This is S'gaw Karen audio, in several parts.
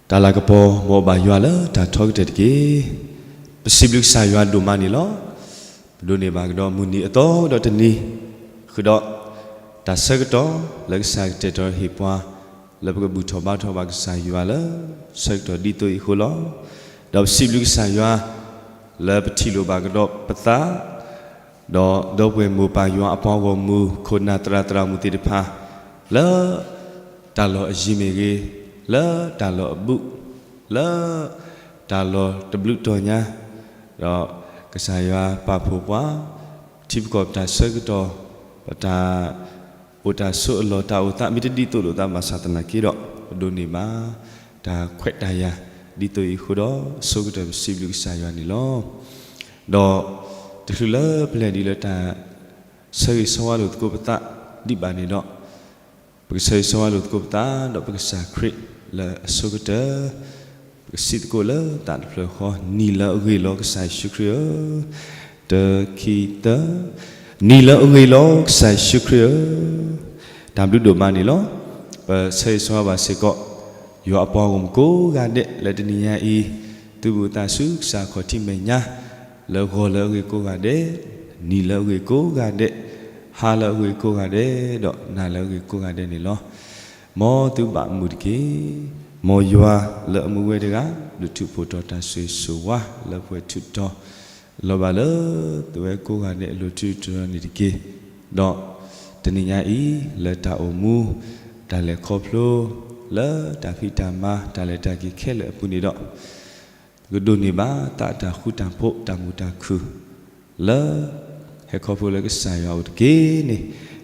တၢ်လၤကပီၤ မ်အဘၣ်ယွၤလၢတၢ်ထီကတၢၢ်တက့ၢ်. ပစံးဘျုးကစၢ်ယွၤဒိၣ်မးန့ၣ်လီၤ. ပဒိးန့ၢ်ဘၣ်ကဒီးမုၢ်နံၤအသီဒီးတနံၤ, ဃုာ်ဒီး တၢ်ဆၢကတီၢ်လၢကစၢ်ကတဲာ်ကတီၤဟ့ၣ်ပှၤ, လၢပကဘူၣ်ထီၣ်ဘါထီၣ်ဘၣ်ကစၢ်ယွၤလၢ ဆၢကတီၢ်ဒ်သိးအံၤအဃိလီၤ. ဒီးပစံးဘျုးကစၢ်ယွၤ လၢပထံၣ်လိာ်ဘၣ်ကဒီးပသး ဒီးဒီပုၢ်ဝဲၢ်မိၢ်ပၢ်ယွၤအပှၤဂီၢ်မုၢ် ခိၣ်နၢ်သရၣ်သရၣ်မုၣ်သ့ၣ်တဖၣ် လၢတၢ်လီၢ်အယံၤမ့ၢ်ဂ့ၤ, လၢတၢ်လီၢ်အဘူး, လၢတၢ်လီၢ်တဘျုးတီၢ်ညါ, ဒီးကစၢ်ယွၤပာ်ဖှိၣ်ပှၤ, ထံပကီၢ်ပတၢ်ဆၢကတီၢ်, ပတၢ်အိၣ်တၢ်ဆိးအလီၢ်တၢ်အိၣ်သး မ့ၢ်တဒ်သိးလိာ်သးဘၣ်ဆၣ်သနာ်က့ဒီး ပဒိးန့ၢ်ဘၣ် တၢ်ခွဲးတၢ်ယာ် ဒ်သိးအံၤအဃိဒီး အဆိကတၢၢ်ပစံးဘျုးကစၢ်ယွၤန့ၣ်လီၤ. ဒီးတချုးလၢပလဲၤဒံးလၢတၢ်ဆၢဂ့ၤဆၢဝါလိာ်သကိးပသးဒံးဘၣ်န့ၣ်ဒီး, ပကဆၢဂ့ၤဆၢဝါလိာ်သကိးပသး ဒီးပကစၢ်ခရံာ်လၢအဆိကတၢၢ်, ပကစံးသကိးလၢသးတဖျၢၣ်ဃီ, နံၤလၢအဂ့ၤလီၤကစၢ်ယ့ၣ်ၡူးခရံာ်ဧၢ, တခံသၢ, နံၤလၢအဂ့ၤလီၤကစၢ်ယ့ၣ်ၡူးခရံာ်ဧၢ. တၢ်ဘျုးဒိၣ်မးန့ၣ်လီၤ. ပဆၢဂ့ၤဆၢဝါဘၣ်စ့ၢ်ကီး ယွၤအပှၤဂီၢ်မုၢ်ကိးဂၤဒဲးလၢတနံၤညါအံၤ, သုးဘူးသးဆူကစၢ်အခီၣ်ထံးမဲာ်ညါ, လၢဂီၤလၢအဂ့ၤကိးဂၤဒဲး, နံၤလၢအဂ့ၤကိးဂၤဒဲး, ဟါလၢအဂ့ၤကိးဂၤဒဲး, ဒီးနၤလၢအဂ့ၤကိးဂၤဒဲးန့ၣ်လီၤ. မ်သုဘၣ်မုာ်တက့ၢ်. မ်ယွၤလၢအမူဝဲတဂၤ ဒုးထုးဖှိၣ်ထီၣ်တၢ်ဆိၣ်ဂ့ၤဆိၣ်ဝါလၢပှဲၤထူးထီၣ် လီၤဘၣ်လၢသုဝဲကိးဂၤဒဲးအလိၤတုၤတရီန့ၣ်တက့ၢ်. ဒီးတနံၤညါအံၤ လၢတၢ်အိၣ်မူ တၢ်လဲၤခီဖျိ လၢတၢ်ဖံးတၢ်မၤ တၢ်လဲၤတၢ်က့ၤခဲလၢာ်အပူၤန့ၣ်ဒီး ကဒိးန့ၢ်ဘၣ်သးအတၢ်ဃူတၢ်ဖိးတၢ်မုာ်တၢ်ခုၣ် လၢဟဲခီဖျိလၢကစၢ်ယွၤအအိၣ်တက့ၢ်န့ၣ်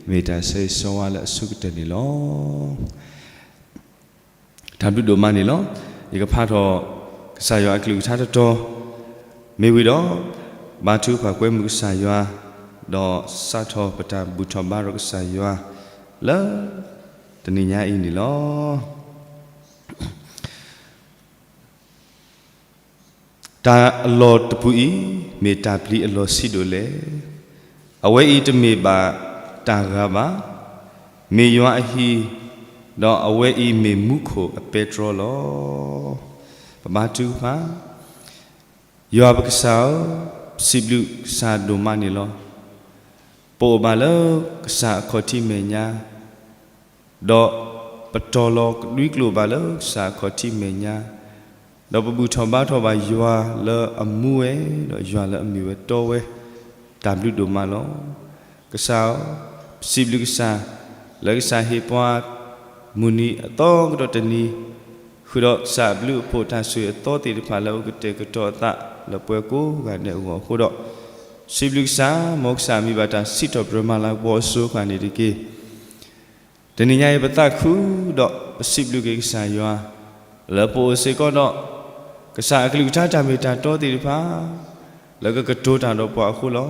မ့ၢ်တၢ်ဆၢဂ့ၤဆၢဝါလၢအဆိကတၢၢ်န့ၣ်လီၤ. တၢ်ဘျုးဒိၣ်မးန့ၣ်လီၤ. ယကဖးထီၣ်ကစၢ်ယွၤအကလုၢ်ကထါတတီၤ မ့ၢ်ဝံၤဒီး ဘါထုကဖၣ်ကွဲမုာ်ကစၢ်ယွၤ ဒီးစးထီၣ်ပတၢ်ဘူၣ်ထီၣ်ဘါထီၣ်ကစၢ်ယွၤ လၢတနံၤညါအံၤန့ၣ်လီၤ. တၢ်အလီၢ်တပူၤအံၤ မ့ၢ်တၢ်ပျံၤအလီၢ်ဆံးဒိၣ်လဲၣ်. အဝဲအံၤတမ့ၢ်ဘၣ်တၢ်ဂၤဘၣ်, မ့ၢ်ယွၤအဟံၣ်, ဒီးအဝဲအံၤမ့ၢ်မူခိၣ်အပဲတြီလီၤ. ပဘါထုကဖၣ်, ယွၤပကစၢ်ဧၢ, ပစံးဘျုးကစၢ်ဒိၣ်မးန့ၣ်လီၤ. ပအိၣ်ဘၣ်လၢကစၢ်အခီၣ်ထံးမဲာ်ညါ ဒီးပတီၤလီၤဒွံကျိာ်ဘၣ်လၢကစၢ်အခီၣ်ထံးမဲာ်ညါ, ဒီးပဘူၣ်ထီၣ်ဘါထီၣ်ဘၣ်ယွၤလၢအမူဝဲ ဒီးယွၤလၢအမ့ၢ်ဝဲတီဝဲ, တၢ်ဘျုးဒိၣ်မးလီၤ. ကစၢ်ဧၢ, ပစံးဘျုးကစၢ် လၢကစၢ်ဟ့ၣ်ပှၤ မုၢ်နံၤအသီကဒီးတနံၤ, ဃုာ်ဒီးကစၢ်အဘျုးအဖှိၣ်တၢ်ဆိၣ်ဂ့ၤအသီသ့ၣ်တဖၣ်လၢအအိၣ်ကတဲာ်ကတီၤအသးလၢပှၤကိးဂၤဒဲးအဂီၢ်အဃိဒီး, စံးဘျုးကစၢ်, မ်ကစၢ်မံၤဘၣ်တၢ်စံးထီၣ်ပတြၢၤမၤလၤကပီၤအစိၤဃၣ်န့ၣ်တက့ၢ်. တနံၤညါအံၤပသးခုဒီးပစံးဘျုးက့ၤကစၢ်ယွၤ, လၢပအိၣ်စ့ၢ်ကီးဒီး ကစၢ်အကလုၢ်ကထါတၢ်မ့ၢ်တၢ်တီသ့ၣ်တဖၣ် လၢကကတိၤတၢ်ဒီးပှၤအဃိလီၤ.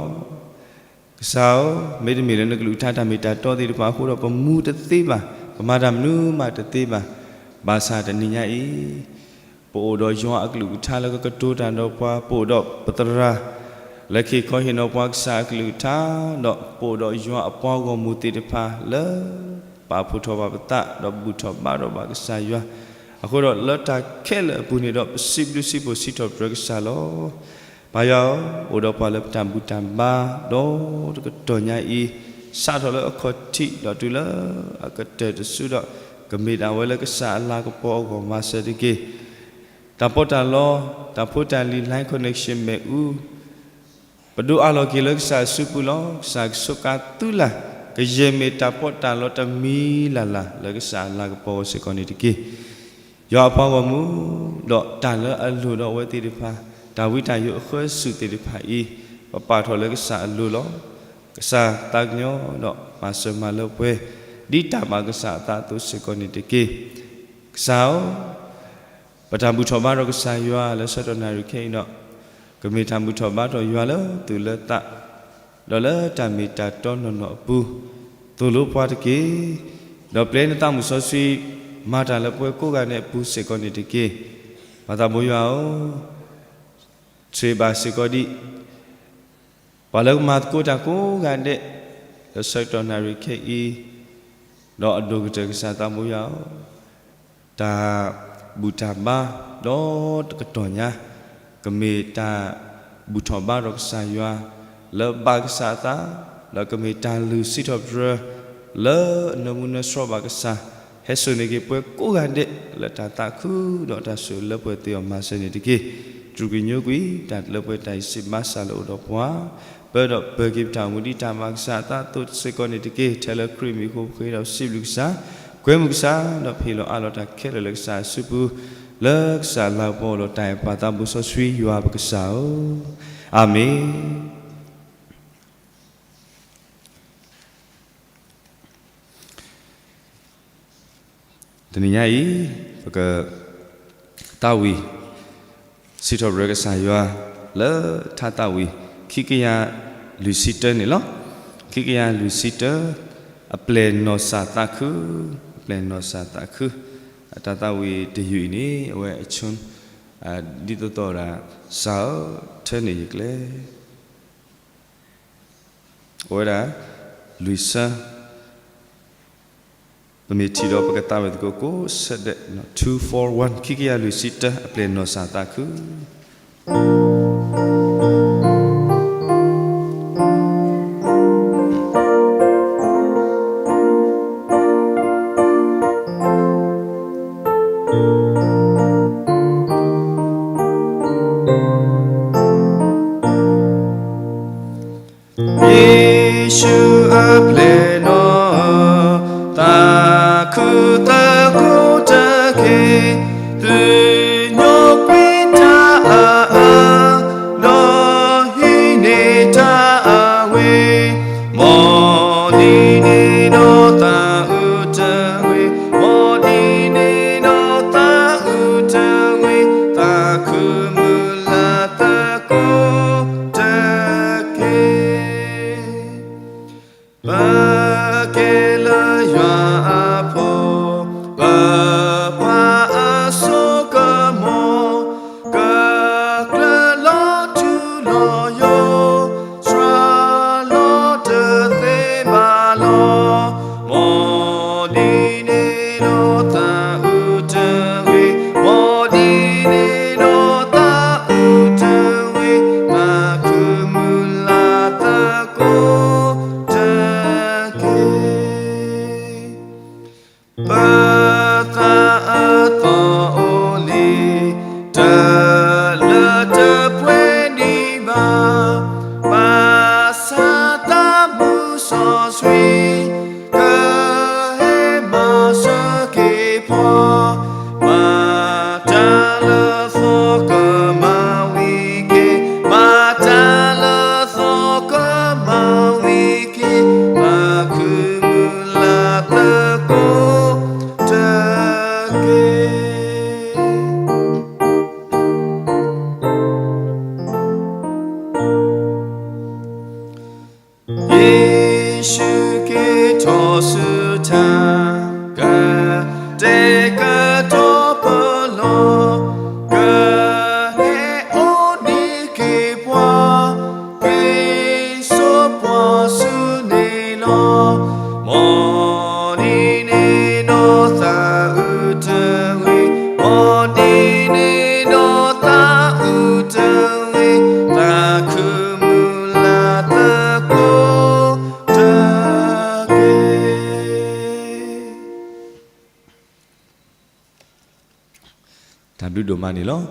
ကစၢ်ဧၢ, မ့တမ့ၢ်လၢနကလုၢ်ကထါတၢ်မ့ၢ်တၢ်တီသ့ၣ်တဖၣ်အဃိဒီး ပမူတသ့ဘၣ်, ပမၤတၢ်မနုၤမးတသ့ဘၣ်. ဘၣ်ဆၣ်တနံၤညါအံၤ ပအိၣ်ဒီးယွၤအကလုၢ်ကထါလၢကကတိၤတၢ်ဒီးပှၤ, ပအိၣ်ဒီးပသရၣ် လၢကဟ့ၣ်ခီဟ့ၣ်နီၤပှၤကစၢ်အကလုၢ်ကထါ, ဒီးပအိၣ်ဒီးယွၤအပှၤဂီၢ်မုၢ်သ့ၣ်တဖၣ်လၢ ပာ်ဖှိၣ်ထီၣ်ဘၣ်ပသး ဒီးဘူၣ်ထီၣ်ဘါထီၣ်ဘၣ်ကစၢ်ယွၤ, အဃိဒီးလၢတၢ်ခဲလၢာ်အပူၤန့ၣ်ဒီး ပစံးဘျုးစံးဖှိၣ်စံးထီၣ်ပတြၢၤကစၢ်လီၤ. ပၢ်ယွၤဧၢ, အိၣ်ဒီးပှၤလၢပတၢ်ဘူၣ်တၢ်ဘါ ဒီးတကတီၢ်ညါအံၤ စးထီၣ်လၢအခီၣ်ထံးဒီးတုၤလၢအကတၢၢ်တစုဒီး ကမ့ၢ်ဒၣ်ဝဲလၢကစၢ်အလၤကပီၤအဂီၢ်မၤစၢၤတက့ၢ်. တၢ်ပီးတၢ်လီ, တၢ်ဖိတၢ်လံၤ line connection မ့ၣ်အူ ပဒိးအးလီၤက့ၤလၢကစၢ်အစုပူၤလီၤ. ကစၢ်ကဆိးကါသုလၢ် ကယဲၢ်မ့ၢ်တၢ်ပီးတၢ်လီတမံၤလၢ်လၢ် လၢကစၢ်အလၤကပီၤစ့ၢ်ကီးန့ၣ်တက့ၢ်. ယွၤအပှၤဂီၢ်မုၢ် ဒီးတၢ်လၢအလိၤဒီးအဝဲသ့ၣ်တဖၣ်, တၢ်ဝံတၢ်ယိးအဃၢစုသ့ၣ်တဖၣ်အံၤ ပပာ်ထီၣ်လၢကစၢ်အလိၤလီၤ. ကစၢ်သးကညီၤဒီးမၤစၢၤမၤလၢပှဲၤ ဒ်တၢ်ဘၣ်ကစၢ်အသးအသိးစ့ၢ်ကီးန့ၣ်တက့ၢ်. ကစၢ်ဧၢ, ပတၢ်ဘူၣ်ထီၣ်ဘါထီၣ်ကစၢ်ယွၤလၢဆၢကတီၢ်နၣ်ရံၣ်ခဲအံၤဒီး ကမ့ၢ်တၢ်ဘူၣ်ထီၣ်ဘါထီၣ်ယွၤလၢသူၣ်လၢသး, ဒီးလၢတၢ်မ့ၢ်တၢ်တီနီၢ်နီၢ်အပူၤ, သိၣ်လိပှၤတက့ၢ်. ဒီးပျဲနသးမုၢ်စီဆှံ မၤတၢ်လၢပဝဲကိးဂၤဒဲးအပူၤစ့ၢ်ကီးန့ၣ်တက့ၢ်. ပၢ်သးဘိယွၤဧၢ, ဆိၣ်ဂ့ၤဘၣ်စ့ၢ်ကီးဒံး ပှၤလၢကမၤသကိးတၢ်ကိးဂၤဒဲး လၢဆၢကတီၢ်နၣ်ရံၣ်ခဲအံၤ, ဒီးအဒိၣ်ကတၢၢ်ကစၢ်သးဘိယွၤဧၢ, တၢ် ဘူၣ်တၢ်ဘါဒီးတကတီၢ်ညါ, ကမ့ၢ်တၢ်ဘူၣ်ထီၣ်ဘါဒီးကစၢ်ယွၤ လၢဘၣ်ကစၢ်အသး, ဒီးကမ့ၢ်တၢ်လုၢ်စံးထီၣ်ပတြၢၤ လၢအနၢမူနၢဆှီဘၣ်ကစၢ်, ဟဲစိာ်န့ၢ်က့ၤပှၤကိးဂၤဒဲး လၢတၢ်သးခုဒီးတၢ်ဆိၣ်လၢပှဲၤသ့ၣ်အီၤမၤစၢၤန့ၣ်တက့ၢ်. တြူၢ်ကညိကွံာ်တၢ်လၢပှဲၤတၢ်အံၤစံးဘၣ်စၢ်လၢအိၣ်ဒီးပှၤ ပၢဒီးပၢၤက့ၤပတၢ်အိၣ်မူဒ်တၢ်ဘၣ်ကစၢ်အသးအသိးစ့ၢ်ကီးန့ၣ်တက့ၢ်. ထဲလၢခရံာ်မံၤအဃိ ပဃ့ဒီးစံးဘျုးကစၢ်, ကွဲမုာ်ကစၢ်, ဒီးပဟ့ၣ်လီၤအးလီၤတၢ်ခဲလၢာ်လၢကစၢ်အစုပူၤ, လၢကစၢ်လၤကပီၤအလီၢ်တၢ်အဲၣ်ပၢ်သးဘိစီဆှံယွၤပကစၢ်ဧၢ, အၤမ့ၣ်. တနံၤညါအံၤ ပကသးဝံၣ် စံးထီၣ်ပတြၢၤကစၢ်ယွၤ လၢထါသးဝံၣ် ခံကယၤလွံၢ်ဆံတၢန့ၣ်လီၤ. ခံကယၤလွံၢ်ဆံတၢ, အပျဲၢ်နီၢ်စၢ်သးခု, အပျဲၢ်နီၢ်စၢ်သးခု, အတၢ်သးဝံၣ်တယုၢ်အံၤန့ၣ် အဝဲအဆိ ဒ်သိးသိးဒၣ် စၢ်ဧၢ, ထၢန့ၢ်ယကျဲ အဝဲဒၣ် လွံၢ်ဆၢ ပမ့ၢ်ထံၣ်ဒီးပကသးဝံၣ်သကိးကိးဆၢဒဲး, two four one, ခံကယၤလွံၢ်ဆံတၢ အပျဲၢ်နီၢ်စၢ်သးခု. ယ့ၣ်ၡူးအပျဲၢ်နီၢ်သးခုသကိးတက့ၢ်, သုညိကွံာ်တၢ်အအၢ, ဒီးဟံးန့ၢ်တၢ်အဝ့ၢ်, မ်ဒ်န့ၣ်ဒီးသးအုးတဂ့ၤ, မ်ဒ်န့ၣ်ဒီးသးအုးတဂ့ၤ, သးခုမုၢ်လၢ်သကိးတက့ၢ်. ပကဲလၢယွၤအဖိ, ပပှၤအစိကမီၤ, ကကျၢၤလီၤထူလီၤယိာ်, စှၤလီၤတသ့ဘၣ်လီၤ. မ်ဒ်န့ၣ်ဒီးသးအုးတဂ့ၤ, မ်ဒ်န့ၣ်ဒီးသးအုးတဂ့ၤ, သးခုမုၢ်လၢ်သကိး တက့ၢ်. ပသးအၢသီၣ်အိၣ်လံ, တလၢတပှဲၤဒံးဘၣ်, ဘၣ်ဆၣ်သးမုၢ်စီဆှံ, ကဟဲမၤစၢၤက့ၤပှၤ, မၤတၢ်လၢသီကမၤဝံၤက့ၤ, မၤတၢ်လၢသီကမၤဝံၤ က့ၤ, သးခုမုၢ်လၢ်သကိးတက့ၢ်. ယ့ၣ်ၡူးက့ၤထီၣ်ဆူတၢ်, ကတဲာ်ကတီၤပလီၢ်, ကဟဲအိၣ်န့ၢ်က့ၤပှၤ, က့ၤစိာ်ပှၤဆူန့ၣ်လီၤ. မ်ဒ်န့ၣ်ဒီးသးအုးတဂ့ၤ, မ်ဒ်န့ၣ်ဒီးသးအုးတဂ့ၤ, သးခုမုၢ်လၢ်သကိးတက့ၢ်. တၢ်ဘျုးဒိၣ်မးန့ၣ်လီၤ.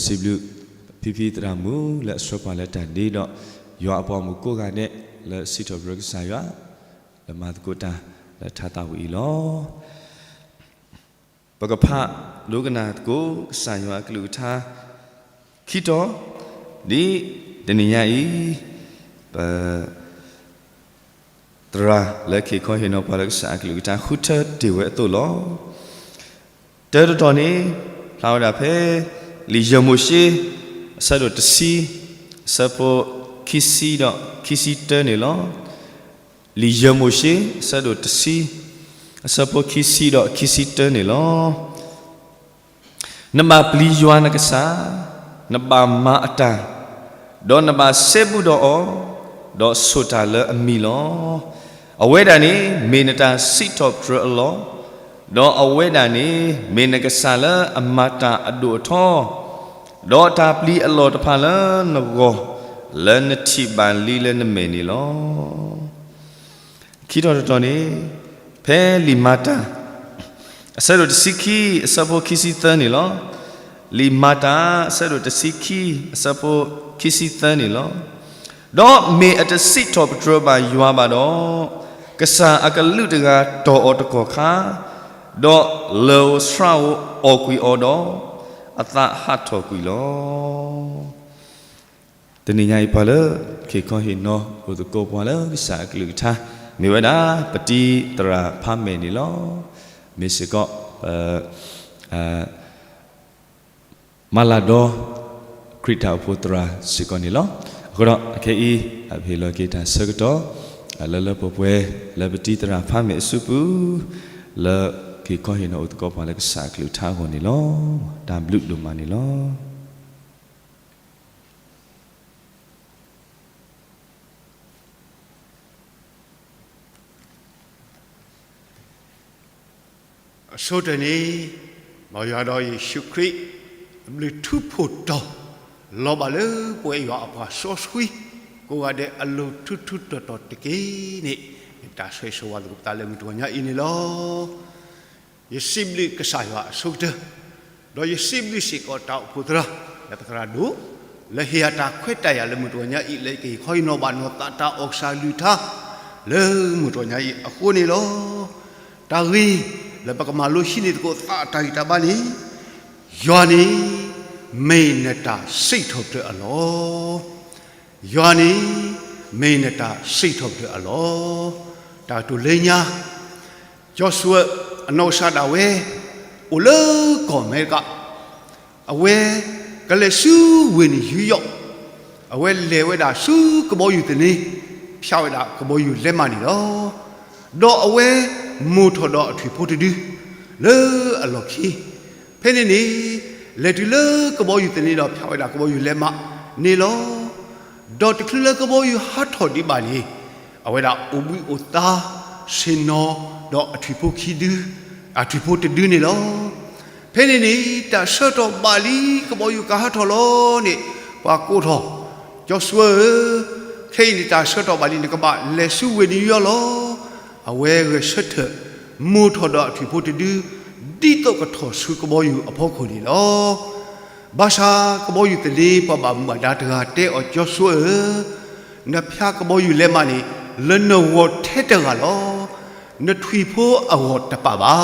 စံးဘျုးဖံဖံသရၣ်မုၣ်လၢအဆှၢပှၤလၢတၢ်ဒ့ဒီး ယွၤအပှၤမုၣ်ကိးဂၤဒဲး လၢစံးထီၣ်ပတြၢၤကစၢ်ယွၤ လၢမၤသကိးတၢ်လၢထါသးဝံၣ်အံၤလီၤ. ပကဖးဒိကနၣ်သကိး ကစၢ်ယွၤအကလုၢ်ကထါ ခံတီၤ, ဒ်တနံၤညါအံၤ ပ သရၣ်လၢက့ၤခီဟ့ၣ်နီၤပှၤလၢကစၢ်အကလုၢ်ကထါ ဃုထၢတ့ၢ်ဝဲအသိးလီၤ. တၢတတီၤန့ၣ် ဖျါဝဲဒၣ်ဖဲ လံာ်ယဲၢ်မိၤၡ့ အဆၢဒိၣ်တဆံ အဆၢဖိခံဆံဒီးခံဆံတၢန့ၣ်လီၤ. လံာ်ယဲၢ်မိၤၡ့ အဆၢဒိၣ်တဆံ အဆၢဖိခံဆံဒီးခံဆံတၢန့ၣ်လီၤ. နဘၣ်ပျံၤယွၤနကစၢ်, နဘၣ်မၤအတၢ်, ဒီးနဘၣ်စဲဘူးဒီးအီၤ, ဒီးဆိၣ်တၢ်လၢအမံၤလီၤ. အဝဲဒၣ်န့ၣ် မ့ၢ်နတၢ်စံးထီၣ်ပတြၢၤအလီၢ်, ဒီးအဝဲဒၣ်န့ၣ် မ့ၢ်နကစၢ်လၢအမၤတၢ်အဒိၣ်အထီ, ဒီးတၢ်ပျံၤအလီၢ်တဖၣ်လၢနဂီၢ်, လၢနထံၣ်ဘၣ်လံလၢနမဲာ်န့ၣ်လီၤ. ခံထီၣ်တထီၣ်န့ၣ်, ဖဲလံာ်မၤတၢ် အဆၢဒိၣ်တဆံခံ အဆၢဖိခံဆံသၢန့ၣ်လီၤ. လံာ်မၤတၢ် အဆၢဒိၣ်တဆံခံ အဆၢဖိခံဆံသၢန့ၣ်လီၤ. ဒီးမ့ၢ်အတစံးထီၣ်ပတြၢၤဘၣ်ယွၤဘၣ်ဒီး, ကစၢ်အကလူးတဂၤတီၢ်အီၤတကီၢ်ခါ, ဒီးလၢၢ်ဧိၤဆှါဧိၤအီၣ်ကွံာ်အီၤဒီး, အသးဟးထီၣ်ကွံာ်လီၤ. တနံၤညါအံၤပှၤလၢ ခ့ၣ်ခီဟ့ၣ်နီၤအိၣ်သကိးပှၤလၢကစၢ်အကလုၢ်ကထါ, မ့ၢ်ဝဲဒၣ် ပတံၤသရၣ်ဖးမဲာ်န့ၣ်လီၤ. မ့ၢ်စ့ၢ်ကီး ပ မၤလၤဒီး ခရံာ်တၢ်အိၣ်ဖှိၣ်သရၣ်စ့ၢ်ကီးန့ၣ်လီၤ. အဃိဒီး အခဲအံၤ အပဟ့ၣ်လီၤက့ၤတၢ်ဆၢကတီၢ် လၢလၢပှဲၤပှဲၤ လၢပတံၤသရၣ်ဖးမဲာ်အစုပူၤ, လၢခ့ၣ်ခီဟ့ၣ်နီၤအိၣ်သကိးပှၤလၢကစၢ်အကလုၢ်ကထါအဂီၢ်န့ၣ်လီၤ. တၢ်ဘျုးဒိၣ်မးန့ၣ်လီၤ. အဆိကတၢၢ်န့ၣ်, မ်ယွၤဒီးယ့ၣ်ၡူးခရံာ် အဘျုးထူးဖှိၣ်တီၤ လီၤဘၣ်လၢပဝဲယွၤအပှၤစီဆှံ ကိးဂၤဒဲးအလိၤထူးထူးတီၤတီၤတက့ၢ်န့ၣ်, မ့ၢ်တၢ်ဆိၣ်ဂ့ၤဆိၣ်ဝါသကိးပသးလၢမုၢ်တဂီၤညါအံၤန့ၣ်လီၤ. ယစံးဘျုးကစၢ်ယွၤအဆိကတၢၢ်, ဒီးယစံးဘျုးစ့ၢ်ကီးတၢ်အိၣ်ဖှိၣ်သရၣ် လၢပသရၣ်ဒိၣ်, လၢဟ့ၣ်ယၤတၢ်ခွဲးတၢ်ယာ်လၢမုၢ်တဂီၤညါအံၤ လၢကဟ့ၣ်ခီဟ့ၣ်နီၤဘၣ်နီၢ်သးတၢ်အီၣ်ကစၢ်အကလုၢ်ကထါ လၢမုၢ်တဂီၤညါအံၤအဃိန့ၣ်လီၤ. တၢ်ဂ့ၢ်လၢပကမၤလိဟံးန့ၢ်သကိးသးအတၢ်ဂံၢ်တၢ်ဘါန့ၣ်, ယွၤန့ၣ် မ့ၢ်နတၢ်စံးထီၣ်ပတြၢၤအလီၢ် ယွၤန့ၣ် မ့ၢ်နတၢ်စံးထီၣ်ပတြၢၤအလီၢ်. တၢ်ကတိၤလၢညါ, ကၠီၤၡူးဝဲ အနီၢ်ကစၢ်ဒၣ်ဝဲ အိၣ်လၢကီၢ်အမဲရကၤ, အဝဲကလဲၤဆူဝ့ၢ်နယူယီၣ်, အဝဲလဲၤဝဲဒၣ်ဆူကဘီယူၤသန့, ဖၠးဝဲဒၣ်ကဘီယူၤလဲးမးန့ၣ်လီၤ. ဒီးအဝဲမိၢ်ထီၣ်ဒီးအထွံၣ်ဖိတဒု လၢအလီၢ်ခံ ဖဲန့ၣ်န့ၣ်, လဲၤတုၤလၢကဘီယူၤသန့ဒီးဖၠးဝဲဒၣ်ကဘီယူၤလဲးမးန့ၣ်လီၤ. ဒီးတချုးလၢကဘီယူၤဟးထီၣ်ဒံးဘၣ်န့ၣ်, အဝဲဒၣ်အိၣ်ဘှံးအိၣ်သါ ဆ့ၣ်နီၤ ဒီးအထွံၣ်ဖိခံဒု, အထွံၣ်ဖိတဒုန့ၣ်လီၤ. ဖဲန့ၣ်န့ၣ် တၢ်ဆၢကတီၢ်ဘၣ်လံ ကဘီယူၤကဟးထီၣ်လီၤန့ၣ်, ပှၤကိးထီၣ်, ကၠီၤၡူးဝဲဧၢ, ခဲအံၤန့ၣ်တၢ်ဆၢကတီၢ်ဘၣ်လံ နကဘၣ်လဲၤဆူဝ့ၢ်နယူယီၣ်လီၤ. အဝဲဂဲၤဆၢထၢၣ် မိၢ်ထီၣ်ဒီးအထွံၣ်ဖိတဒု ဒ်သိးကထီၣ်ဆူကဘီယူၤအဖီခိၣ်န့ၣ်လီၤ. ဘၣ်ဆၣ်ကဘီယူၤသန့ ပှၤဘၣ်မူဘၣ်ဒါတဂၤတဲအီၤ ကၠီၤၡူးဧၢ, နဖၠးကဘီယူၤလဲးမးန့ၣ် လၢနဂီၢ်ထဲတဂၤလီၤ. နထွံၣ်ဖိအဂီၢ်တပာ်ဘၣ်.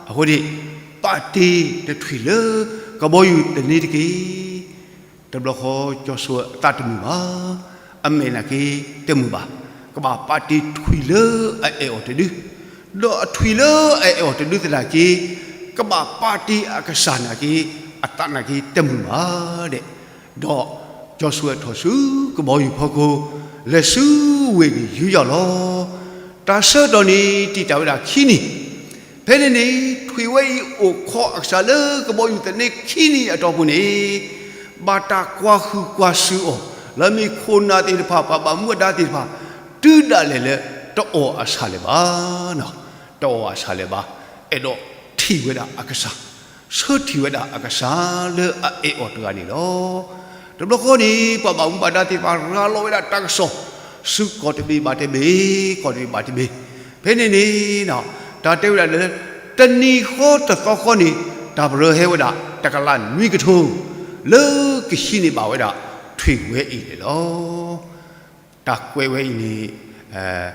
အဃိန့ၣ် ပာ်တ့ၢ်နထွံၣ်လၢကဘီယူၤသန့တက့ၢ်. တဘျီဃီကၠီၤၡူးအသးတမုာ်ဘၣ်, အမဲာ်နာ်က့တမုာ်ဘၣ်, ကဘၣ်ပာ်တ့ၢ်ထွံၣ်လၢအအဲၣ်အီၤတဒု, ဒီးအထွံၣ်လၢအအဲၣ်အီၤတဒုသနာ်က့, ကဘၣ်ပာ်တ့ၢ်အကစၢ်နာ်က့, အသးနာ်က့တမုာ်ဘၣ်ဒဲး, ဒီးကၠီၤၡူးထီၣ်ဆူကဘီယူၤဖီခိၣ်, လဲၤဆူဝ့ၢ်နယူယီၣ်လီၤ. တၢ်ဆၢကတီၢ်န့ၣ် တံာ်တာ်ဝဲဒၣ်ခံနံၣ် ဖဲန့ၣ်န့ၣ် ထွံၣ်ဝဲအံၤအိၣ်ခိးအကစၢ်လၢကဘီယူၤသန့ခံနံၣ်အတီၢ်ပူၤန့ၣ်, ဘၣ်တၢ်ကွၢ်ဟုၣ်ကွၢ်စူၣ်အီၤ, လၢမ့ၢ်ခိၣ်နၢ်သ့ၣ်တဖၣ် ပှၤဘၣ်မူဘၣ်ဒါသ့ၣ်တဖၣ်, တုၤဒၣ်လဲာ်လၢတအီၣ်အဆၣ်လၢၤဘၣ်, တအီၣ်အဆၣ်လၢၤဘၣ်, အဲၣ်ဒိးထံၣ်ဝဲဒၣ်အကစၢ်, ဆၢထံၣ်ဝဲဒၣ်အကစၢ်လၢအအဲၣ်အီၤတဂၤန့ၣ်လီၤ. တဘျီဃီန့ၣ် ပှၤဘၣ်မူဘၣ်ဒါသ့ၣ်တဖၣ်ရၤလီၤဝဲဒၣ်တၢ်ကစီၣ်, ဆူကီၢ်တဘ့ၣ်ဘၣ်တဘ့ၣ်, ကီၢ်တဘ့ၣ်ဘၣ်တဘ့ၣ်, ဖဲန့ၣ်န့ၣ် တၢ်တဲဝဲဒၣ်လၢ တနံၤဃီတသီဃီန့ၣ် တၢ်ပရၢဟဲဝဲဒၣ် တကလးနွံကထိ လၢကဟံးန့ၢ်ဘၣ်ဝဲဒၣ်ထွံၣ်ဝဲအံၤန့ၣ်လီၤ. တၢ်ကွဲးဝဲအံၤန့ၣ်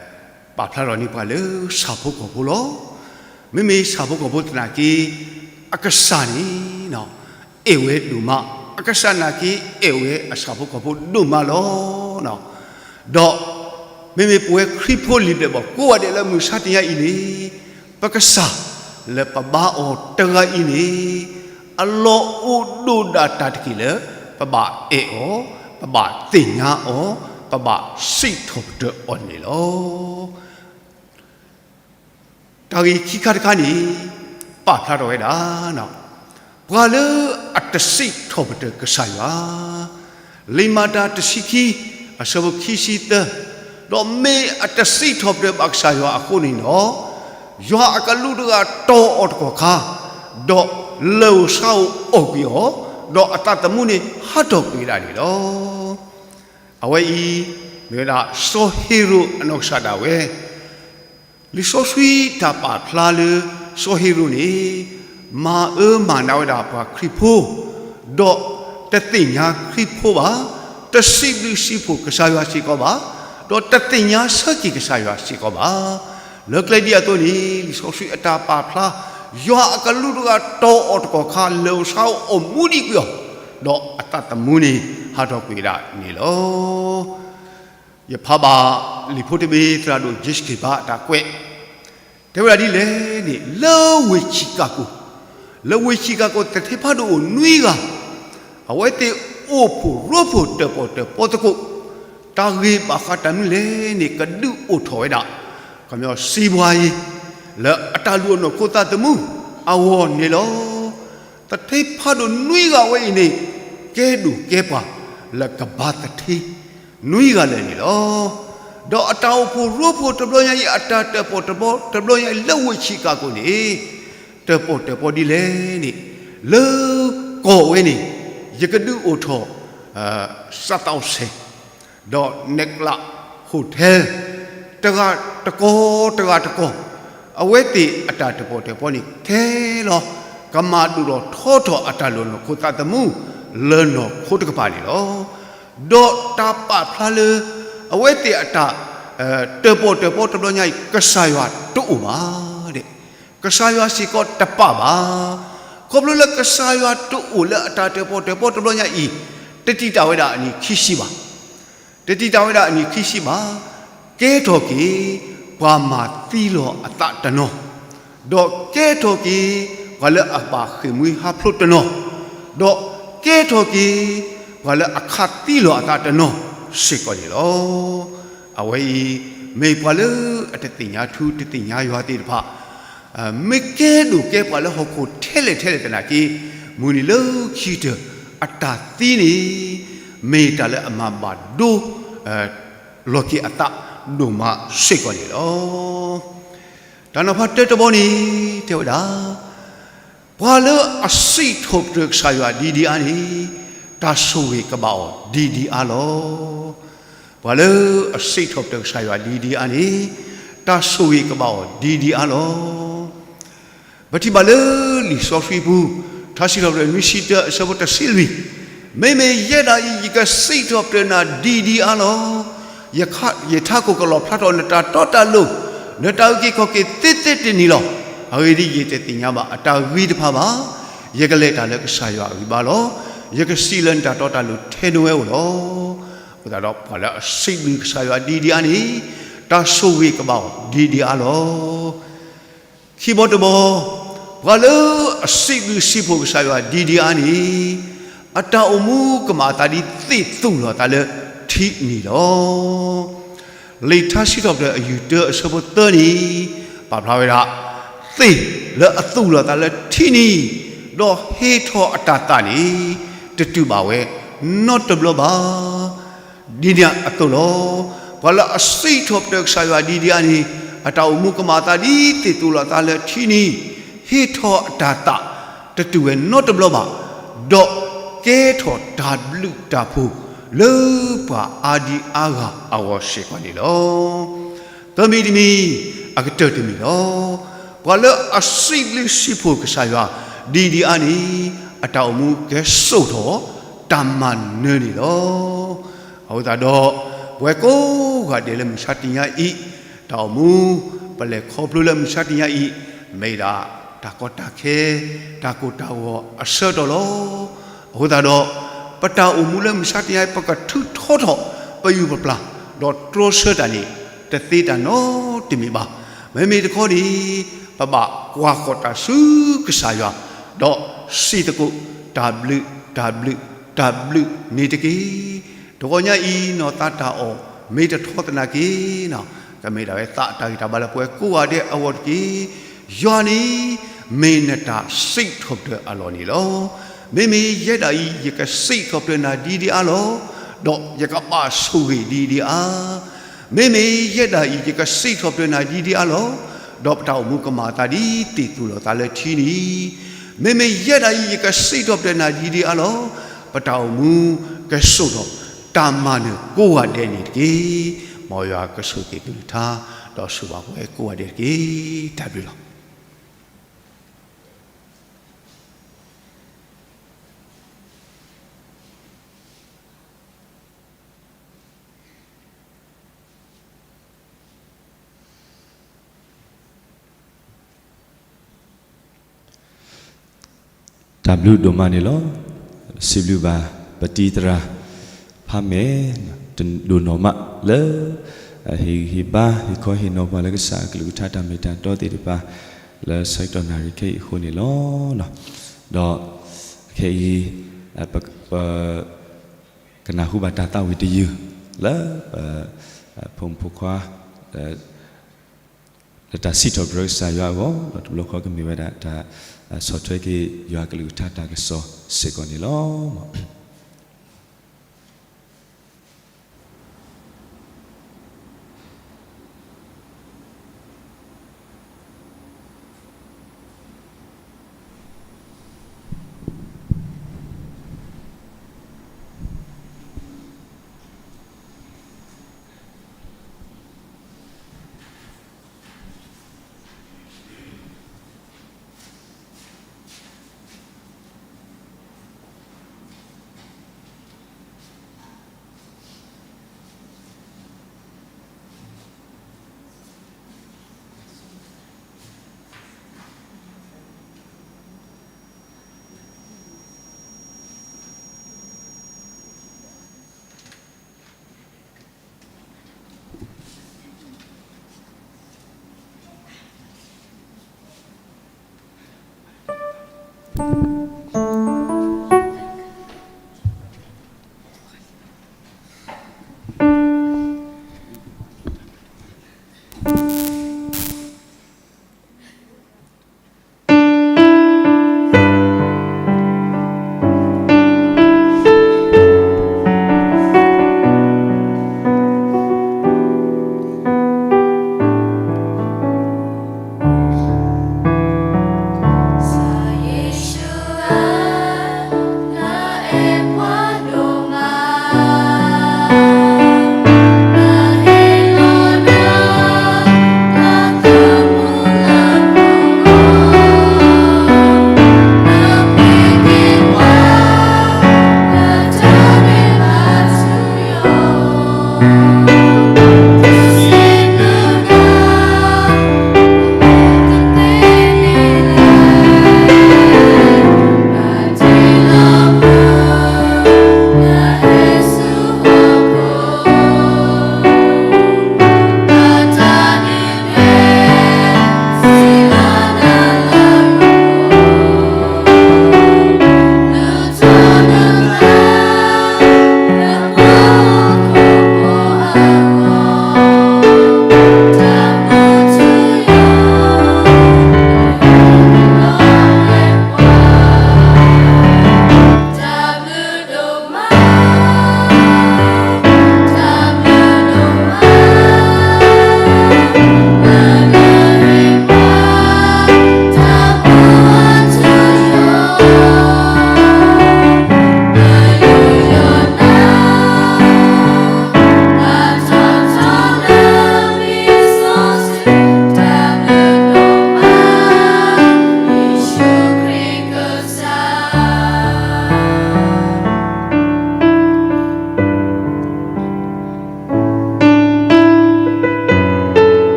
ပာ်ဖျါထီၣ်န့ၢ်ပှၤလၢဆၣ်ဖိကီၢ်ဖိလီၤ. မ့မ့ၢ်ဆၣ်ဖိကီၢ်ဖိသနာ်က့ အကစၢ်န့ၣ် အဲၣ်ဝဲဒိၣ်မး, အကစၢ်နာ်က့ အဲၣ်ဝဲအဆၣ်ဖိကီၢ်ဖိဒိၣ်မးလီၤ. ဒီးမ့မ့ၢ်ပဝဲခရံာ်ဖိလံာ်ဘျဲၣ်ဘီၣ်ကိးဂၤဒဲးလၢမုၢ်ဆါတနံၤညါအံၤန့ၣ်, ပကစၢ်လၢပဘါအီၤတဂၤအံၤန့ၣ်, အလီၢ်အိၣ်ဒိၣ်ဒၣ်တၢ်တက့ၢ်လၢ ပဘၣ်အဲၣ်အီၤ, ပဘၣ်သ့ၣ်ညါအီၤ, ပဘၣ်စံးထီၣ်ပတြၢၤအီၤန့ၣ်လီၤ. တၢ်ဂ့ၢ်ခံခါတခါန့ၣ် ပာ်ဖျါထီၣ်ဝဲဒၣ် ပှၤလၢအတစံးထီၣ်ပတြၢၤကစၢ်ယွၤ, လံာ်မၤတၢ်တဆံခံ အဆၢဖိခံဆံသၢ, ဒီးမ့ၢ်အတစံးထီၣ်ပတြၢၤဘၣ်ကစၢ်ယွၤအဃိန့ၣ်ဒီး, ယွၤအကလူးတဂၤတီၢ်အီၤတကီၢ်ခါ, ဒီးလၢၢ်ဧိၤဆါဧိၤအီၣ်ကွံာ်အီၤ, ဒီးအသးသမူန့ၣ်ဟးထီၣ်ကွံာ်ဒၣ်န့ၣ်လီၤ. အဝဲအံၤ မ့ၢ်ဝဲဒၣ်စီၤဟ့ၤရိာ်အနီၢ်ကစၢ်ဒၣ်ဝဲ လံာ်စီဆှံတၢ်ပာ်ဖျါလၢ စီၤဟ့ၤရိာ်န့ၣ် မၤအၢမၤနးဝဲဒၣ်ပှၤခရံာ်ဖိ, ဒီးတသ့ၣ်ညါခရံာ်ဖိဘၣ်, တစံးဘျုးစံးဖှိၣ်ကစၢ်ယွၤစ့ၢ်ကီးဘၣ်, ဒီးတသ့ၣ်ညါဆၢက့ၤကစၢ်ယွၤစ့ၢ်ကီးဘၣ်. လၢကျဲဒ်အသိးန့ၣ် လံာ်စီဆှံအတၢ်ပာ်ဖျါ ယွၤအကလူးတဂၤတီၢ်အီၤတကီၢ်ခါ လၢၢ်ဧိၤဆါဧိၤအီၣ်မူဒံးကွံာ်အီၤ, ဒီးအသးသမူန့ၣ်ဟးထီၣ်ကွံာ်ဒၣ်န့ၣ်လီၤ. ယဖးဘၣ်လံာ်ဖိတဘ့ၣ် သရၣ်ဒိၣ် Jay Scott အတၢ်ကွဲး တဲဝဲဒၣ်ဒ်လဲၣ်န့ၣ် လၢဝ့ၢ်ဆံးကၤကိၣ်, လၢဝ့ၢ်ဆံးကၤကိၣ်သထ့ဖးဒိၣ်အိၣ်နွံဂၤ, အဝဲသ့ၣ်အိၣ်ဖှိၣ်ရိဖှိၣ်တၢၣ်ပီၣ်တၢၣ်ပီသကိး, တၢ်ဂ့ၢ်ဘၣ်ဃးတၢ်မနုၤလဲၣ်န့ၣ် ကဒုးအိၣ်ထီၣ်ဝဲဒၣ် ကမီၤစံးပှၤအံၤ လၢအတၢ်လူၤအနီၢ်ခိသးသမူအဂီၢ်န့ၣ်လီၤ. သထ့ဖးဒိၣ်နွံဂၤဝဲအံၤန့ၣ် ကဲဒိၣ်ကဲပှၤလၢကဘါသထ့ နွံဂၤလၢာ်န့ၣ်လီၤ. ဒီးအတၢ်အိၣ်ဖှိၣ်ရိဖှိၣ်တဘျီညါအံၤ အတၢ်တၢၣ်ပီၣ်တၢၣ်ပီတဘျီညါအံၤ လၢဝ့ၢ်ဆံးကၤကိၣ်န့ၣ် တၢၣ်ပီၣ်တၢၣ်ပီဒ်လဲၣ်န့ၣ် လၢကီၢ်ဝဲန့ၣ် ယကဒုးအိၣ်ထီၣ် စးသီးစဲး ဒီး Nightclub Hotel တဂၤတကီၢ်တဂၤတကီၢ်, အဝဲသ့ၣ်အတၢ်တၢၣ်ပီၣ်တၢၣ်ပီန့ၣ် ခဲလၢာ် ကမၤဒိၣ်ထီၣ်ထီထီၣ်အတၢ်လူၤနီၢ်ခိသးသမူ လၢနီၢ်ခိတကပၤန့ၣ်လီၤ. ဒီးတၢ်ပာ်ဖျါလၢ အဝဲသ့ၣ်အတၢ် တၢၣ်ပီၣ်တၢၣ်ပီတဘျီညါအံၤ ကစၢ်ယွၤတအိၣ်ဘၣ် ကစၢ်ယွၤစ့ၢ်ကီးတပာ်ဘၣ်. ခီဖျိလၢကစၢ်ယွၤတအိၣ်လၢအတၢ်တၢၣ်ပီၣ်တၢၣ်ပီတဘျီညါအံၤ တတံာ်တာ်ဝဲဒၣ်အနံၣ်ခံဆံဘၣ်. တတံာ်တာ်ဝဲဒၣ်အနံၣ်ခံဆံဘၣ်. ကဲထီၣ်က့ၤ ပှၤမၤသံလီၤအသးတနီၤ, ဒီးကဲထီၣ်က့ၤ ပှၤလၢအဘၣ်ဃ့ၢ်မှံဟးဖျိးတနီၤ, ဒီးကဲထီၣ်က့ၤ ပှၤလၢအခးသံလီၤအသးတနီၤစ့ၢ်ကီးန့ၣ်လီၤ. အဝဲအံၤ မ့ၢ်ပှၤလၢအတသ့ၣ်ညါထူတသ့ၣ်ညါယွၤသ့ၣ်တဖၣ် မ့ၢ်ကဲဒိၣ်ကဲပှၤလၢဟီၣ်ခိၣ်ထဲလဲၣ်ထဲလဲၣ်သနာ်က့ မုၢ်နံၤလၢခံကတၢၢ် အတၢ်သံန့ၣ် မ့ၢ်တၢ်လၢအမၤဘၣ်ဒိ လီၤက့ၤအသးဒိၣ်မးစ့ၢ်ကီးန့ၣ်လီၤ. တၢ်နီၤဖးတၢတဘီန့ၣ် တဲဝဲဒၣ် ပှၤလၢအစံးထီၣ်ပတြၢၤကစၢ်ယွၤဒ်ဒ်အါန့ၣ် တၢ်ဆိၣ်ဂ့ၤကဘၣ်အီၤဒ်ဒ်အါလီၤ. ပှၤလၢအစံးထီၣ်ပတြၢၤကစၢ်ယွၤဒ်ဒ်အါန့ၣ် တၢ်ဆိၣ်ဂ့ၤကဘၣ်အီၤဒ်ဒ်အါလီၤ. ပထံၣ်ဘၣ်လၢလံာ်စီဆှံပူၤ ထါစံးထီၣ်ပတြၢၤနွံဆံတၢအဆၢဖိတဆံလွံၢ်, မ့မ့ၢ်ယဲဒၣ်အံၤ ယကစံးထီၣ်ပတြၢၤနၤဒ်ဒ်အါလီၤ. ယထးခိၣ်ကလီၣ်ဖျါထီၣ်နတၢ်တီတၢ်လိၤ, နတၢ်အုၣ်က့ၤခီၣ်က့ၤသ့သ့တနံၤလီၤ. အဂ့ၢ်ဒ်အံၤ, ယတသ့ၣ်ညါဘၣ်အတၢ်ဂ့ၤတဖၣ်ဘၣ်. ယကလဲၤတၢ်လၢကစၢ်ယွၤအဂံၢ်ဘါလီၤ. ယကစံးလၢနတၢ်တီတၢ်လိၤထဲနဝဲဧိၤလီၤ. အဃိသတးဒီး ပှၤလၢအစံးဘျုးကစၢ်ယွၤဒ်ဒ်အါန့ၣ် တၢ်ဆိၣ်ဂ့ၤကဘၣ်အီၤဒ်ဒ်အါလီၤ. ခံဘီတဘီ, ပှၤလၢအစံးဘျုးစံးဖှိၣ်ကစၢ်ယွၤဒ်ဒ်အါန့ၣ် အတၢ်အိၣ်မူကမၤအသးဒ်သ့ၣ်သူၣ်လီၤအသးလၢထံနံၤလီၤ. လံာ်ထါစံးထီၣ်ပတြၢၤအယူၢ်တၢအဆၢဖိသၢန့ၣ် ပာ်ဖျါဝဲဒၣ် သ့ၣ်လၢအသူၣ်လီၤအသးလၢထံနံၤ ဒီးဟ့ၣ်ထီၣ်အတၢ်သးန့ၣ် တတုၤဘၣ်ဝဲနီတဘျီဘၣ်. ဒ်န့ၣ်အသိးလီၤ. ပှၤလၢအစံးထီၣ်ပတြၢၤကစၢ်ယွၤဒ်ဒ်အါန့ၣ် အတၢ်အိၣ်မူကမၤအသးဒ်သ့ၣ်သူၣ်လီၤအသးလၢထံနံၤ, ဟ့ၣ်ထီၣ်အတၢ်သး တတုၤဝဲနီတဘျီဘၣ်, ဒီးကဲထီၣ်တၢ်ဘျုးတၢ်ဖှိၣ်လၢပှၤအါဒံအါဂၤအဂီၢ်စ့ၢ်ကီးန့ၣ်လီၤ. သၢမံၤတမံၤ, အကတၢၢ်တမံၤလီၤ. ပှၤလၢအစံးဘျုးစံးဖှိၣ်ကစၢ်ယွၤဒ်ဒ်အါန့ၣ် အတၢ်အိၣ်မူကဲစိာ်ထီၣ်တၢ်မၤနၢၤန့ၣ်လီၤ. အဃိသတးဒီး ပဝဲကိးဂၤဒဲးလၢမုၢ်ဆါတနံၤညါအံၤ တၢ်အိၣ်မူ ပလဲၤခီဖျိလၢမုၢ်ဆါတနံၤညါအံၤ မ့ၢ်ဒၣ်တၢ်ကီတၢ်ခဲ တၢ်ကိၢ်တၢ်ဂီၤအဆၢကတီၢ်လီၤ. အဃိသတးဒီး ပတၢ်အိၣ်မူလၢမုၢ်ဆါတနံၤညါအံၤ ပကထုးထီထီၣ်ပယူၢ်ပပျၢ် ဒီးတြီဆၢတၢ်န့ၣ် တသ့တၢ်နီတမံၤဘၣ်. မ့မ့ၢ်တခီန့ၣ် ပဘၣ်ကွၢ်ဃီၤတၢ်ဆူကစၢ်ယွၤ ဒီးစံးသကိး တၢ်ဘျုး တၢ်ဘျုး တၢ်ဘျုးန့ၣ်တက့ၢ်. တဂီၤညါအံၤ နီၢ်သးတၢ်အီၣ် မ့ၢ်တထီသနာ်က့ ကမ့ၢ်ဒၣ်ဝဲသးတၢ်ဂံၢ်တၢ်ဘါလၢပဝဲကိးဂၤဒဲးအဂီၢ်တက့ၢ်. ယွၤန့ၣ် မ့ၢ်နတၢ်စံးထီၣ်ပတြၢၤအလီၢ်န့ၣ်လီၤ. မ့မ့ၢ်ယဲဒၣ်အံၤ ယကစံးထီၣ်ပတြၢၤနၤဒ်ဒ်အါလီၤ. ဒီးယကဘၣ်ဆိၣ်ဂ့ၤဒ်ဒ်အါ. မ့မ့ၢ်ယဲဒၣ်အံၤ ယကစံးထီၣ်ပတြၢၤနၤဒ်ဒ်အါလီၤ. ဒီးပတၢ်အိၣ်မူကမၤအသးဒ်သ့ၣ်သူၣ်လီၤသးလၢထံန့ၣ်, မ့မ့ၢ်ယဲဒၣ်အံၤ ယကစံးထီၣ်ပတြၢၤနၤဒ်ဒ်အါလီၤ. ပတၢ်အိၣ်မူကစိာ်ထီၣ်တၢ်မၤနၢၤကိးဂၤဒဲးန့ၣ်တက့ၢ်. မ်ယွၤကဆိၣ်ဂ့ၤကလုၢ်ကထါ ဒီးဆိၣ်ဂ့ၤပဝဲကိးဂၤဒဲးတက့ၢ်. တၢ်ဘျုးလီၤ. တၢ်ဘျုးဒိၣ်မးန့ၣ်လီၤ. စံးဘျုးဘၣ် ပတံၤသရၣ် ဖးမဲာ် တဒိၣ်နီၢ်မးလၢ ဟ့ၣ်ဂံၢ်ဟ့ၣ်ဘါ ဟ့ၣ်ခီဟ့ၣ်နီၤပှၤလၢကစၢ်အကလုၢ်ကထါတၢ်မ့ၢ်တၢ်တီသ့ၣ်တဖၣ် လၢဆၢကတီၢ်နၣ်ရံၣ်ခဲအံၤအဃိန့ၣ်လီၤ. ဒီးခဲအံၤ ပ ကနၢ်ဟူဘၣ်တၢ်သးဝံၣ်တယုၢ် လၢ ပ ဖိမုၣ်ဖိခွါ လၢတၢ်စံးထီၣ်ပတြၢၤကစၢ်ယွၤအဂီၢ် ဒီးတဘျီဃီကမ့ၢ်ဝဲဒၣ်တၢ်ဆီၣ်ထွဲက့ၤယွၤကလုၢ်ကထါတၢ်ကစီၣ်စ့ၢ်ကီးန့ၣ်လီၤ.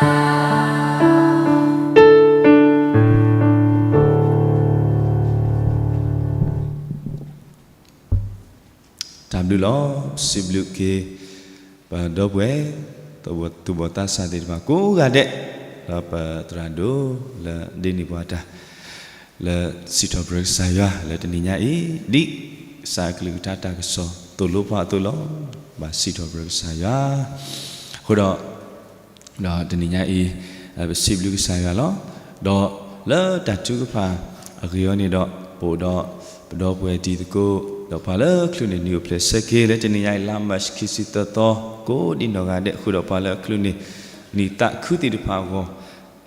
တၢ်ဘျုးလီၤ. စံးဘျုးက့ၤ ပဒီပုၢ်ဝဲၢ် သူၣ်ဘီၣ်သးစၢ်သ့ၣ်တဖၣ်ကိးဂၤဒဲး ဒီးပသရၣ်ဒိၣ်လၢဒ်န့ၣ်ပှၤတၢ် လၢစံးထီၣ်ပတြၢၤကစၢ်ယွၤလၢတနံၤညါအံၤ ဒ်ကစၢ်အကလုၢ်ကထါတၢ်ကစီၣ်သိၣ်လိပှၤအသိးလီၤ. ဘၣ်စံးထီၣ်ပတြၢၤကစၢ်ယွၤ အဃိဒီး ဒီးတနံၤညါအံၤ ပစံးဘျုးကစၢ်ယွၤလီၤ. ဒီးလၢတၢ်ထုကဖၣ်အဂ့ၢ်အီၤန့ၣ်ဒီး ပအိၣ်ဒီးပဒီပုၢ်ဝဲၢ်တံၤသကိး ဒီးပှၤလၢအချုးန့ၢ်နံၣ်အိၣ်ဖျဲၣ်ဆၢက့ၤ လၢတနံၤညါအံၤ လါမၢ်ၡး ခံဆံသၢသီ ကိးဒံနီၢ်ဂၤဒဲး ဃုာ်ဒီးပှၤလၢအချုးန့ၢ် နံၣ်သးခုသ့ၣ်တဖၣ်အဂီၢ်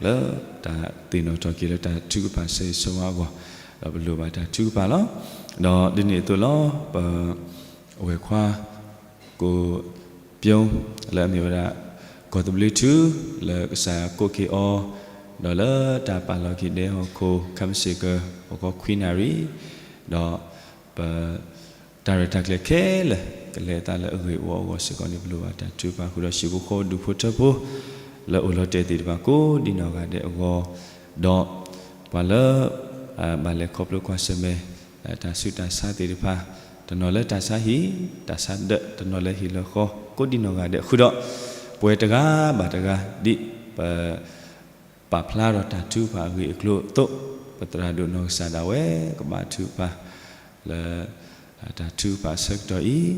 လၢတၢ်သ့ၣ်နီၣ်ထီၣ်က့ၤလၢတၢ်ထုကဖၣ် ဆၢဂ့ၤဆၢဝါအဂီၢ် ဒီးပလိၣ်ဘၣ်တၢ်ထုကဖၣ်လီၤ. ဒီးဒ်န့ၣ်အသိးလီၤ ပ အဝဲၢ်ခွါ ကိၣ်ပၠိ လၢအမ့ၢ်ဝဲဒၣ် ကီၢ်သဘျ့ထူ လၢကစၢ်ယွၤကိးက့ၤအီၤ ဒီးလၢတၢ်ပာ်လီၤက့ၤဒဲဟီၣ်ခိၣ် ခဲမုၢ်ဆ့ၣ်ကီၢ် ဟီၣ်ခိၣ်ခွံနၣ်ရံၣ် ဒီးပ တၢ်ရဲၣ်တၢ်ကျဲၤခဲလၢာ် ကလဲၤအသးလၢအဂ့ၢ်အဝီအဂီၢ်စ့ၢ်ကီးန့ၣ် ပလိၣ်ဘၣ်တၢ်ထုကဖၣ်ဃုာ်ဒီး ဟံၣ်ဖိဃီဖိဒူၣ်ဖိထၢဖိ လၢအိၣ်လီၤတဲာ်သ့ၣ်တဖၣ်ကိးဒံနီၢ်ဂၤဒဲးအဂီၢ် ဒီးပှၤလၢ ဘၣ်လဲၤခီဖျိကွၢ်ဆၢၣ်မဲာ် တၢ်ဆူးတၢ်ဆါသ့ၣ်တဖၣ် တနီၤလၢတၢ်ဆါဟံၣ် တၢ်ဆါဒၢး တနီၤလၢဟံၣ်လၢဃီ ကိးဒံနီၢ်ဂၤဒဲးဃုာ်ဒီး ပဝဲတဂၤဘၣ်တဂၤ ဒ်ပ ပာ်ဖျါဒီးတၢ်ထုကဖၣ်အဂ့ၢ်အကျိၤအသိး ပသရၣ်ဒိၣ်နီၢ်ကစၢ်ဒၣ်ဝဲ ကဘါထုကဖၣ် လၢ တၢ်ထုကဖၣ်အဆၢကတီၢ်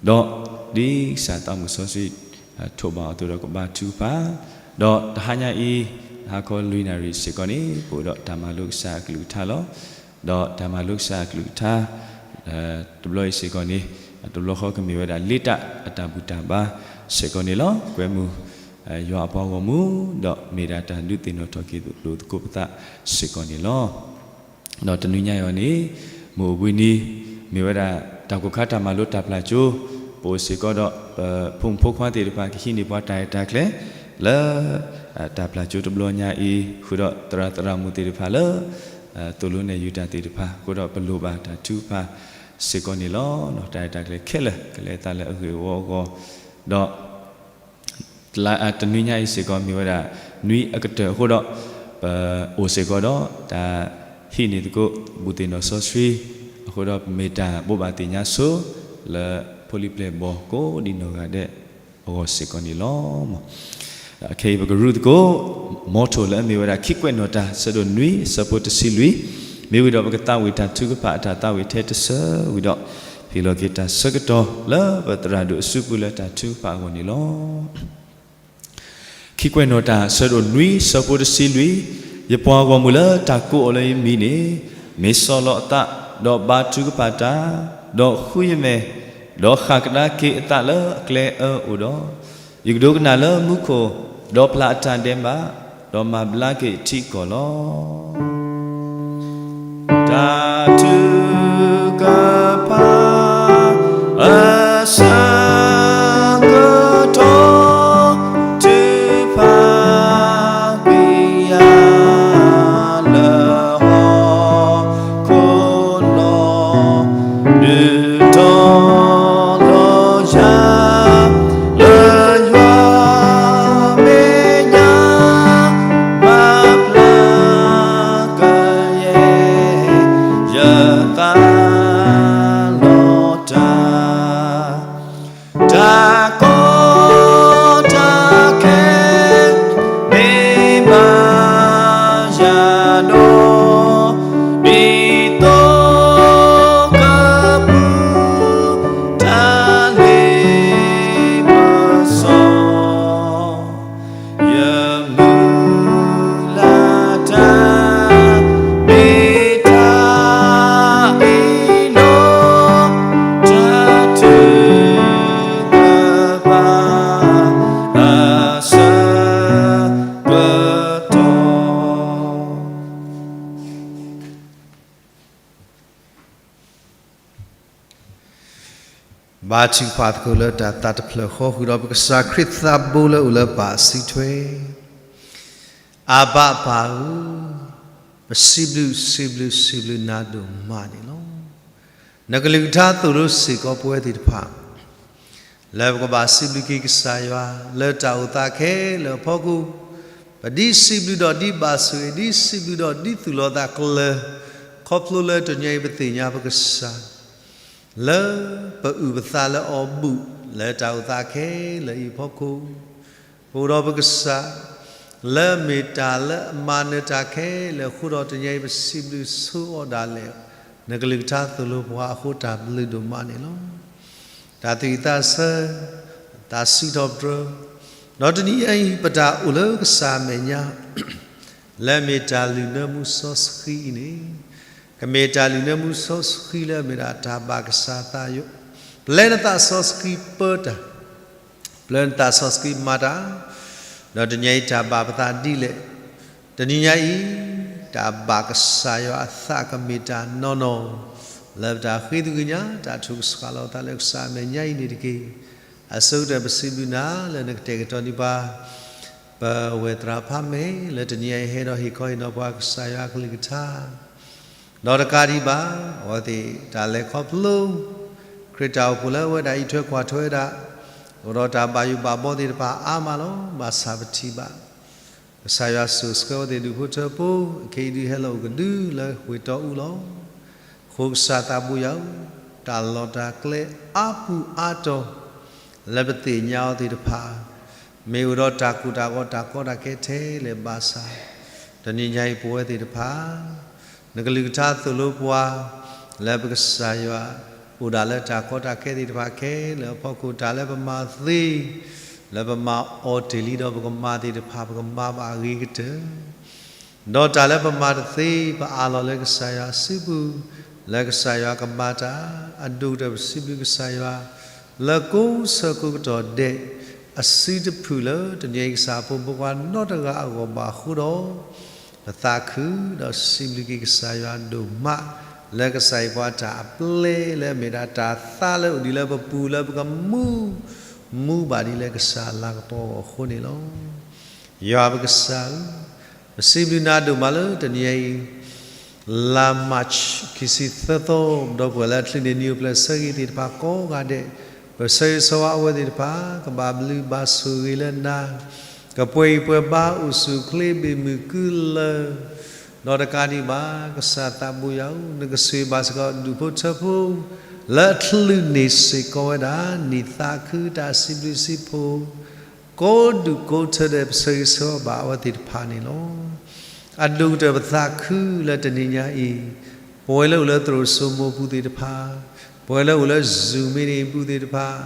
အံၤ ဒီးဒ်ကစၢ်သးမုၣ်စီဆှံ ထိးဘၣ်အီၤအသိးဒီးကဘါထုကဖၣ် ဒီးတဟါညါအံၤ ဟါခီလွံၢ်နၣ်ရံၣ်စ့ၢ်ကီးန့ၣ် ပအိၣ်ဒီးတၢ်မၤလိကစၢ်အကလုၢ်ကထါလီၤ. ဒီးတၢ်မၤလိကစၢ်အကလုၢ်ကထါ တဘျီအံၤစ့ၢ်ကီးန့ၣ် တဘျီဃီကမ့ၢ်ဝဲဒၣ်လ့တၢ်အတၢ်ဘူၣ်တၢ်ဘါစ့ၢ်ကီးန့ၣ်လီၤ. ကွဲမုာ် ယွၤအပှၤဂီၢ်မုၢ် ဒီးမ့ၢ်ဒၣ်တၢ်ဒုးသ့ၣ်နီၣ်ထီၣ်က့ၤလိာ်သကိးပသးစ့ၢ်ကီးန့ၣ်လီၤ. ဒီးတနွံညါအံၤန့ၣ် မုၢ်အိၣ်ဘှံးနံၤ မ့ၢ်ဝဲဒၣ်တၢ်ကိၢ်ခါတၢ်မၤလိတၢ်ပျၢ်ကၠိ ပအိၣ်စ့ၢ်ကီးဒီး ပဖိမုၣ်ဖိခွါသ့ၣ်တဖၣ်ကဟံးန့ၢ်ပှၤတၢ်ရဲၣ်တၢ်ကျဲၤ လၢ တၢ်ပျၢ်ကၠိတဘျီညါအံၤ ဃုာ်ဒီးသရၣ်သရၣ်မုၣ်သ့ၣ်တဖၣ်လၢ သိၣ်လိနဲၣ်ယုာ်တၢ်သ့ၣ်တဖၣ် ဃုာ်ဒီးပလိၣ်ဘၣ်တၢ်ထုကဖၣ်စ့ၢ်ကီးန့ၣ်လီၤ. တၢ်ရဲၣ်တၢ်ကျဲၤခဲလၢာ် ကလဲၤအသးလၢအဂ့ၢ်အဝီအဂီၢ် ဒီး တနွံညါအံၤစ့ၢ်ကီးမ့ၢ်ဝဲဒၣ် နွံအကတၢၢ်အဃိဒီး ပအိၣ်စ့ၢ်ကီးဒီး တၢ်ဟံးန့ၢ်သကိး ဘူၣ်သ့ၣ်နီၣ်စီဆှံ အဃိဒီးပမ့ၢ်တၢ်ဘိးဘၣ်သ့ၣ်ညါဆိ လၢဖိလံၤပျဲၢ်ဘီၣ်ကိးဒံနီၢ်ဂၤဒဲးအဂီၢ်စ့ၢ်ကီးန့ၣ်လီၤ. ခဲအံၤပကရူၢ်သကိး motto လၢအမ့ၢ်ဝဲဒၣ် ခံကွဲးနီၣ်တၢ် ဆၢဒိၣ်နွံ ဆၢဖိတဆံလွံၢ် မ့ၢ်ဝံၤဒီးပကသးဝံၣ်တၢ်ထုကဖၣ်အတၢ်သးဝံၣ်ထဲတဆၢဝံၤဒီး ဟ့ၣ်လီၤက့ၤတၢ်ဆၢကတီၢ်လၢပသရၣ်ဒိၣ်အစုပူၤလၢတၢ်ထုကဖၣ်အဂီၢ်န့ၣ်လီၤ. ခံကွဲးနီၣ်တၢ် ဆၢဒိၣ်နွံ ဆၢဖိတဆံလွံၢ်, ယပှၤဂီၢ်မုၢ်လၢတၢ်ကိးအီၤလၢယမံၤန့ၣ် မ့ၢ်ဆီၣ်လီၤအသး, ဒီးဘါထုကဖၣ်တၢ်, ဒီးဃုယမဲာ်, ဒီးဃၣ်ကဒါက့ၤအသးလၢအကျဲအၢအိၣ်ဒီး, ယကဒိကနၣ်လၢမူခိၣ်, ဒီးပျၢ်အတၢ်ဒဲးဘး, ဒီးမၤဘျါက့ၤထံကီၢ်လီၤ. တၢ်ထုကဖၣ်အဆၢကတီၢ် ထုကဖၣ်ကွံာ်ယၤလၢဟီၣ်ခိၣ်လီၤ. ဒုးတီၤလီၤယၤ လၢယွၤမဲာ်ညါ မၤဘျါကယဲၢ် ယသးလီၤတၢ် တၢ်ကီတၢ်ခဲ မ့ၢ်ဘၣ်ယၤဒီး ဒ်သိးကပူၤ တၢ်လ့ပစီ ယမုၢ်လၢ်တၢ် မ့ၢ်တၢ်အ့ၣ်လိာ် တၢ်ထုကဖၣ် အဆၢကတီၢ် ဘါထုကဖၣ်သကိးလၢတၢ်သးတဖျၢၣ်ဃီ ဃုာ်ဒီးပကစၢ်ခရံာ်သးဘိလၢအိၣ်လၢပၢ်အစုထွဲ, အဘၣ်ပၢ်ဧၢ, ပစံးဘျုးစံးဘျုးစံးဘျုးနၤဒိၣ်မးန့ၣ်လီၤ. နကလုၢ်ကထါသိၣ်လိစ့ၢ်ကီးပဝဲသ့ၣ်တဖၣ် လၢပကဘၣ်စံးဘျုးက့ၤကစၢ်ယွၤ လၢတၢ်အိၣ်သးခဲလၢာ်အဖီခိၣ်, ပဒ်စံးဘျုးဒီးဒ်ဘၣ်ဆိၣ်ဂ့ၤ, ဒ်စံးဘျုးဒီးဒ်သူၣ်လီၤသးကျၢၤ, ခီဖျိလၢတနံၤအံၤပသ့ၣ်ညါပကစၢ် လၢပအုၣ်ပသးလၢအီၤဘူၣ် လၢတၢ်အိၣ်သးခဲလၢာ်အံၤအဖီခိၣ်, ပအိၣ်ဒီးပကစၢ် လၢအမ့ၢ်တၢ်လၢအမၤနၢၤတၢ်ခဲလၢာ်အဃိဒီး တနံၤအံၤပစံးဘျုးဆိအီၤဒၣ်လဲာ်, နကလုၢ်ကထါသိၣ်လိပှၤအဃိ တၢ်ဘျုးဒိၣ်မးန့ၣ်လီၤ. တၢ်သူၣ်ဝံၣ်သးဆၢ, တၢ်စံးထီၣ်ပတြၢၤ, ဒီးတနံၤအံၤ ပတၢ်အိၣ်လၢကစၢ်အမဲာ်ညါ လၢအမ့ၢ်တၢ်လုၢ်နၢမူစီဆှံအံၤန့ၣ်, ကမ့ၢ်တၢ်လုၢ်နၢမူစီဆှံလၢအမ့ၢ်ဒၣ်တၢ်ဘၣ်ကစၢ်သးယိၣ်, ပျဲနသးစီဆှံပၢတၢ်, ပျဲနသးစီဆှံမၤတၢ်, ဒီးတနံၤအံၤတၢ်ဘၣ်ပသးဒ်လဲၣ်, တနံၤညါအံၤ တၢ်ဘၣ်ကစၢ်ယွၤအသးကမ့ၢ်တၢ်နီၢ်နီၢ် လၢပတၢ်ဃ့သကွံာ်ညါ တၢ်ထုကဆှီလီၤသးလၢကစၢ်အမဲာ်ညါအံၤန့ၣ်တက့ၢ်. အဆိကတၢၢ်ပစံးဘျုးနၤလၢနကတဲာ်ကတီၤန့ၢ်ပှၤ ပဝဲၢ်သရၣ်ဖးမဲာ် လၢတနံၤအံၤဟဲဒီးဟ့ၣ်ခီဟ့ၣ်နီၤပှၤကစၢ်ယွၤအကလုၢ်ကထါ ဒီးတကးဒံးဘၣ် အဝဲသ့ၣ်တၢ်လဲၤခီဖျိ ခရံာ်တၢ်အိၣ်ဖှိၣ်လၢအဝဲဒၣ်အံးထွဲကွၢ်ထွဲဝဲဒၣ် အိၣ်ဒီးတၢ်ဘၣ်ယိၣ်ဘၣ်ဘီသ့ၣ်တဖၣ်အါမးလီၤ. ဘၣ်ဆၣ်ပထံၣ်ဘၣ် ကစၢ်ယွၤစိာ်ဆှၢအဝဲသ့ၣ်ဒူၣ်ဖိထၢဖိ အခဲအံၤဒုးဟဲလီၤအိၣ်ကဒုလၢဝ့ၢ်တီအူလီၤ. အဃိကစၢ်သးဘိယွၤဧၢ, တၢ်လီၢ်တၢ်ကျဲအါပူၤအါတီၤ လၢပသ့ၣ်ညါအီၤသ့ၣ်တဖၣ် မ့ၢ်အိၣ်ဒီးတၢ်ကူၣ်တၢ်ဂီၤတၢ်ကီတၢ်ခဲထဲလဲၣ်ဘၣ်ဆၣ်, တနံၤညါအံၤပဝဲသ့ၣ်တဖၣ် နကလုၢ်ကထါသိၣ်လိပှၤ လၢပကစၢ်ယွၤ အိၣ်ဒၣ်လၢတၢ်ကီတၢ်ခဲသ့ၣ်တဖၣ်ခဲလၢာ်အဖီခိၣ် တၢ်လၢပမၤသ့ လၢပမၤအီၤတ့ၢ်လံဒီးပကမၤသ့ၣ်တဖၣ် ပကမၤဘၣ်အဂ့ၤကတၢၢ် ဒီးတၢ်လၢပမၤတသ့ ပအးလီၤလၢကစၢ်ယွၤအစုပူၤ လၢကစၢ်ယွၤကမၤတၢ် အဒိၣ်ကတၢၢ်ပစံးဘျုးကစၢ်ယွၤ လၢကိးဆၢကိးကတီၢ်ဒဲး အစုတဖုၣ်လၢတနံၤအံၤကစၢ်ဖိမုၣ်ဖိခွါနီတဂၤအဂီၢ်ဘၣ်အဃိဒီး ပသးခုဒီးစံးဘျုးက့ၤကစၢ်ယွၤဒိၣ်မး လၢကစၢ်ယွၤပှၤတၢ်အပျဲလၢအမ့ၢ်ဒၣ်တၢ်သးလၢအအိၣ်ဒံးလၢပပူၤလၢပကမူ မူဘၣ်ဒ်လၢကစၢ်အလၤကပီၤအဂီၢ်အဃိန့ၣ်လီၤ. ယွၤပကစၢ်ဧၢ, ပစံးဘျုးနၤဒိၣ်မးလၢတနံၤအံၤ လါ March ခံဆံသၢသီ ဒီပုၢ်ဝဲၢ်လၢအချုးန့ၢ်နံၣ်အိၣ်ဖျဲၣ်ဆၢဂ့ၤသ့ၣ်တဖၣ်ကိးဂၤဒဲး, ပဆၢဂ့ၤဆၢဝါအဝဲသ့ၣ်တဖၣ် ကဘၣ်ဘျုးဘၣ်ဆိၣ်ဂ့ၤလၢနၤ, ကပှဲၤဂံၢ်ပှဲၤဘါအိၣ်ဆူၣ်အိၣ်ချ့ဘၣ်မုာ်ကုလၢ ဒီးတကးဒံးဘၣ် ကစၢ်သးဘိယွၤဧၢ, နကဆိၣ်ဂ့ၤဘၣ်စ့ၢ်ကီးဒူၣ်ဖိထၢဖိ လၢအချုးန့ၢ်စ့ၢ်ကီးဝဲဒၣ် နံၣ်သးခုတၢ်စံးဘျုးစံးဖှိၣ် ကိးဒူၣ်ကိးထၢဒဲး ပဆၢဂ့ၤဆၢဝါဘၣ်အဝဲသ့ၣ်တဖၣ်န့ၣ်လီၤ. အဒိၣ်ကတၢၢ်ပသးခုလၢတနံၤညါအံၤ, ပဝဲလၢအိၣ်လၢသရိာ်စိမိၤပူၤသ့ၣ်တဖၣ်, ပဝဲလၢအိၣ်လၢ Zoom meeting ပူၤသ့ၣ်တဖၣ်,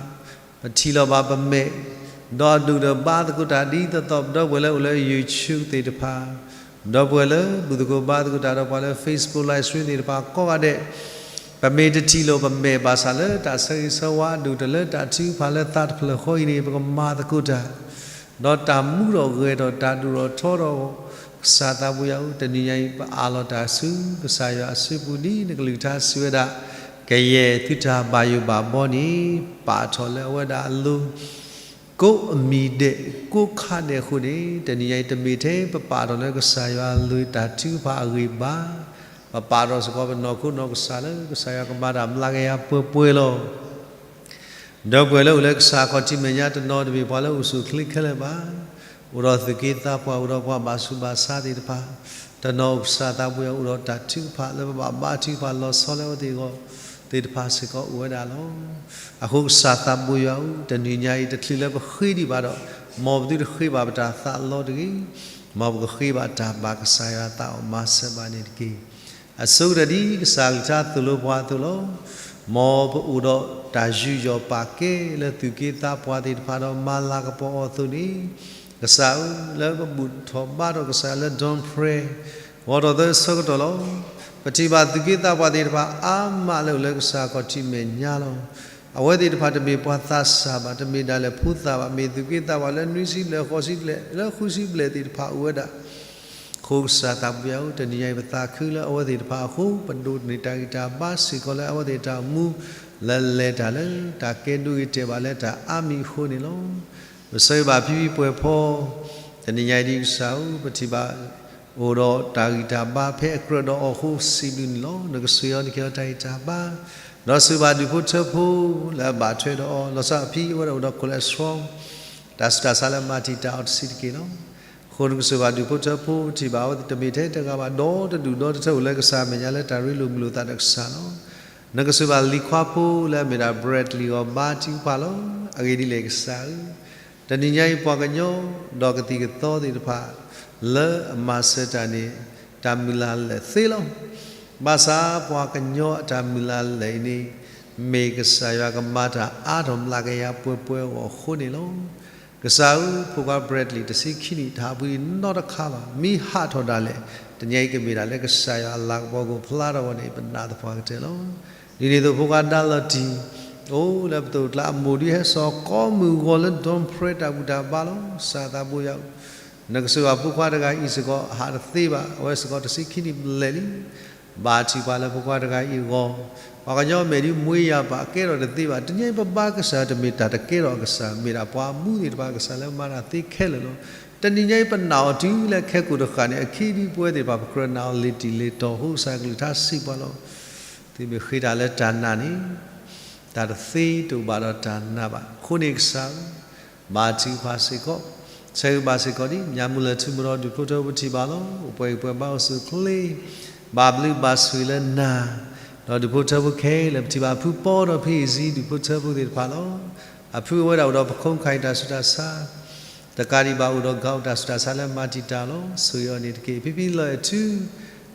ပထံၣ်လီၤဘၣ်ပမဲာ်, ဒီးအဒိၣ်ကတၢၢ်ဘါသကိးတၢ်ဒ်သိးသိး ပဒီပုၢ်ဝဲၢ်လၢအိၣ်လၢ YouTube သ့ၣ်တဖၣ်, ဒီပုၢ်ဝဲၢ်လၢဘူၣ်သကိးဘါသကိးတၢ်ဒီးပှၤလၢ Facebook live stream သ့ၣ်တဖၣ်ကိးဂၤဒဲး, ပမ့ၢ်တထံၣ်လိာ်ပမဲာ်ဘၣ်ဆၣ်လၢတၢ်ဆၢဂ့ၤဆၢဝါအဒိၣ်ကတၢၢ်လၢတၢ်ထုကဖၣ်လၢသးတဖျၢၣ်ဃီအံၤန့ၣ် ပကမၤသကိးတၢ်, ဒီးတၢ်မူထီၣ်ဂဲၤထီၣ်တၢ်ဒိၣ်ထီၣ်ထီထီၣ် ကစၢ်သးဘိယွၤဧၢ, တနံၤညါအံၤ ပအးလီၤတၢ်ဆူကစၢ်ယွၤအစုပူၤဒ်နကလုၢ်ကထါစံးဝဲဒၣ်, ကယဲၢ်သုတၢ်ဘၣ်ယိၣ်ဘၣ်ဘီန့ၣ် ပာ်ထီၣ်လၢအဝဲဒၣ်အလိၤ ကိးအမံၤဒဲး ကိးခါဒဲးအဃိန့ၣ် တနံၤညါအံၤတမ့ၢ်ထဲပပာ်ထီၣ်လၢကစၢ်ယွၤအလိၤတၢ်ထုကဖၣ်အဂ့ၢ်ဘၣ်, ပပာ်ထီၣ်စ့ၢ်ကီးပနီၢ်ခိနီၢ်ကစၢ်လၢကစၢ်ယွၤကမၤတၢ်မျးကယၤပှဲၤပှဲၤလီၤ. ဒီပုၢ်ဝဲၢ်လၢအိၣ်လၢကစၢ်ခီၣ်ထံးမဲာ်ညါတနီၤတမ့ၢ်ပှၤလၢအိၣ်ဆူၣ်အိၣ်ချ့ခဲလၢာ်ဘၣ်, အိၣ်ဒီးသူၣ်က့သးပှၢ် အိၣ်ဒီးပှၤဘၣ်ဆူးဘၣ်ဆါသ့ၣ်တဖၣ်, တနီၤအိၣ်ကစၢ်သးဘိယွၤအိၣ်ဒီးတၢ်ထုကဖၣ်လၢပဘၣ်ဘါထုကဖၣ်လီၤဆီလၢအဝဲသ့ၣ်အဂီၢ်သ့ၣ်တဖၣ်စ့ၢ်ကီးအိၣ်ဝဲဒၣ်လီၤ. အဃိကစၢ်သးဘိယွၤဧၢ, တနံၤညါအံၤတချုးလၢပဃ့ဒံးဘၣ်ဒီး, မ်ပသုတဃ့ဘၣ်ပတၢ်သးလီတဂ့ၤ, မ်ပကဃ့ဘၣ်တၢ်ဘၣ်ကစၢ်ယွၤအသးအီၤမၤစၢၤဘၣ်န့ၣ်တက့ၢ်. အဆိကတၢၢ်ဒ်ကစၢ်ကလုၢ်ကထါသိၣ်လိပှၤအသိးလီၤ. မ်ပအိၣ်ဒီးတၢ်ယူးယီၣ်ပာ်ကဲလၢသူၣ်က့သးပှၢ်သ့ၣ်တဖၣ်ဒီးမၤလၤကပီၤအီၤအသိးန့ၣ်, ကစၢ်ဧၢ, လၢပဘူၣ်ထီၣ်ဘါထီၣ်ကစၢ်ယွၤလၢ Don Prayer ဂီၤထီၣ်သၢဆၢကတီၢ်လီၤ. ပထံၣ်ဘၣ်သူၣ်က့သးပှၢ်သ့ၣ်တဖၣ်အါမးလၢအိၣ်လၢကစၢ်ခီၣ်ထံးမဲာ်ညါလီၤ. အဝဲသ့ၣ်တဖၣ်တမ့ၢ်ပှၤသးစၢ်ဘၣ်, တမ့ၢ်ဒၣ်လဲာ်ဖိသၣ်ဘၣ်, မ့ၢ်သူၣ်က့သးပှၢ်လၢနွံဆံဘျဲၣ်, ဃိးဆံဘျဲၣ်, လၢဃုဆံဘျဲၣ်သ့ၣ်တဖၣ်အိၣ်ဝဲဒၣ် အဃိကစၢ်သးဘိယွၤဧၢ, တနံၤညါအံၤပသးခုလၢအဝဲသ့ၣ်တဖၣ်အဃိ, ပဒိးန့ၢ်တၢ်ဂံၢ်တၢ်ဘါစ့ၢ်ကီးလၢအဝဲသ့ၣ်တၢ်အိၣ်မူ, လၢလဲၤတၢ်လၢတၢ်ကဲဒိဂ့ၤတဲာ်ဘၣ်လၢတၢ်အါမံၤအဃိန့ၣ်လီၤ. ပဆၢဂ့ၤဘၣ်ဖံဖံပှဲၤဖီ, တနံၤညါအံၤဒ်ကစၢ်ဧၢ, ပထံၣ်ဘၣ် အိၣ်ဒီးတၢ်ဂံၢ်တၢ်ဘါဖဲအကြၢးဒီးအီၤအဃိစံးဘျုးန့ၣ်လီၤ. နကဆိၣ်ဂ့ၤအီၤ နကဟ့ၣ်အီၤတၢ်ဂံၢ်တၢ်ဘါ, ဒီးဆိၣ်ဂ့ၤဘၣ်ဒူၣ်ဖိထၢဖိလၢအဘၣ်ထွဲဒီးအီၤ, လီၤဆီအဖံအဝဲဒၣ်အိၣ်ဒီး cholesterol တၢ်ဆူးတၢ်ဆါလၢမၤတံာ်တာ်အီၤတဆံးတက့ၢ်လီၤ. အဃိနကဆိၣ်ဂ့ၤဘၣ်ဒူၣ်ဖိထၢဖိ ပထံၣ်ဘၣ်အဝဲသ့ၣ်တမ့ၢ်ထဲတဂၤဘၣ် ဒီတဒူၣ်ဒီတထၢ အိၣ်လၢကစၢ်အမဲာ်ညါလၢတၢ်ရ့လိာ်မုာ်လိာ်သးဒီးကစၢ်လီၤ. နကဆိၣ်ဂ့ၤဘၣ်လံၤခွါဖိလၢအမ့ၢ်ဒၣ် Bradley ဂီၤဘါထုကဖၣ်လီၤ. အဂ့ၢ်ဒ်လဲၣ်ကစၢ်ဧၢ, တနံၤညါအံၤပှၤကညီ ဒီးကသံၣ်ကသီသ့ၣ်တဖၣ် လၢအမၤစၢၤတၢ်န့ၣ် တၢ်မုၢ်လၢ်လၢာ်သ့လီၤ. ဘၣ်ဆၣ်ပှၤကညီအတၢ်မုၢ်လၢ်လၢာ်အံၤန့ၣ် မ့ၢ်ကစၢ်ယွၤကမၤတၢ်အါထီၣ်မျးကယၤပှဲၤပှဲၤအဂီၢ်အဃိန့ၣ်လီၤ. ကစၢ်ဧၢ, ဖိခွါ Bradley တဆံခံနံၣ် တဟးဖှံနီတခါဘၣ်. မ့ၢ်ဟးထီၣ်ဒၣ်လဲာ် တနံၤအံၤကမ့ၢ်ဒၣ်လၢကစၢ်ယွၤအလၤကပီၤကအိၣ်ဖျါထီၣ်အဂီၢ်န့ၣ် ပနာ်သပှၢ်ကတၢၢ်လီၤ. ဒ်န့ၣ်အသိးဖိခွါ Dallotee အိၣ်လၢပသိၣ်ကျါ အမိၢ်ဒုးဟဲစိာ်ကိးမုၢ်ဂီၤလၢ Don Pratt တၢ်ဘူၣ်တၢ်ဘါလီၤ. ကစၢ်သးဘိယွၤဧၢ, နကဆိၣ်ဂ့ၤဘၣ်ဖိခွါတဂၤအံၤစ့ၢ်ကီး ဟးတသ့ဘၣ်, အဝဲစ့ၢ်ကီးတဆံခံနံၣ်ဘျဲၣ်လံ. ဘါထုကဖၣ်လၢဖိခွါတဂၤအံၤအဂီၢ်, ပှၤကညီမဲာ်ဒုးမွှ့ယၤပာ် ကဲထီၣ်တသ့ဘၣ်. တနံၤအံၤပဘါကစၢ်တမ့ၢ်တၢ်တကဲထီၣ်အကစၢ်, မ့ၢ်ဒၣ်ပှၤမူသ့ၣ်တဖၣ်အကစၢ်လၢမၤတၢ်သ့ခဲလၢာ်လီၤ. တနံၤညါအံၤပနာ်အီၤတုၤလၢခဲကိာ်တဃၣ်န့ၣ် အခံဒုးပဝဲသ့ၣ်တဖၣ် ပကြၢးနာ်အီၤလ့ၤတံၢ်လ့ၤတီၤ အဃိကစၢ်ကလုၢ်ကထါစံးပှၤလီၤ. သုမ့ၢ်ဃ့တၢ်လၢတၢ်နာ်န့ၣ် တၢ်တသ့တအိၣ်ဘၣ်ဒီးတၢ်နာ်ဘၣ်. အဃိန့ၣ်ကစၢ်ဧၢ, ဘါထုကဖၣ်စ့ၢ်ကီး, ဆၢဂ့ၤဘၣ်စ့ၢ်ကီးဒ် ညၣ်မုၢ်လၢၢ်ထူၣ်မုၢ်ဒီးဒူၣ်ဖိထၢဖိပထံၣ်ဘၣ်လီၤ. အိၣ်ပှဲၤဂံၢ်ပှဲၤဘါအိၣ်ဆူၣ်အိၣ်ချ့, ဘၣ်ဘျုးဘၣ်ဆိၣ်ဂ့ၤလၢနၤ, ဒီးဒူၣ်ဖိထၢဖိခဲလၢာ် ပထံၣ်ဘၣ်အဖုပီဒီးဖံအံၤစံ ဒူၣ်ဖိထၢဖိသ့ၣ်တဖၣ်လီၤ. အဖုအဝဲဒၣ်အိၣ်ဒီးပခိၣ်ခါအံၤတၢ်ဆူးတၢ်ဆါ တကးဒံးဘၣ် အိၣ်ဒီးကးအိၣ်တၢ်ဆူးတၢ်ဆါလၢမၤတံာ်တာ်လီၤ. ဆိၣ်ဂ့ၤအီၤန့ၣ်တက့ၢ်. ဖံဖံလီၤအဲၣ်ထူ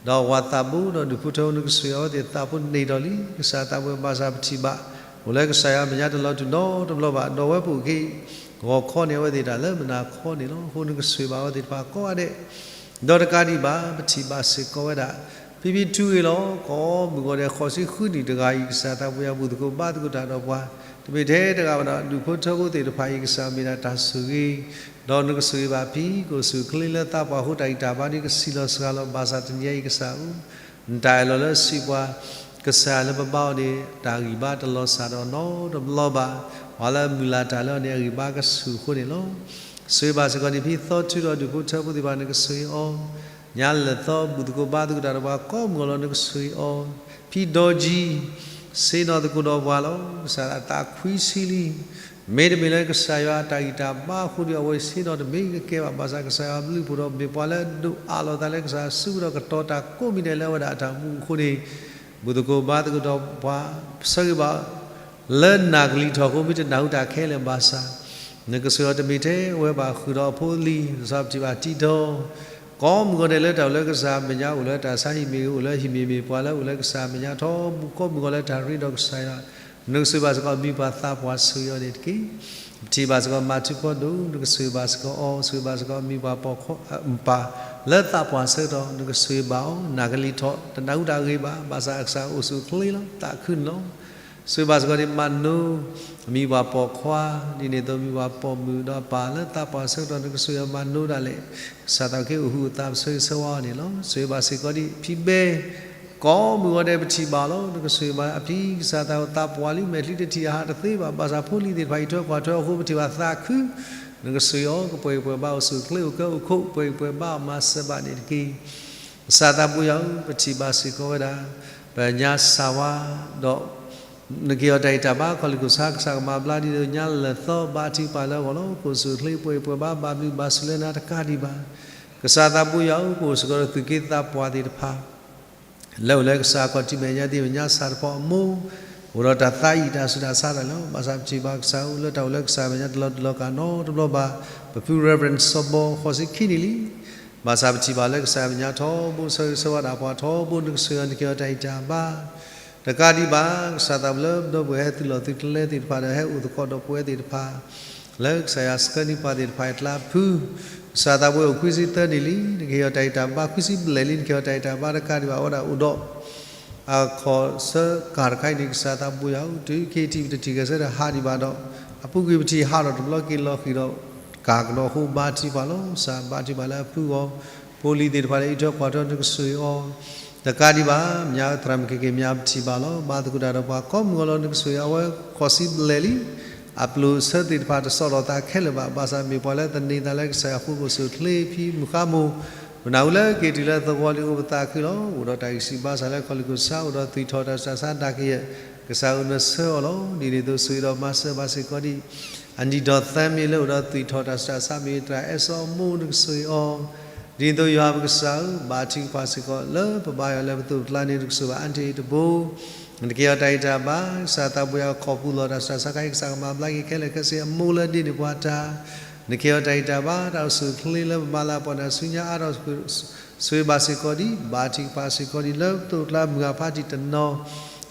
ဒီးဝၤသးဘိ ဒီးဒူၣ်ဖိထၢဖိ နကဆိၣ်ဂ့ၤအဝဲသ့ၣ်သးဖိန့ၢ်ဒီးလံ. ကစၢ်သးဘိယွၤ ဘၣ်ဆၣ်ပထံၣ်ဘၣ် အိၣ်လၢကစၢ်ယွၤအမဲာ်ညါတလီၤတူာ်နီတဘျီဘၣ်, ဒီးအဝဲပအိၣ်က့ၤဂီၤခီန့ၣ် အဝဲသ့ၣ်တၢ်လၢမုၢ်နၤခီန့ၣ်လီၤ. အဃိနကဆိၣ်ဂ့ၤဘၣ်အဝဲသ့ၣ်တဖၣ်ကိးဂၤဒဲး ဒီးတကးဒံးဘၣ် ပထံၣ်ဘၣ်စ့ၢ်ကီးဝဲဒၣ် ဖံဖံထူဂ့ၤလီၤ. ကိးမုၢ်ဂီၤဒဲး ဃိးဆံဃုနံၣ်တဂၤအံၤ ကစၢ်သးဘိယွၤ ဘူၣ်သကိးဘါသကိးတၢ်ဒီးပှၤ တမ့ၢ်ထဲတဂၤဘၣ်ဒီး ဒူၣ်ဖိထၢဖိသ့ၣ်တဖၣ်အံၤ ကစၢ်မ့ၢ်ဒၣ်တၢ်ဆိၣ်ဂ့ၤ, ဒီးနကဆိၣ်ဂ့ၤဘၣ်ဖံ ကအိၣ်ဆူၣ်အိၣ်ချ့လၢသးပှၢ်အဃိ တၢ်ဂံၢ်တၢ်ဘါဒ်ကစံၣ်လီၤစှၤလီၤ. ဘၣ်ဆၣ်တနံၤအံၤကစၢ်ဧၢ, နတၢ်အၢၣ်လီၤလၢစံးပှၤ ကစၢ်လၢပဘါအီၤန့ၣ် တၢ်ဂံၢ်ဘါတလီၤစၢ်ဒီးနီတဘျီဘၣ်. ပှၤလၢအမုၢ်လၢ်တၢ်လၢအီၤန့ၣ် အဂံၢ်ဘါကဆူၣ်အဃိန့ၣ်လီၤ. ဆိၣ်ဂ့ၤဘၣ်စ့ၢ်ကီးန့ၣ် ဖံသီထူဒီးဒူၣ်ဖိထၢဖိသ့ၣ်တဖၣ် နကဆိၣ်ဂ့ၤအီၤ, ညါလၢာ်သီ ဘူၣ်သကိးဘါသကိးတၢ်ဒီးပှၤကိးမုၢ်ဂီၤလီၤ နကဆိၣ်ဂ့ၤအီၤ, ဖံဒီကံ ဆ့ၣ်နီၤသကိးဒီးပှၤလီၤ. ကစၢ်အသးခွံဆံလံ. မ့တမ့ၢ်လၢကစၢ်ယွၤအတၢ်ဂံၢ်တၢ်ဘါအဃိဒီး အဝဲဆ့ၣ်နီၤတမ့ၢ်ကကဲဘၣ်. ဘၣ်ဆၣ်ကစၢ်ယွၤအဘျုးအဖှိၣ်ဒီး မ့ၢ်ပှၤလၢအဒိၣ်အးလီၤသးလၢကစၢ်စုပူၤဒီး ကတီၤတၢ်ကိးမံၤဒဲးလၢအဝဲဒၣ်အတၢ်မူအဃိန့ၣ် ဘူၣ်သကိးဘါသကိးဒီးပှၤ ဆၢဂ့ၤဘၣ် လၢနၢ်ကလံၤထီၣ်အဃိ မ့ၢ်တနၢ်ဟူတၢ်ခဲလၢာ်ဘၣ်ဆၣ်, နကဆိၣ်ဂ့ၤအီၤတမ့ၢ်ထဲအဝဲဘၣ် ဃုာ်ဒီးအဖိအလံၤ ဘၣ်ဆၣ်ပထံၣ်ဘၣ်တံၤဒီး ကိးမုၢ်ဂီၤဒဲးလၢတၢ်အိၣ်လၢကစၢ်အမဲာ်ညါ အိၣ်လၢတၢ်ဆါဟံၣ်မ့ၢ်ဂ့ၤ အိၣ်လၢဟံၣ်မ့ၢ်ဂ့ၤ မ့ၢ်ပှၤလၢအိၣ်လၢကစၢ်အမဲာ်ညါထီဘိ ကိးမုၢ်ဂီၤလၢတၢ်ရ့ဒီးကစၢ်ယွၤ, နကဆိၣ်ဂ့ၤဘၣ်စ့ၢ်ကီး မံၤပှၤသးပှၢ် ဆိၣ်ဂ့ၤအီၤန့ၣ်တက့ၢ်. ပထံၣ်ဘၣ်စ့ၢ်ကီး မၤထူဖိဒိၣ် နကဆိၣ်ဂ့ၤဘၣ်စ့ၢ်ကီးအီၤ, ဆိၣ်ဂ့ၤဘၣ်စ့ၢ်ကီး မံၤပှၤပိာ်ခွါ ပၢ်လၢသးပှၢ်ဆၢကတီၢ် နကဆိၣ်ဂ့ၤဘၣ်အီၤ, နၢ်ကလံၤထီၣ် တနၢ်ဟူတၢ်ဂ့ၤဘၣ်, ဘၣ်ဆၣ်အကစၢ်အိၣ်ဆူၣ်အိၣ်ချ့လီၤ သးခုန့ၣ်လီၤ. ဆိၣ်ဂ့ၤဘၣ်စ့ၢ်ကီးန့ၣ် မၤနိ မံၤပှၤပိာ်ခွါ ဒ်န့ၣ်အသိး မံၤပှၤပိာ်မုၣ်ဒီးပၢ်လၢသးပှၢ်ဆၢကတီၢ် နကဆိၣ်ဂ့ၤအီၤမၤနိဒၣ်လဲာ်, ကစၢ်သးကဟ့ၣ်အိၣ်ဟုၣ်အိၣ်သး ပဆၢဂ့ၤဆၢဝါအီၤန့ၣ်လီၤ. ဆိၣ်ဂ့ၤဘၣ်စ့ၢ်ကီးဒ်ဖံဘဲ ကိးမုၢ်ဂီၤဒဲး ပထံၣ်ဘၣ်လီၤ. နကဆိၣ်ဂ့ၤဘၣ်အဖံ ကစၢ်သးအိၣ်သးပှၢ်လံ မဲာ်ချံတထံၣ်အဟးတသ့ဘၣ်, ဘၣ်ဆၣ်ဖိလံၤသ့ၣ်တဖၣ်အံးထွဲကွၢ်ထွဲအဃိ ပထံၣ်ဘၣ်သးခု, နကဆိၣ်ဂ့ၤအီၤ ကပှဲၤဂံၢ်ပှဲၤဘါ အိၣ်ဆူၣ်အိၣ်ချ့အိၣ်ကၢအိၣ်ခိး ပှဲၤဂံၢ်ပှဲၤဘါအီၤမၤစၢၤဘၣ်န့ၣ်တက့ၢ်. ကစၢ်သးဘိယွၤဧၢ, ပထံၣ်ဘၣ်စ့ၢ်ကီးဝဲဒၣ် ပညါစၢ်ဝါ ဒီး နကဟ့ၣ်အီၤတၢ်ဂံၢ်တၢ်ဘါ ခီၣ်လံၢ်ခိၣ်ဆါ ကစၢ်ကမၤဘျါဒ်သိးညါလၢာ်သီ ဘါထုကဖၣ်လၢအဂီၢ်လီၤ. ကအိၣ်ဆူၣ်အိၣ်ချ့ ပှဲၤဂံၢ်ပှဲၤဘါ ဘၣ်ဘျုးဘၣ်ဆိၣ်လၢနၤတကးဒံးဘၣ်. ကစၢ်သးဘိယွၤဧၢ, ပအိၣ်စ့ၢ်ကီးဒီးသုးက့သးပှၢ်သ့ၣ်တဖၣ် လၢအိၣ်လၢကစၢ်ခီၣ်ထံးမဲာ်ညါသ့ၣ် ပညါစၢ်တဖီအမိၢ် အိၣ်ဒီးတၢ်သးအံၣ်တၢ်ဆူးတၢ်ဆါတၢ်လီၤ. ဘၣ်ဆၣ်ပထံၣ်ဘၣ်ကစၢ်အိၣ်လၢတၢ်အိၣ်လၢကစၢ်မဲာ်ညါတလီၤတူာ်လီၤကာ်နီတဘျီဘၣ်. ပဖု Reverend စီၤဘီ ဃိးဆံခံနံၣ်လံ. ဘၣ်ဆၣ်ပထံၣ်ဘၣ်လၢကစၢ်မဲာ်ညါထီဘိ ဆၢဂ့ၤဆၢဝါဒၣ်ပှၤထီဘိ နကဆိၣ်ဂ့ၤအီၤ နကဟ့ၣ်အီၤတၢ်ဂံၢ်တၢ်ဘါ တကးဒံးဘၣ် ကစၢ်သးဘိလၢပဒီပုၢ်ဝဲၢ်ဟဲသုးလီၢ်သုးကျဲသ့ၣ်တဖၣ်ဒီး ဟဲအိၣ်သကိးဒီးပဝဲသ့ၣ်တဖၣ် လၢကစၢ်ယွၤဆှၢန့ၢ်ပှၤသ့ၣ်တဖၣ်အကျါဖု ကစၢ်သးဘိအိၣ်ခွံဆံသၢနံၣ်လံ. နကဟ့ၣ်အီၤတၢ်ဂံၢ်တၢ်ဘါ ခွံဆံဘျဲၣ်လံ. နကဟ့ၣ်အီၤတၢ်ဂံၢ်တၢ်ဘါတကးဒံးဘၣ် အဝဲဒၣ်အိၣ်ဒီး အခီၣ်ဆၢကၢ်တခါအံၤန့ၣ် ကစၢ်သးဘိယွၤဧၢ, တုၤခဲအံၤထံၣ်ပတထံၣ်ဂဲၤဆၢထၢၣ်ဟးဒံးဘၣ်ဒီး အပူၤကွံာ်ပထံၣ်ဟးထီၣ်တဘျီက့ၤလီၤဃံၤဒီး ကၢ်ကဒီးအဃိဘါထုကဖၣ်လီၤ. ကစၢ်ဘါထုကဖၣ်လၢအဖုအဂီၢ် ဖိလံၤသ့ၣ်တဖၣ်လၢအံးထွဲကွၢ်ထွဲ နကဆိၣ်ဂ့ၤအီၤ တကးဒံးဘၣ် မညါသရၣ်မုၣ်က့ၤက့ၤမညါပထံၣ်ဘၣ်လီၤ. ဘါသကိးတၢ်ဒီးပှၤကိးမုၢ်ဂီၤလီၤ နကဆိၣ်ဂ့ၤအဝဲဃိးဆံဘျဲၣ်လံ. အပျိၢ်အဆၢသ့ၣ်တဖၣ်တဆီၣ်လီၤသးခဲလၢာ်ဘၣ်. ဘၣ်ဆၣ်မ့ၢ်ပှၤလၢသန့ၤသးလၢကစၢ်ယွၤအဃိ ကအိၣ်ဆူၣ်အိၣ်ချ့ဖံမုၢ်ဃါမိၢ် ပနၢ်ဟူလၢက့ၤတုၤလၢသဝီလံ အိၣ်ပသးခုလီၤ. အိၣ်ဒီးတၢ်ဂံၢ်စၢ်ဘါစၢ်လၢခီၣ်လံၢ်ခိၣ်ဆါ အိၣ်ဒီးသွံၣ်ထီၣ်တၢ်ဆူးတၢ်ဆါဒၣ်ကယဲၢ် ကစၢ်အၢၣ်လီၤဆှၢအီၤလီၤ. ဒ်န့ၣ်အသိးဆိၣ်ဂ့ၤဒီးမၤစၢၤဘၣ်စ့ၢ်ကီးဒံး အနံၣ်ဒီးသၢမံၤလၢအိၣ်ဒီးသွံၣ်ထီၣ်တၢ်ဆူးတၢ်ဆါမ့ၢ်တၢ်အဲၣ်စီအမိၢ်နကဆိၣ်ဂ့ၤအီၤ, ဒ်သိးယွၤပကစၢ်ဧၢ ဘါထုကဖၣ်စ့ၢ်ကီးလၢပဘါယွၤလၢပသိးပကျါန့ၣ် နကဆိၣ်ဂ့ၤဘၣ်အါတ့ၢ်တဘိ နကဟ့ၣ်အီၤတၢ်ဂံၢ်တၢ်ဘါ, ကစၢ်သးပှၢ်ယွၤခီပူၤလီၤတၢ်ဆူးတၢ်ဆါခါအံၤ ကစၢ်ကမၤဘျါက့ၤခဲလၢာ်ခဲဆ့အမိၢ်လၢဒ့န့ၢ်ပှၤတၢ်, နကဟ့ၣ်အီၤတၢ်ဂံၢ်တၢ်ဘါ တၢ်အိၣ်ဆူၣ်အိၣ်ချ့လၢပမၤလၤပှီၢ်နၤဆူညါအါထီၣ် ဆိၣ်ဂ့ၤဘၣ်စ့ၢ်ကီးဒံး, ဘါထုကဖၣ်စ့ၢ်ကီးဒံးလၢပသိးပကျါမုၢ်ဂၤဖးတံၢ်တနီၤ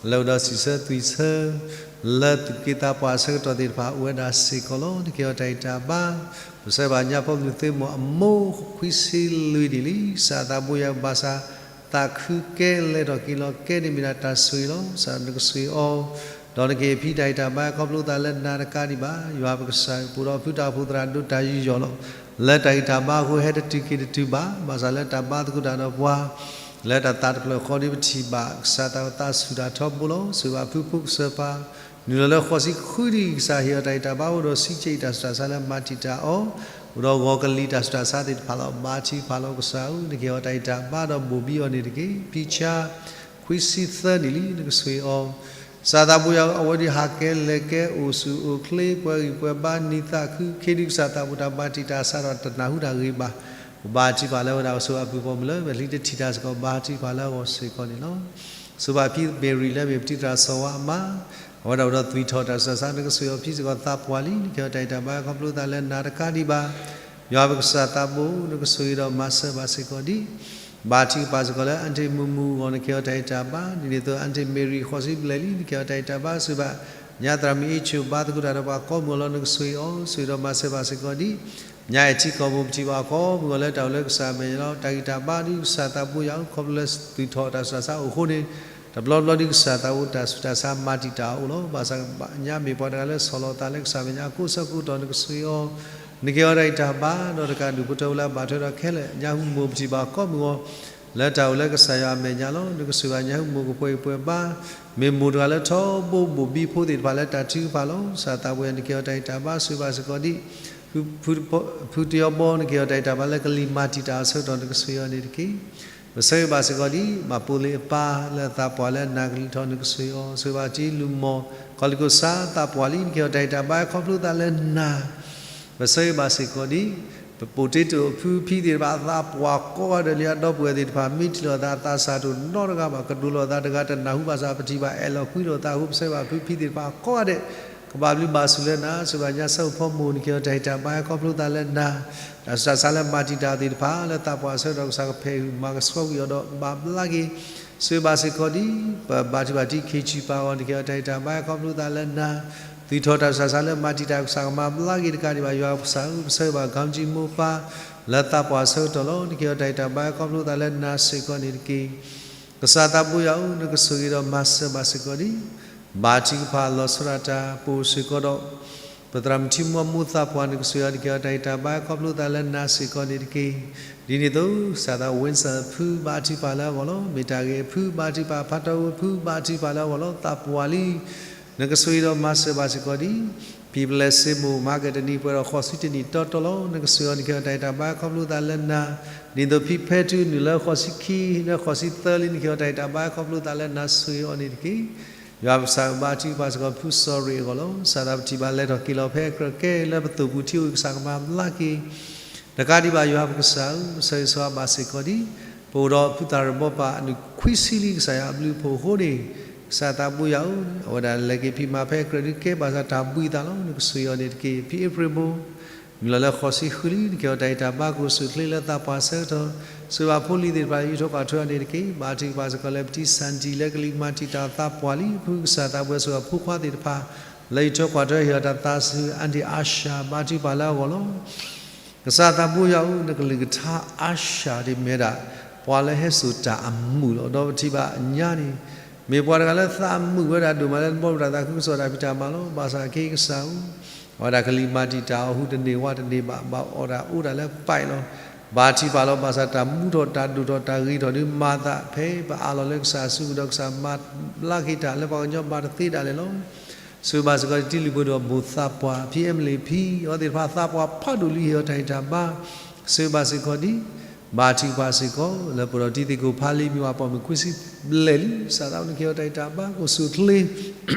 လၢအိၣ်ဒီးစံးဆၢသွံၣ်ဆၢ လၢသူၣ်က့သးပှၢ်အဆၢကတီၢ်သ့ၣ်တဖၣ်အိၣ်ဝဲဒၣ်စ့ၢ်ကီးလီၤ. နကဟ့ၣ်အီၤတၢ်ဂံၢ်တၢ်ဘါ, ပဆၢဂ့ၤဘၣ်ညါဖိမုၣ်သ့ၣ်မိၢ်အမိၢ်ခွံဆံလွံၢ်နံၣ်လံ, ကစၢ်သးပှၢ်ယွၤဘၣ်ဆၣ် သးခုကဲလဲၤထီၣ်က့ၤလီၤကဲန့ၣ်မ့ၢ်ဒၣ်တၢ်ဆိၣ်ဂ့ၤလီၤ. ကစၢ်နကဆိၣ်ဂ့ၤအီၤ ဒီးနကဟ့ၣ်အဖံတၢ်ဂံၢ်တၢ်ဘါ ခီဖျိသးလၢနၤတကးဒံးဘၣ်, ယွၤပကစၢ်ပအိၣ်ဒီးဖုတၢ်အိၣ်ဖှိၣ်သရၣ်ဒိၣ်တၢ်ယူးယီၣ်လီၤ. လၢတၢ်ဂံၢ်တၢ်ဘါအဃိဟဲတတုၤက့ၤတတုၤဘၣ်, ဘၣ်ဆၣ်လၢတၢ်ဘါသကိးတၢ်ဒီးပှၤ လၢတၢ်သးတဖျၢၣ်ဃီဒီးပထံၣ်ဘၣ် ကစၢ်သးဝဲသးဆူၣ်တၢ်ထီဘိလီၤ. ဆိၣ်ဂ့ၤဘၣ်ဖုဖိကစၢၢ်ပၢ် နုာ်လီၤလၢဃိးဆံဃုနံၣ် ကစၢ်ဟ့ၣ်အီၤတၢ်ဂံၢ်တၢ်ဘါအိၣ်ဒီးစံးကဲးအံၤတၢ်ဆူးတၢ်ဆါလၢမၤတံာ်တာ်အီၤ, အိၣ်ဒီးဂီၤကလံၤတၢ်ဆူးတၢ်ဆါသ့ၣ်တဖၣ်လီၤ. ဘါထုကဖၣ်လီၤကစၢ်ဧၢ, နကဟ့ၣ်အီၤတၢ်ဂံၢ်တၢ်ဘါဒီးဘိၣ်ဘံအီၤန့ၣ်တက့ၢ်. ဖံဆါ ခွံဆံသၢနံၣ်လံ, နကဆိၣ်ဂ့ၤအီၤ ကစၢ်သးပှၢ်ယွၤ အဝဲဒၣ်ဟးကဲလဲၤကဲအိၣ်ဆူၣ်အိၣ်ချ့ ပှဲၤဂံၢ်ပှဲၤဘါနံၣ်သးခုခ့ဒုး ကစၢ်သးပှၢ်တၢ်မၤတံာ်တာ်အစးဒီးတနၢ်ဟူတၢ်ဂ့ၤဘၣ်, ပဘါထုကဖၣ်လၢအဝဲဒၣ်အိၣ်ဆိးအပုၢ်ဖိမုၣ်လၢ ပဟံၣ်တထံၣ်တၢ်စ့ၢ်ကီး ဘါထုကဖၣ်လၢအဂီၢ်စ့ၢ်ကီးန့ၣ်လီၤ. ဆိၣ်ဂ့ၤဘၣ်ဖံမ့ၢ်ရံလၢမ့ၢ်ပတံၤသရၣ်စီၤဝါအမါ, အဝဲဒၣ်အိၣ်ဒီးသွံၣ်ထီၣ်တၢ်ဆူးတၢ်ဆါ နကဆိၣ်ဂ့ၤအီၤဖံစ့ၢ်ကီးသးပှၢ်လံ, နကဟ့ၣ်အီၤတၢ်ဂံၢ်တၢ်ဘါခီဖျိသးလၢနၤတကးဒံးဘၣ် ယွၤပကစၢ်သးဘိ နကဆိၣ်ဂ့ၤဒီးမၤစၢၤဘၣ်စ့ၢ်ကီးဒံး, ဘါထုကဖၣ်စ့ၢ်ကီးလၢ အၣ်တ့ၣ်မုၢ်မုၢ်အဂီၢ် နကဟ့ၣ်အီၤတၢ်ဂံၢ်တၢ်ဘါ, ဒ်န့ၣ်အသိး အၣ်တ့ၣ်မ့ၢ်ရံဃိးဆံဘျဲၣ်လံ နကဟ့ၣ်အီၤတၢ်ဂံၢ်တၢ်ဘါ, ဆိၣ်ဂ့ၤဘၣ်ညါသရၣ်မုၣ်အ့ၣ်ဆိၣ် ဘါသကိးတၢ်ဒီးပှၤကိးမုၢ်အလီၢ် နကဆိၣ်ဂ့ၤအီၤ ဆိၣ်ဂ့ၤဒီးမၤစၢၤဘၣ်စ့ၢ်ကီးဒံး, ညါအဲၣ်ထံကီၢ်ပူၤ ပထံၣ်ဘၣ်အကိးမုၢ်အဂီၢ်လၢတၢ်အိၣ်လၢကစၢ်အမဲာ်ညါလီၤ. တၢ်ဂံၢ်တၢ်ဘါဒ်ကစၢ်သးဘိယွၤ ခီဖျိလၢသွံၣ်ထီၣ်တၢ်ဆူးတၢ်ဆါအိၣ်အဃိန့ၣ်, တဘျီဘျီဒ်ကစၢ်သးဘိတၢ်ဆူးတၢ်ဆါမၤတံာ်တာ်အီၤအိၣ်လီၤ. ဘၣ်ဆၣ်ညါမ့ၢ်ပှၤတဂၤလၢ ဆီၣ်လီၤသးလၢကစၢ်မဲာ်ညါအကိးဆၢကိးတီၢ် နကဆိၣ်ဂ့ၤအီၤ, နကဟ့ၣ်အီၤတၢ်ဂံၢ်တၢ်ဘါ ဒီးတကးဒူၣ်ဖိထၢဖိလၢအဘၣ်ထွဲဒီးခဲလၢာ်, ညၣ်ဟူမိၢ်ပထံၣ်ဘၣ်အကိးမုၢ်အဂီၢ် လၢတၢ်အိၣ်လၢကစၢ်ယွၤအမဲာ်ညါလီၤ. နကဆိၣ်ဂ့ၤဘၣ်ညၣ်ဟူမိၢ်ကပှဲၤကပှဲၤဘါ, မ့ၢ်မိၢ်တဂၤလၢထီဘိဘိၣ်ဘံဖိသ့ၣ်တဖၣ်လၢတၢ်ထုကဖၣ်လီၤ. ကစၢ်သးဘိယွၤ နကဟ့ၣ်အီၤတၢ်ဂံၢ်တၢ်ဘါ ဆိၣ်ဂ့ၤဘၣ်စ့ၢ်ကီးဒံး, ဖုတယီဘီ နကဟ့ၣ်အီၤတၢ်ဂံၢ်တၢ်ဘါလၢကလံၤမၤတံာ်တာ်အဆၢကတီၢ် နကဆိၣ်ဂ့ၤအီၤန့ၣ်တက့ၢ်. ပဆၢဂ့ၤဘၣ်စ့ၢ်ကီးဒံး မၤပိာ်လံအပၢ်လၢအသးပှၢ်လၢနၤကလုၢ်ထီၣ် နကဆိၣ်ဂ့ၤအီၤ, ဆိၣ်ဂ့ၤဘၣ်တံၤလူၢ်မီၢ် ကီၢ်လံၢ်ခိၣ်ဆါသးပှၢ်လံ, နကဟ့ၣ်အီၤတၢ်ဂံၢ်တၢ်ဘါခီဖျိသးလၢနၤ ပဆၢဂ့ၤဘၣ်စ့ၢ်ကီးဒံး, ပပိာ်တ့တိာ်အဖုအဖံသ့ၣ်တဖၣ်အသးပှၢ်ကိးဂၤဒဲးလံ, အဒီပုၢ်ဝဲၢ်သ့ၣ်တဖၣ် မ့ၢ်ထံၣ်လိာ်သးအသးစၢ်တအိၣ်နီတဂၤဘၣ်, ကဒိးလိာ်သးတဂၤတနၢ်ဟူဘၣ်ဆၣ် ပထံၣ်ဘၣ်အဲၣ်လီၤကွံလိာ်သးအဃိ ပဆၢဂ့ၤဘၣ်ဖုဖံသ့ၣ်တဖၣ်ကိးဂၤဒဲး, ကဘၣ်ဘျုးဘၣ်ဆိၣ်လၢနၤ, ဆိၣ်ဂ့ၤဘၣ်ညါဆၢအိၣ်ဖီမိၢ် နကဟ့ၣ်အီၤတၢ်ဂံၢ်တၢ်ဘါခီဖျိသးလၢနၤ, တၢ်ဆူးတၢ်ဆါလၢမၤတံာ်တာ်သ့ၣ်တဖၣ် လၢသးပှၢ်အဆၢကတီၢ် ကစၢ်ကဖဲးဟုၣ်မၤကဆှီကွံာ်အီၤဒီးဘၣ်ဘျါက့ၤ ဆိၣ်ဂ့ၤဘၣ်စ့ၢ်ကီးဒံး, ပဘါထုကဖၣ်တံၤခ့ဆံပၢ်အဂီၢ် နကဟ့ၣ်အီၤတၢ်ဂံၢ်တၢ်ဘါခီဖျိသးလၢနၤ, သွံၣ်ထီၣ်တၢ်ဆူးတၢ်ဆါလၢမၤတံာ်တာ် ကစၢ်ကမၤဘျါက့ၤတကးဒံးဘၣ် ယွၤပကစၢ်ဧၢ, ပဆၢဂ့ၤဘၣ် ခီမကၠံမိၢ်ပၢ် လၢသးပှၢ်အဆၢကတီၢ်လီၤ, နကဟ့ၣ်အီၤတၢ်ဂံၢ်တၢ်ဘါခီဖျိသးလၢနၤစ့ၢ်ကီးန့ၣ်တက့ၢ်. ကစၢ်သးဘိယွၤဧၢ, နကဆိၣ်ဂ့ၤဒီးမၤစၢၤဘၣ်စ့ၢ်ကီးဒံး, ဘါထုကဖၣ်လီၤဆီဒၣ်တၢ် ပအိၣ်စ့ၢ်ကီးဒီး ပသရၣ်မုၣ်ထံမီမူသးပှၢ် နကဆိၣ်ဂ့ၤအီၤ နကဟ့ၣ်အီၤတၢ်ဂံၢ်တၢ်ဘါခီဖျိသးလၢနၤစ့ၢ်ကီးန့ၣ်တက့ၢ်. ဒ်န့ၣ်အသိး ကစၢ်သးဝ့စၢၣ်အဖု ဘါထုကဖၣ်လၢအဂီၢ်လီၤ. မ့ၢ်တၢ်ဂ့ၤအဖု ဘါထုကဖၣ်, ဖးတီၢ်ဝဲအဖု ဘါထုကဖၣ်လၢအဂီၢ်လီၤ. သးပှၢ်လံ, နကဆိၣ်ဂ့ၤဒီးမၤစၢၤဘၣ်စ့ၢ်ကီးဒံး, ဖံပလဲစ့မိၢ် မၤကဒနံ ပှဲၤဒီးဃိးဆံတနံၣ်တီတီလီၤ. နကဆိၣ်ဂ့ၤအီၤ နကဟ့ၣ်အီၤတၢ်ဂံၢ်တၢ်ဘါခီဖျိသးလၢနၤ, ဒ်သိးဖံဖဲထု နုာ်လၢဃိးဆံခံ လၢဃိးဆံသၢလံ နကဟ့ၣ်အီၤတၢ်ဂံၢ်တၢ်ဘါခီဖျိသးလၢနၤ ဆိၣ်ဂ့ၤအီၤန့ၣ်တက့ၢ်. ယွၤပကစၢ်ဧၢ, ဘါထုကဖၣ်စ့ၢ်ကီးဖုစီၤရ့ၣ်အဂီၢ်လီၤ. ကစၢ်သးပထံၣ်ဘၣ်လဲၤထီၣ်က့ၤလီၤဖဲအကြၢးကဲလၢပသိၣ်ပူၤထံအိၣ် ကစၢ်ကမၤဘျါက့ၤ တကးဒံးဘၣ် ယွၤပကစၢ်ဧၢ, ပဆၢဂ့ၤဆၢဝါဘၣ်စ့ၢ်ကီးဒံး, ပအိၣ်ဒီးဖုသၣ်ရၢၣ်ဘီပၢ်အနံၣ်ခွံဆံလံ ကစၢ်ယွၤအဘျုးအဖှိၣ်အဃိန့ၣ်, ကစၢ်သးဘိယွၤဧၢ, အဝဲဒၣ်လဲၤက့ၤဖံးမၤဖဲအကြၢးဒုးကဲဘၣ်ဆၣ်တၢ်ဘှံးအသးလီၤ. နကဆိၣ်ဂ့ၤအီၤန့ၣ်တက့ၢ်. ဖံအ့ဖြ့ၣ်မိၢ် မုၢ်လီၤလၢဃိးဆံဃုလံ နကဟ့ၣ်အီၤတၢ်ဂံၢ်တၢ်ဘါ ကအိၣ်ဆူၣ်အိၣ်ချ့လၢသးပှၢ်အဆၢကတီၢ်, ဆိၣ်ဂ့ၤဘၣ်ဖိလံၤသ့ၣ်တဖၣ် ယူးထီၣ်ကွၢ်ထွဲအီၤန့ၣ်တက့ၢ်. ဘါထုကဖၣ်စ့ၢ်ကီးလၢပတံၤစၢ်နတံၤ လၢကလံၤမၤတံာ်တာ်အသးပှၢ်လံ. ဖုကစၢ်သးပှၢ်စ့ၢ်ကီးဖိခွါသ့ၣ်တဖၣ် လၢယူးထီၣ်ကွၢ်ထွဲဟ့ၣ်အီၤတၢ်သးဆူ အၣ်တ့ၢ်အါၡၢ် ဘါထုကဖၣ်လၢအဂီၢ်လီၤ. ကစၢ်သးဘိယွၤဧၢ, နကလုၢ်ကထါအါၡၢ်ဒ်မ့ၢ်ဝဲဒၣ် ပှၤလၢဟဲစိာ်တၢ်အမုာ်လီၤ. ဒီးပထံၣ်ဘၣ်ညါန့ၣ် မ့ၢ်ပှၤတဂၤလၢသးအမုာ်ဝဲဒၣ်ဒိၣ်မးလၢနဘီမုၢ်တၢ်သးခုကစီၣ်တၢ်ဖံးတၢ်မၤလီၤ. ဘၣ်ဆၣ်က့ၤကစၢ်ဧၢ, အဝဲဒၣ်ကလံၤမၤတံာ်တာ်အီၤ ဟူးတန့ၢ်ဝးတန့ၢ်ဘၣ်, ဘၣ်အီၣ်တၢ်အီတၢ်လၢပာ်လီၤ. ဘါထုကဖၣ်လီၤ. ဘၣ်ဆၣ်တၢ်မူထီၣ်တၢ်ဒိၣ်ထီၣ်တၢ်ဂ့ၤထီၣ်ဒုးမၤသးဖဲပအးလီၤလၢကစၢ်အစုပူၤဒီး ကစၢ်မၤဘျါက့ၤတၢ်လၢပှၤကညီဘၣ်တသ့ဒၣ်လဲာ်လီၤ. ဆိၣ်ဂ့ၤဘၣ်စ့ၢ်ကီး တံၤလုၢ်ဖိဒီးမိၢ်သးပှၢ် ဖံအဲမလ့ၣ်ဖံ အဝဲသ့ၣ်တဖၣ်သးပှၢ်ဖးဒိၣ်လံ ဟ့ၣ်အီၤတၢ်ဂံၢ်တၢ်ဘါ, ဆိၣ်ဂ့ၤဘၣ်စ့ၢ်ကီးဒံး, ဘါထုကဖၣ်စ့ၢ်ကီး လၢပအိၣ်ဒီးတံၤသကိးဖးလံ မ့ၢ်ဝဲပိာ်မုၣ်ခွံဆံဘျဲၣ်လံ, ကစၢ်သးနကဟ့ၣ်အီၤတၢ်ဂံၢ်တၢ်ဘါ ကအိၣ်ဆူၣ်အိၣ်ချ့,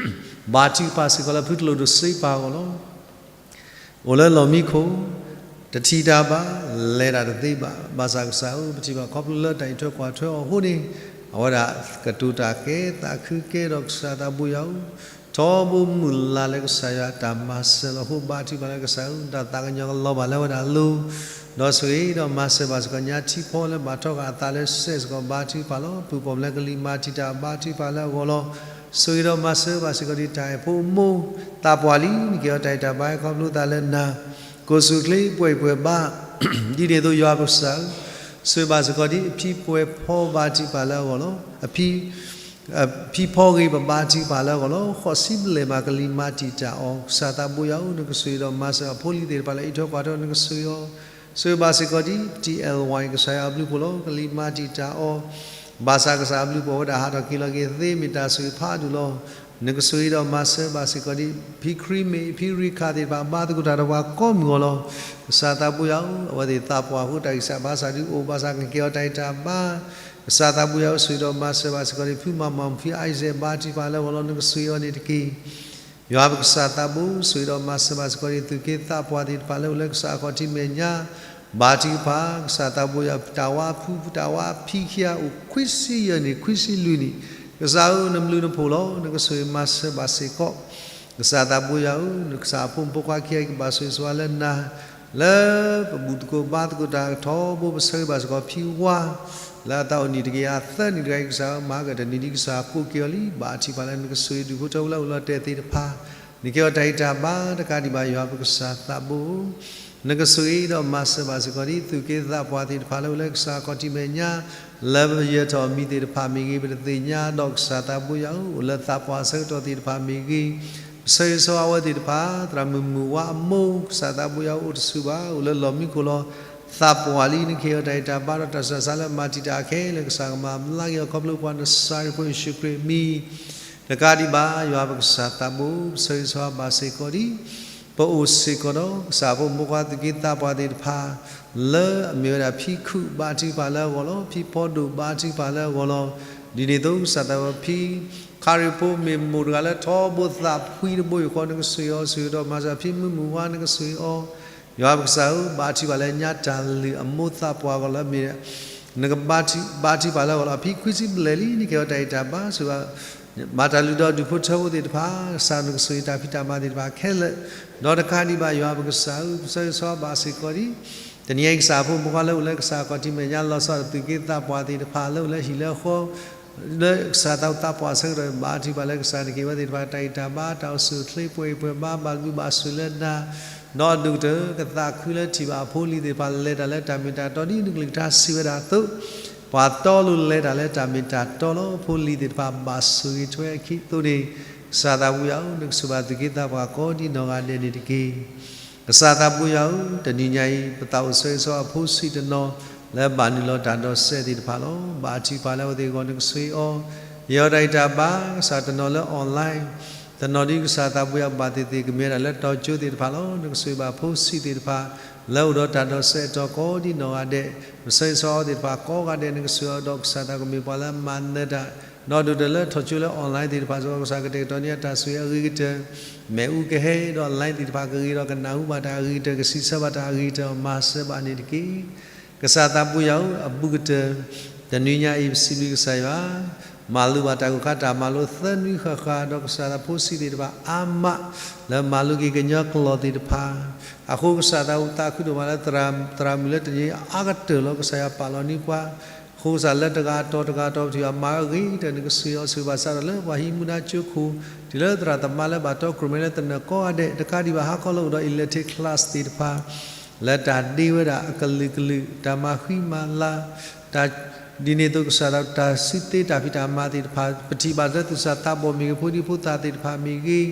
ဘါထုကဖၣ်စ့ၢ်ကီးလၢဖုတလိၣ်ဒိၣ်စ့ပၢ်အဂီၢ်လီၤ. အိၣ်လၢလီၢ်မံခိၣ်, တထံၣ်တၢ်ဘၣ်, လဲၤတၢ်တသ့ဘၣ်. ဘၣ်ဆၣ်ကစၢ်ဧၢ, ပထံၣ်ဘၣ်ခီဖျိလၢတၢ်အံးထွဲကွၢ်ထွဲအီၤအဃိန့ၣ်, အဝဲဒၣ်ကတိၤတၢ်ကဲ, သးခုကဲဒီးကစၢ်သးဘိယွၤဧၢ, ထီဘိမုၢ်လၢ်လၢကစၢ်ယွၤတၢ်မၤစၢၤလီၤအဃိ ဘါထုကဖၣ်လၢကစၢ်ဧၢ, တၢ်သးကညီၤကလီၤဘၣ်လၢဝဲဒၣ်အလိၤ, ဒီးဆိၣ်ဂ့ၤဒီးမၤစၢၤဘၣ်စ့ၢ်ကီးညါထံဖီလၢဘၣ်ထီၣ်ဃာ်အသးလၢစဲးစ့ၢ်ကီး ဘါထုကဖၣ်လီၤ. ပုၢ်ပိာ်မုၣ်လၢကလံၤမၤတံာ်တာ် ဘါထုကဖၣ်လၢအဂီၢ်လီၤ. ဆိၣ်ဂ့ၤဒီးမၤစၢၤဘၣ်စ့ၢ်ကီးဒံးတၢ်အဲၣ်ဖိအမိၢ်, သးပှၢ်လံ, နကဲထီၣ်တၢ်အံးတၢ်ဘါခီဖျိသးလၢနၤ, ကိၣ်စူၣ်ချ့ပှဲၤပှဲၤဘါ, ဒ်န့ၣ်အသိးယွၤပကစၢ်ဧၢ, ဆိၣ်ဂ့ၤဘၣ်စ့ၢ်ကီးဒံးအဖံပှဲၤဖီ ဘါထုကဖၣ်လၢအဂီၢ်လီၤ. အဖံ အဖံဖီဂ့ၤ ပဘါထုကဖၣ်လၢအဂီၢ်လီၤ. ဃိးဆံဘျဲၣ်မးကလံၤမၤတံာ်တာ်အီၤ, ကစၢ်သးဘိယွၤဧၢ, နကဆိၣ်ဂ့ၤဒီးမၤစၢၤအဖိလံၤသ့ၣ်တဖၣ်လၢအံးထွဲကွၢ်ထွဲအီၤ, နကဆိၣ်ဂ့ၤအီၤ, ဆိၣ်ဂ့ၤဘၣ်စ့ၢ်ကီးဒံး ပတံၢ်အဲၣ်ဝါအံၤ ကစၢ်ယွၤအဘျုးအဖှိၣ်လီၤ. ကလံၤမၤတံာ်တာ်အီၤ, ဘၣ်ဆၣ်ကစၢ်အဘျုးအဖှိၣ်ဝဲဒၣ်ဟးထီၣ်က့ၤလီၤက့ၤသ့ မ့ၢ်တၢ်ဆိၣ်ဂ့ၤဖးဒိၣ်လီၤ. နကဆိၣ်ဂ့ၤဒီးမၤစၢၤဘၣ်စ့ၢ်ကီးဒံး ဖံခရံာ်မ့ၢ် ဖံရံခၣ်သ့ၣ်တဖၣ် ဘါသကိးတၢ်ဒီးပှၤကိးမုၢ်ဂီၤလီၤ. ကစၢ်သးဘိယွၤဧၢ, အဝဲသ့ၣ်သးပှၢ်အဃိ တၢ်ဂံၢ်စၢ်ဘါစၢ်ဒုးအိၣ်, ဘၣ်ဆၣ်ကကဲထီၣ်တၢ်အံးတၢ်ဘါ, ကစၢ်သးဘိယွၤဧၢ, ဆိၣ်ဂ့ၤဒီးမၤစၢၤဘၣ်စ့ၢ်ကီးဒံး ဖံမၤမၤ ဖံအံစဲး ဘါထုကဖၣ်လၢအဂီၢ်လီၤ. နကဆိၣ်ဂ့ၤအီၤန့ၣ်တက့ၢ်. ယွၤပကစၢ်သးဘိ, ဆိၣ်ဂ့ၤဒီးမၤစၢၤဘၣ်စ့ၢ်ကီးဒံး သူၣ်က့သးပှၢ်သ့ၣ်တဖၣ်လၢအိၣ်လၢကစၢ်အခီၣ်ထံးမဲာ်ညါ, ဘါထုကဖၣ်, ကစၢ်သးဘိယွၤ တၢ်ဝါဖု တၢ်ဝါဖံခံဂၤအိၣ်ခွံဆံယဲၢ်နံၣ် ခွံဆံလွံၢ်နံၣ်, ကစၢ်ဧၢ နဘျုးနဖှိၣ်လီၤ. နကဆိၣ်ဂ့ၤမၤစၢၤဘၣ်စ့ၢ်ကီး ကစၢ်သးဘိယွၤဧၢ, နကစၢ်အဖိမုၣ်ဖိခွါခံဂၤအံၤ ကဘၣ်ဆိၣ်ဂ့ၤဆိၣ်ဝါလၢနၤ, လၢပဘူၣ်သကိးဘါသကိးတၢ်ထီဘိ ပဆၢဂ့ၤဘၣ်စ့ၢ်ကီးဖံဝါ လၢအသးအိၣ်နံၣ်တကယၤသၢနံၣ်တဂၤအံၤ ကစၢ်ဧၢ, မၤကတၢၢ်တနံၤဒ်ကစၢ်ကိးက့ၤအီၤလံ, ဘါထုကဖၣ်လၢနကဆိၣ်ဂ့ၤဒူၣ်ဖိထၢဖိလၢအိၣ်လီၤတဲာ်သ့ၣ်တဖၣ်, နကဲထီၣ်တၢ်အံးတၢ်ဘါတကးဒံးဘၣ် ယွၤပကစၢ်သးဘိဧၢ, နကဆိၣ်ဂ့ၤဒီးမၤစၢၤဘၣ်စ့ၢ်ကီးဒံး သူၣ်က့သးပှၢ်သ့ၣ်တဖၣ်လၢအိၣ်လၢကစၢ်အခီၣ်ထံးမဲာ်ညါ, လၢပယၢၤထီၣ်အမံၤသ့ၣ်တဖၣ်မ့ၢ်ဂ့ၤ, ပတသ့ၣ်ညါဒီးကစၢ်သးဘိယွၤဧၢ, အိၣ်လၢသးပှၢ်အဆၢကတီၢ်သ့ၣ်တဖၣ်မ့ၢ်ဂ့ၤ, ပဆၢဂ့ၤဆၢဝါအဝဲသ့ၣ်တဖၣ်, သရၣ်မုၣ်မုၣ်ဝါအမိၢ် ကစၢ်သးဘိယွၤဧၢ အိၣ်တဆူၣ်ဘၣ်, အိၣ်လၢလီၢ်မံခိၣ်လီၤ. သးပှၢ်လံ, နကဟ့ၣ်အီၤတၢ်အံးတၢ်ဘါဒီးတၢ်ဆူးတၢ်ဆါလၢမၤတံာ်တာ်အီၤခဲလၢာ်, ကစၢ်ကမၤဘျါက့ၤအီၤ ခီဖျိပှၤနစၤရ့းဖိယ့ၣ်ၡူးခရံာ်အမံၤ တကးဒံးဘၣ် ယွၤပကစၢ်သးဘိ, ပဆၢဂ့ၤဆၢဝါဘၣ်စ့ၢ်ကီးဒံး ပအိၣ်စ့ၢ်ကီးဒီး ကစၢ်ဖိမုၣ်ဖိခွါသူၣ်က့သးပှၢ်သ့ၣ်တဖၣ် လၢအမ့ၢ်ဝဲဒၣ်ဖံခုၣ် ဘါထုကဖၣ်လၢအဂီၢ်လီၤ. ဖံဖီဒိၣ် ဘါထုကဖၣ်လၢအဂီၢ်လီၤ. ဒ်န့ၣ်အသိး ကစၢ်သးဘိ ဖံခရံာ်ဖိမ့ၢ်မိၢ်တဂၤလၢထီဘိသးဖှံတဘိအံၤဃီ နကဆိၣ်ဂ့ၤအီၤ, ဆိၣ်ဂ့ၤဒီးမၤစၢၤ ဖံမုၢ်မုၢ်ဝါ နကဆိၣ်ဂ့ၤအီၤ, ယွၤပကစၢ်ဧၢ, ဘါထုကဖၣ်လၢညါတၢ်လုၢ်အမိၢ်သးပှၢ်အဂီၢ်လၢအမ့ၢ် နကဘါထုကဖၣ်လၢအဂီၢ်လီၤ. အဖံခွံဆံဘျဲၣ်လံ, နကဟ့ၣ်အီၤတၢ်အံးတၢ်ဘါ, ဆိၣ်ဂ့ၤ မၤတၢ်လုၢ်ဒီးဒူၣ်ဖိထၢဖိသ့ၣ်တဖၣ်, ကစၢ်နကဆိၣ်ဂ့ၤတၢ်ဖံးတၢ်မၤသ့ၣ်တဖၣ်ခဲလၢာ်, ဒီးတကးဒံးဘၣ် ယွၤပကစၢ်ဧၢ, ပဆၢဂ့ၤဆၢဝါဘၣ်စ့ၢ်ကီးဒံး တနံၤအံၤ ကစၢ်အဖိမုၣ်ဖိခွါလၢအိၣ်လၢကစၢ်အခီၣ်ထံးမဲာ်ညါ လီၤဆီဒၣ်သူၣ်က့သးပှၢ်သ့ၣ်တဖၣ်လၢအိၣ်လၢဟံၣ်လၢဃီ လၢကစၢ်သးသးပှၢ်အဆၢကတီၢ် ဘါထုကဖၣ်လၢကစၢ်နကဟ့ၣ်ဝဲသ့ၣ်တဖၣ် တၢ်အံးတၢ်ဘါ တၢ်အိၣ်ဆူၣ်အိၣ်ချ့ ပှဲၤဂံၢ်ပှဲၤဘါ ဘၣ်ဘျုးဘၣ်ဆိၣ်လၢနၤ, ဒီးအဒိၣ်ကတၢၢ် ကသးခုလၢထံၣ်ဘၣ်အဖိအလံၤသ့ၣ်တဖၣ် လဲၤတၢ်လၢတၢ်မ့ၢ်တၢ်တီ ဒ်နကလုၢ်ကထါစံးဝဲဒၣ်အသိး, ပှၤတီလိၤလဲၤတၢ်လၢတၢ်မ့ၢ်တၢ်တီလီၤ. အဖိအလံၤသ့ၣ်တဖၣ် ဘၣ်ဆိၣ်ဂ့ၤထွဲအခံအသိးန့ၣ်, ကစၢ်သးပူၤယွၤဧၢ, နကဆိၣ်ဘၣ်သူၣ်က့သးပှၢ်ကိးဒ်နီၢ်ဂၤဒဲးန့ၣ်တက့ၢ်. ကစၢ်သးပူၤယွၤဧၢ, တနံၤညါအံၤ ပသးအိၣ်ဆၢဂ့ၤဆၢဝါအဖိဆံးတနီၤ လၢဘၣ်နုာ်လီၤတၢ်ဒီးစဲးသ့ၣ်တဖၣ်လီၤ. ဘါထုကဖၣ်လၢအဝဲသ့ၣ်အဂီၢ် နကဆိၣ်ဂ့ၤအီၤ, ဟ့ၣ်အီၤတၢ်အံးတၢ်ဘါ, ကစၢ်တနီၤလၢ online, တနီၤဒ်ကစၢ်သးပူၤယွၤဘၣ်သ့ၣ်သ့ၣ် ကမ့ၢ်ဝဲဒၣ်လၢတီၤကၠိသ့ၣ်တဖၣ်လီၤ. နကဆိၣ်ဂ့ၤဘၣ်ဖိဆံးသ့ၣ်တဖၣ် လၢအိၣ်ဒီးတၢ်ဒီးစဲးအတီၤကိးဒ်နီၢ်ဂၤဒဲး, ပဆၢဂ့ၤဆၢဝါအဝဲသ့ၣ်တဖၣ်ကိးဂၤဒဲး နကဆိၣ်ဂ့ၤအီၤဒီးကစၢ်သးကမ့ၢ်ပှၤလၢမၤနၢၤတၢ်, ဒီးဒိၣ်ကတၢၢ်လၢထီၣ်ကၠိလၢ online သ့ၣ်တဖၣ်စ့ၢ်ကီး ကစၢ်ကတဲာ်ကတီၤန့ၢ်တၢ်ဆိၣ်ဂ့ၤအဂ့ၤကတၢၢ်, မ့ၣ်အူကဟဲဒီး online သ့ၣ်တဖၣ်ကဂ့ၤဒီး ကနၢ်ဟူဘၣ်တၢ်အဂ့ၤကတၢၢ် ကစံးဆၢဘၣ်တၢ်အဂ့ၤကတၢၢ် မၤစၢၤဘၣ်န့ၣ်တက့ၢ်. ကစၢ်သးပူၤယွၤဧၢ, အဘူးကတၢၢ် တနွံညါအံၤ ပစံးဘျုးကစၢ်ယွၤ, မၤလိဘၣ်တၢ်ဂိၢ်ခါတၢ်မၤလိသၢနွံဃၣ်ဃၣ် ဒီးကစၢ်သးဖိဆံးသ့ၣ်တဖၣ်အါမး လၢမၤလိက့ၤကညီကျိာ်သ့ၣ်တဖၣ်, အဃိကစၢ်သးအိၣ်သးခုဒိၣ်မးလၢ သရၣ်မုၣ်လၢတနံၤအံၤအါကတၢၢ်လီၤ. ကစၢ်ယွၤပာ်လီၤန့ၢ်ပှၤ အဃိကစၢ်လၢတဂၤအတီၤတဂၤအတီၤ ပထံၣ်ဘၣ်မၤအဂ့ၤကတၢၢ် နကဆိၣ်ဂ့ၤအီၤ ဆိၣ်ဂ့ၤဘၣ်စးထီၣ်လၢပှၤဟံးမူဒါကၠိခိၣ်, တုၤလၢသရၣ်သမါလၢဘၣ်တီကြိုးမဲလၢသနၢၣ်ကိးဂၤဒဲး, တကးဒံးဘၣ်ဟါခီလၢအိၣ်ဒီး electric class သ့ၣ်တဖၣ် လၢတၢ်ဒ့ဝဲဒၣ်အကလုာ်ကလုာ် တၢ်မၤဃံမၤလၤ, တၢ် ဒ်န့ၣ်အသိးကစၢ်သး တၢ်စုသ့တၢ်ဖံးတၢ်မၤသ့ၣ်တဖၣ် ပထံၣ်ဘၣ်လၢသူၣ်စၢ်သးဘီၣ်မ့ၢ်ဂ့ၤ ဖိဒံဖိသၣ်သ့ၣ်တဖၣ်မ့ၢ်ဂ့ၤ,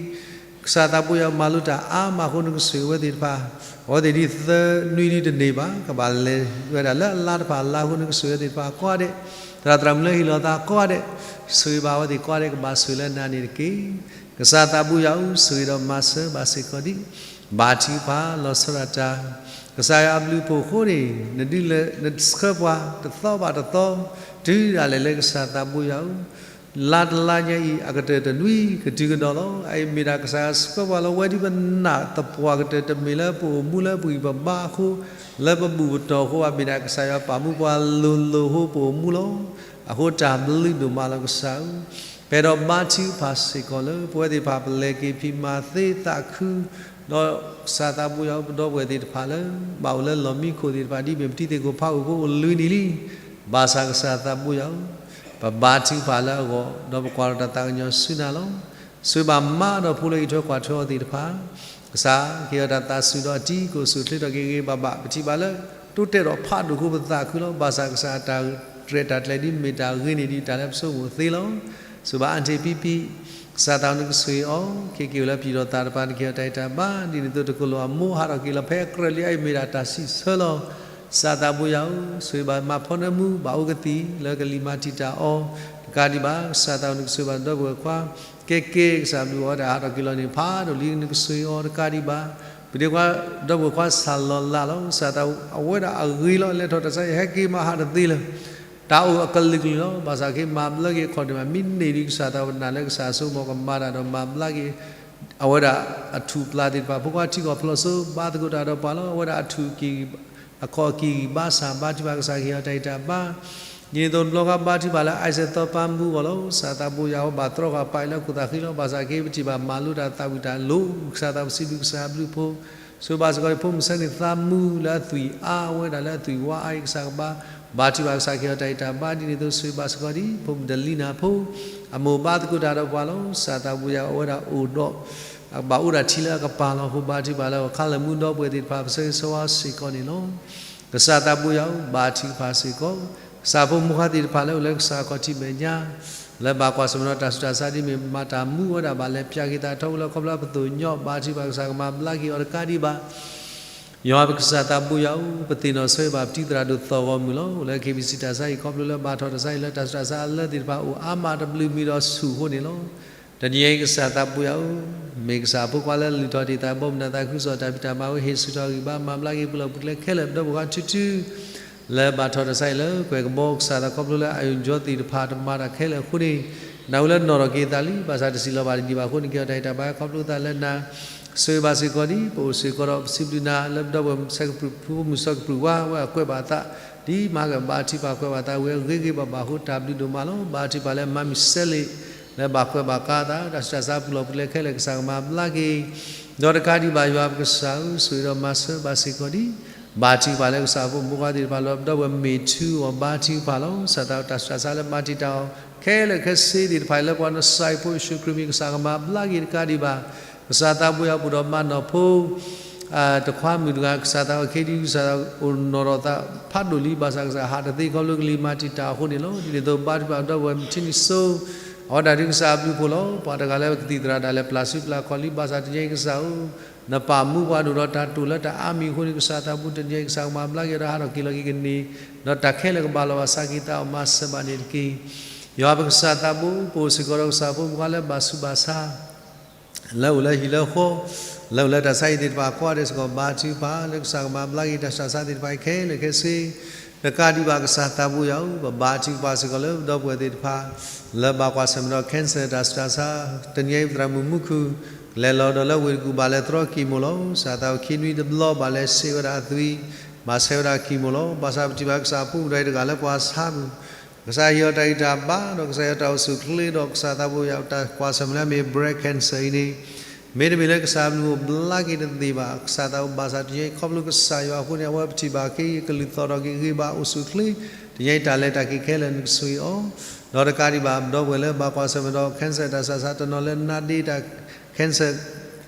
ကစၢ်သးပူၤယွၤမၤလိတၢ်အါမးအဃိ နကဆိၣ်ဂ့ၤဝဲသ့ၣ်တဖၣ်, အဝဲသ့ၣ်ဒ်သၢနွံဒ်တန့ၢ်ဘၣ် ကဘၣ်လဲၤဝဲဒၣ်လၢအလါတဖၣ်အလါအဃိ နကဆိၣ်ဂ့ၤဝဲသ့ၣ်တဖၣ်ကိးဂၤဒဲး, သရၣ်သရၣ်မုၣ်လၢဟ့ၣ်လီၤသးကိးဂၤဒဲး, ဆိၣ်ဂ့ၤဘၣ်အဝဲသ့ၣ်ကိးဂၤဒဲး ကဘၣ်ဆိၣ်ဂ့ၤလၢနၤန့ၣ်တက့ၢ်. ကစၢ်သးပူၤယွၤဧၢ, ဆိၣ်ဂ့ၤဒီးမၤစၢၤဘၣ်စ့ၢ်ကီးဒံး ဘါထုကဖၣ်လီၤဆီဒၣ်တၢ်, ကစၢ်ယွၤအဘျုးအဖှိၣ်အဃိန့ၣ် နဒုးလဲၤနဆှၢပှၤ တသီဘၣ်တသီ တုၤဒၣ်လဲာ်လၢကစၢ်သးပူၤယွၤဧၢ, လါတလါညါအံၤ အကတၢၢ်တနွံကတုၤကဒီးလီၤ. အအံၤမ့ၢ်ဒၣ်ကစၢ်ယွၤဆှၢပှၤလၢ ဝဲဒ်ပနၢ်သပှၢ်ကတၢၢ် တမ့ၢ်လၢပအိၣ်မူလၢပဂံၢ်ပဘါအဃိ, လၢပဘူၣ်ပတီၢ်အဃိဘၣ်, မ့ၢ်ဒၣ်ကစၢ်ယွၤပာ်မူပှၤလိၤလိၤအဃိ ပအိၣ်မူလီၤ. အဃိတၢ်ဘျုးဒိၣ်မးလီၤကစၢ်ဧၢ. ပအဲၣ်ဒိးဘါထုကဖၣ်စ့ၢ်ကီးလၢ ပဝဲသ့ၣ်တဖၣ် ပလဲၤက့ၤဖံးမၤသ့သးခု ဒီးကစၢ်သးဘိယွၤဧၢ, ပဒီပုၢ်ဝဲၢ်သ့ၣ်တဖၣ်လၢ ဘၣ်အိၣ်လၢလီၢ်မံခိၣ်သ့ၣ်တဖၣ် ဒ်မ့ၢ်ပတံၤသ့ၣ်ကိးဖးအိၣ်ဖိအိၣ်လၢနံၤလံ. ဘၣ်ဆၣ်ကစၢ်သးဘိယွၤဧၢ, ပဘါထုကဖၣ်လၢအဂီၢ် ဒီးပကွၢ်ထီၣ်တၢ်သးကညီၤဆူနၤလီၤ. ဆိၣ်ဂ့ၤဘၣ်မၤဒီးဖိလၢအံးထွဲကွၢ်ထွဲအီၤသ့ၣ်တဖၣ်, ကစၢ်ကဟ့ၣ်အီၤတၢ်သးစူၤဒီးအတံၤ ကအိၣ်ဆူၣ်အိၣ်ချ့ထီၣ်က့ၤဂ့ၤဂ့ၤဘၣ်ဘၣ်. ပထံၣ်ဘၣ်လၢ တိတဲာ်ဒီးဖးဒိၣ်အဃိ ပသးခုလီၤ. ဘၣ်ဆၣ်ကစၢ်အတၢ်ရဲၣ်တၢ်ကျဲၤ ဒ်မ့ၢ်တၢ်ဂ့ၤန့ၣ် ဒ်တၢ်လၢပဆိကမိၣ်သ့လီၤ. ဆိၣ်ဂ့ၤဘၣ်အါတ့ၢ်ပံပံ, ကစၢ်သးနကဆိၣ်ဂ့ၤအီၤ, ခဲက့ၤအိၣ်လၢပျုၢ်ဒီးသးတဖၣ် နကဟ့ၣ်အီၤတၢ်ဂံၢ်တၢ်ဘါ, ဒ်န့ၣ်အသိး တကလိာ်အမိၢ်ဟးထီၣ်က့ၤလီၤ ဖဲအကြၢးလံအံၤ မ့ၢ်ဒၣ်တၢ်စံးဆၢလီၤ. ကစၢ်သးဘိယွၤဧၢ, ဆိၣ်ဂ့ၤဘၣ်မၤဖီနၢမူ ဘၣ်အိၣ်ကသံၣ်လၢကလံၤမၤတံာ်တာ်အီၤ တကးဒံးဘၣ်. ကစၢ်သးနကဆိၣ်ဂ့ၤဘၣ်ဒီပုၢ်ဝဲၢ်ခွါ ကဲက့ၤ ကစၢ်ဘျုးအီၤ တၢ်ဟးထီၣ်က့ၤလီၤန့ၣ် ဖးဒိၣ်လံ နကဆိၣ်ဂ့ၤအီၤတကးဒံးဘၣ်. ပဒ့ခွါ ဒီပုၢ်ဝဲၢ်ခွါစၢ်လီၤလးလီၤ. ကစၢ်သး အဝဲဒၣ်အဂ့ၤလီၤ လဲၤထီၣ်တၢ်ဆါအံၤ ဟဲက့ၤမးဟးတသ့လၢၤ တၢ်အိၣ်အကလုာ်ကလုာ်လီၤ. ဘၣ်ဆၣ်က့ၤမၤဘျါက့ၤအခီၣ်န့ၣ်ဘၣ် မ့ၢ်န့ၢ်ဒံးကစၢ်သးပနာ်လၢကစၢ်အစိကမီၤကမၤတၢ်ဒီးမၤဘျါက့ၤ အဝဲဒၣ်အထူၣ်ပျၢ်သ့ၣ်တဖၣ် ဖိခွါထံကီၢ်ဖျိစိ ဘါသကိးတၢ်ဒီးပှၤလီၤ. အဝဲဒၣ်အထူၣ်က့ၤ အခီၣ်က့ၤဂံၢ်ဘါစၢ် ဘါထုကဖၣ်ကစၢ်ကဟ့ၣ်အီၤတၢ်ဂံၢ်တၢ်ဘါ ဒ်န့ၣ်အသိးတဘျီဃီ ဘါထုကဖၣ်လၢအအံစဲးသီပၤမူအဂီၢ်လီၤ. ကစၢ်သးဘိယွၤဧၢ ဘၣ်တြီဃာ်ပာ်အံၤလၢခိၣ်သးဃံလီၤ. ဘၣ်ဆၣ်က့ၤပထံၣ်ဘၣ်မၤလိတၢ်သးဝံၣ်တၢ်လိၤ ကစၢ်သးပစံးဘျုးကစၢ်ဘျုးဖိ ဆိၣ်ဂ့ၤဘၣ်စ့ၢ်ကီး ဖိမုၣ်ဆၢန့ၣ်သးမူလၢအသွံၣ်အါ အဝဲဒၣ်လၢအသွံၣ်ဝါအါအံၤ ကစၢ်ကဘါ ဘါထုကဖၣ်ကစၢ်ကဟ့ၣ်အီၤတၢ်ဂံၢ်တၢ်ဘါ ဒ်န့ၣ်အသိး ဆိၣ်ဂ့ၤဘၣ်စ့ၢ်ကီးဒ် ဖိမုၣ်ဒလံနၤဖိ အမိၢ်ဘါသကိးတၢ်ဒီးပှၤလီၤ. ကစၢ်သးဘိယွၤဧၢ အဝဲဒၣ်အိၣ်ဒီး ဘၣ်အိၣ်ဒၣ်ထံလၢအကပၤလီၤအဃိ ဘါထုကဖၣ်လၢ ခါလၢာ်မူဒီပုၢ်ဝဲၢ်သ့ၣ်တဖၣ် ပဆၢဂ့ၤဆၢဝါစ့ၢ်ကီးန့ၣ်လီၤ. ကစၢ်သးဘိယွၤဧၢ ဘါထုကဖၣ်စ့ၢ်ကီး ကစၢ်ဖိမုၣ်ဖိခွါသ့ၣ်တဖၣ်လၢအိၣ်လၢကစၢ်အခီၣ်ထံးမဲာ်ညါ လၢဘၣ်ကွၢ်ဆၢၣ်မဲာ်ဒီးတၢ်ဆူးတၢ်ဆါဒ်မ့ၢ်မၤတၢ်မူဝဲဒၣ်ဘၣ် လဲၤပၠးက့ၤသးထီဘိလၢခီဖျိပသိၣ်ညိၣ် ဘါထုကဖၣ်ကစၢ်ကမၤဘျါက့ၤအီၤတကးဒံးဘၣ် ယွၤပကစၢ်သးဘိယွၤဧၢ, ပသ့ၣ်နီၣ်ဆိၣ်ဂ့ၤဘၣ်ပတံၤသရၣ်ဒိၣ်သီၣ်ဂီၤမုၢ်လီၤ. အိၣ်လၢ KBC တၢ်ဆါအံၤ ခီဖျိလၢဘၣ်ထီၣ်တၢ်ဆါအံၤလၢတၢ်ဆူးတၢ်ဆါအလၢသ့ၣ်တဖၣ်အိၣ်အါမးတဘျုးမံၤဒီးဆူၣ်အဃိန့ၣ်လီၤ. တနံၤအံၤကစၢ်သးဘိယွၤဧၢ, မ့ၢ်ကစၢ်ဖိခွါလၢလုၢ်ထီၣ်တ့ၢ်သးဘီမုၢ်နၢ်သးခုကစီၣ်တၢ်ဖံးတၢ်မၤဝဲ ဟ့ၣ်ဆူၣ်ထီၣ်ဂံၢ်ဘါမၤဘျါက့ၤပူၤလီၢ်ပူၤကျဲခဲလၢာ် ပဒီပုၢ်ဝဲၢ်ခွါထုထု လၢဘၣ်ထီၣ်တၢ်ဆါအံၤလၢကွဲၢ်ကဘီ ကစၢ်သးခီဖျိလၢအယိၣ်ကၠီသ့ၣ်တဖၣ် တမၤတၢ်ခဲလၢာ်အဃိန့ၣ် နၢ်ဟူလၢနီၢ်ထီၣ်က့ၤသးလံ, ဘၣ်ဆၣ်တစံးလီၤဘၣ်တဒံးဘၣ်အဃိန့ၣ် က့ၤအီၤတၢ်ဟ့ၣ်တၢ်ဘါခီဖျိသးလၢနၤ ဆိၣ်ဂ့ၤဘၣ်စ့ၢ်ကီးဒ် ပအိၣ်စ့ၢ်ကီးဒီး ပစံးဘျုးနၤလၢပဒီပုၢ်ဝဲၢ်ဆၢကပြုၢ် ဖိမုၣ်ဆၢကပြုၢ်ဝဲအကွဲးဘၣ်သး ဒ်မၤကဘါထုကဖၣ်ကွဲးဘၣ်သးဝံၤအဂ့ၤဂ့ၤဘၣ်ဘၣ်အဃိ တၢ်ဘျုးဒိၣ်မးလီၤ. ဘါထုကဖၣ်လၢမၤမုၢ်စဲလ့ၣ် လၢဘၣ်ကွဲးဘၣ်ကါသး တၢ်ဆူးတၢ်ဆါပူၤလီၢ်ပူၤကျဲခဲလၢာ် ကစၢ်ကမၤဘျါက့ၤ ဒီးတကးဒံးဘၣ်ယွၤပကစၢ်ဧၢ, ဆိၣ်ဂ့ၤဒီးမၤစၢၤဘၣ်စ့ၢ်ကီးဒ် ဘါထုကဖၣ်လၢကစၢ်ဖိမုၣ်ဖိခွါသ့ၣ်တဖၣ်လၢ ပဒီပုၢ်ဝဲၢ်မ့ၢ်ထူအီၤ ဘါထုကဖၣ်လီၤ. ကစၢ်သးတၢ်ဆူးတၢ်ဆါလၢမၤတံာ်တာ်အီၤ ခဲလၢာ်ခဲဆ့သ့ၣ်တဖၣ်အံၤ လၢပှၤနစၢ်အံၤဖိယ့ၣ်ၡူးခရံာ်မံၤ ကစၢ်ကမၤဘျါက့ၤတကးဒံးဘၣ် ကစၢ်သးဘိယွၤ ပအိၣ်ဒီးမါနီၢ်ဖိ တခွါမုၣ်တဂၤ ကစၢ်သးအုးခ့ဒံ ကစၢ်အိၣ်နီၣ်ထီၣ်သးဖးဒိၣ်လံ ဘၣ်ဆၣ်ကစၢ်ဟးတသ့ခီဖျိကလံၤမၤတံာ်တာ်အဃိန့ၣ်လီၤ. ဒ်န့ၣ်အသိး ဘါထုကဖၣ်ပဒီပုၢ်ဝဲၢ်မုၢ်ထူနံၣ်စိ အဝဲဒၣ်ဒ်ကစၢ်အဘျုးအဖှိၣ်လီၤ. ပှၤတဂၤလၢပကသံၣ်သရၣ်ဒၣ်လဲာ်ပျၢ်စုပျၢ်ခီၣ်လံ ဘၣ်ဆၣ်တနံၤအံၤကစၢ်ဧၢ, နပာ်မူပှၤဒိၣ်ဒီးတၢ်တိာ်လၢတၢ်အါမံၤအဃိန့ၣ် ကစၢ်သးဘိတနံၤအံၤကစၢ်ကမၤဘျါက့ၤဒီးဟးထီၣ်က့ၤလီၤက့ၤကန့ၢ် ဒီးတၢ်ခဲလၢာ်ကဘၣ်လီၤဘၣ်ဆါက့ၤသးအီၤ မၤစၢၤဘၣ်န့ၣ်တက့ၢ်. ယွၤပကစၢ်သးဘိ ပအိၣ်စ့ၢ်ကီးဒီးကစၢ်ဖိမုၣ်ဖိခွါလၢဘၣ်ဆူးဘၣ်ဆါ လၢအိၣ်လၢဟံၣ်လၢဃီ လၢအိၣ်လၢတၢ်ဆါဟံၣ်သ့ၣ်တဖၣ်အကျါဒဲးစ့ၢ်ကီး ဘါထုကဖၣ်လၢကစၢ်ကမၤဘျါက့ၤ တၢ်ဆူးတၢ်ဆါသ့ၣ်တဖၣ်အံၤခဲလၢာ်ခဲဆ့ တကးဒံးဘၣ်ကစၢ်သးဘိယွၤဧၢ, ပဘါထုကဖၣ်စ့ၢ်ကီးလၢပဒီပုၢ်ဝဲၢ်သ့ၣ်တဖၣ် လၢဘၣ်ကွၢ်ဆၢၣ်မဲာ်ဒီး cancer တၢ်ဆူးတၢ်ဆါ တနံၤအံၤပသရၣ်မုၣ်မူခိၣ် လဲၤလီၤဒီးလၢဝ့ၢ်တကူၣ်ဘၣ်လဲၤတြီကံၢ်မိၣ်လီၤ. ကစၢ်သးအုးခ့နွံတဘျီဘၣ်လဲၤဆဲးဝဲဒၣ်အသွံၣ် ဘၣ်ဆဲးဝဲဒၣ်ကံၢ်မိၣ်လီၤ. ဘၣ်ဆၣ်ပထံၣ်ဘၣ်ကစၢ်အဖိမုၣ်ဒီးတဂၤလၢပှၤဆါမုၢ် ကစၢ်ဟ့ၣ်အီၤတၢ်ဂံၢ်တၢ်ဘါ ဒီးကစၢ်ဟ့ၣ်အီၤတၢ်အိၣ်ဆူၣ်အိၣ်ချ့ဒီး ကစၢ်သးဘိယွၤတၢ်ကွၢ်ဆၢၣ်မဲာ်လၢအမ့ၢ် breast cancer အံၤန့ၣ် မ့တမ့ၢ်လၢကစၢ်အဘျုးအိၣ်ဘျါက့ၤတသ့ဘၣ် ကစၢ်သးဘိဘၣ်ဆၣ်တနံၤအံၤခီဖျိကစၢ်ယွၤအဃိန့ၣ် အဝဲပထံၣ်ဘၣ်က့ၤကလုၢ်သီၣ်ထီၣ်က့ၤဂ့ၤဘၣ်အိၣ်ဆူၣ်အိၣ်ချ့ တနံၤအံၤတၢ်လဲၤတၢ်က့ၤခဲလၢာ်နကဆိၣ်ဂ့ၤအီၤ ဒီးတကးဒံးဘၣ်ပဒီပုၢ်ဝဲၢ်လၢဘၣ်ကွၢ်ဆၢၣ်မဲာ်ဒီး cancer တၢ်ဆူးတၢ်ဆါတနီၤလၢနါဒ့တၢ် cancer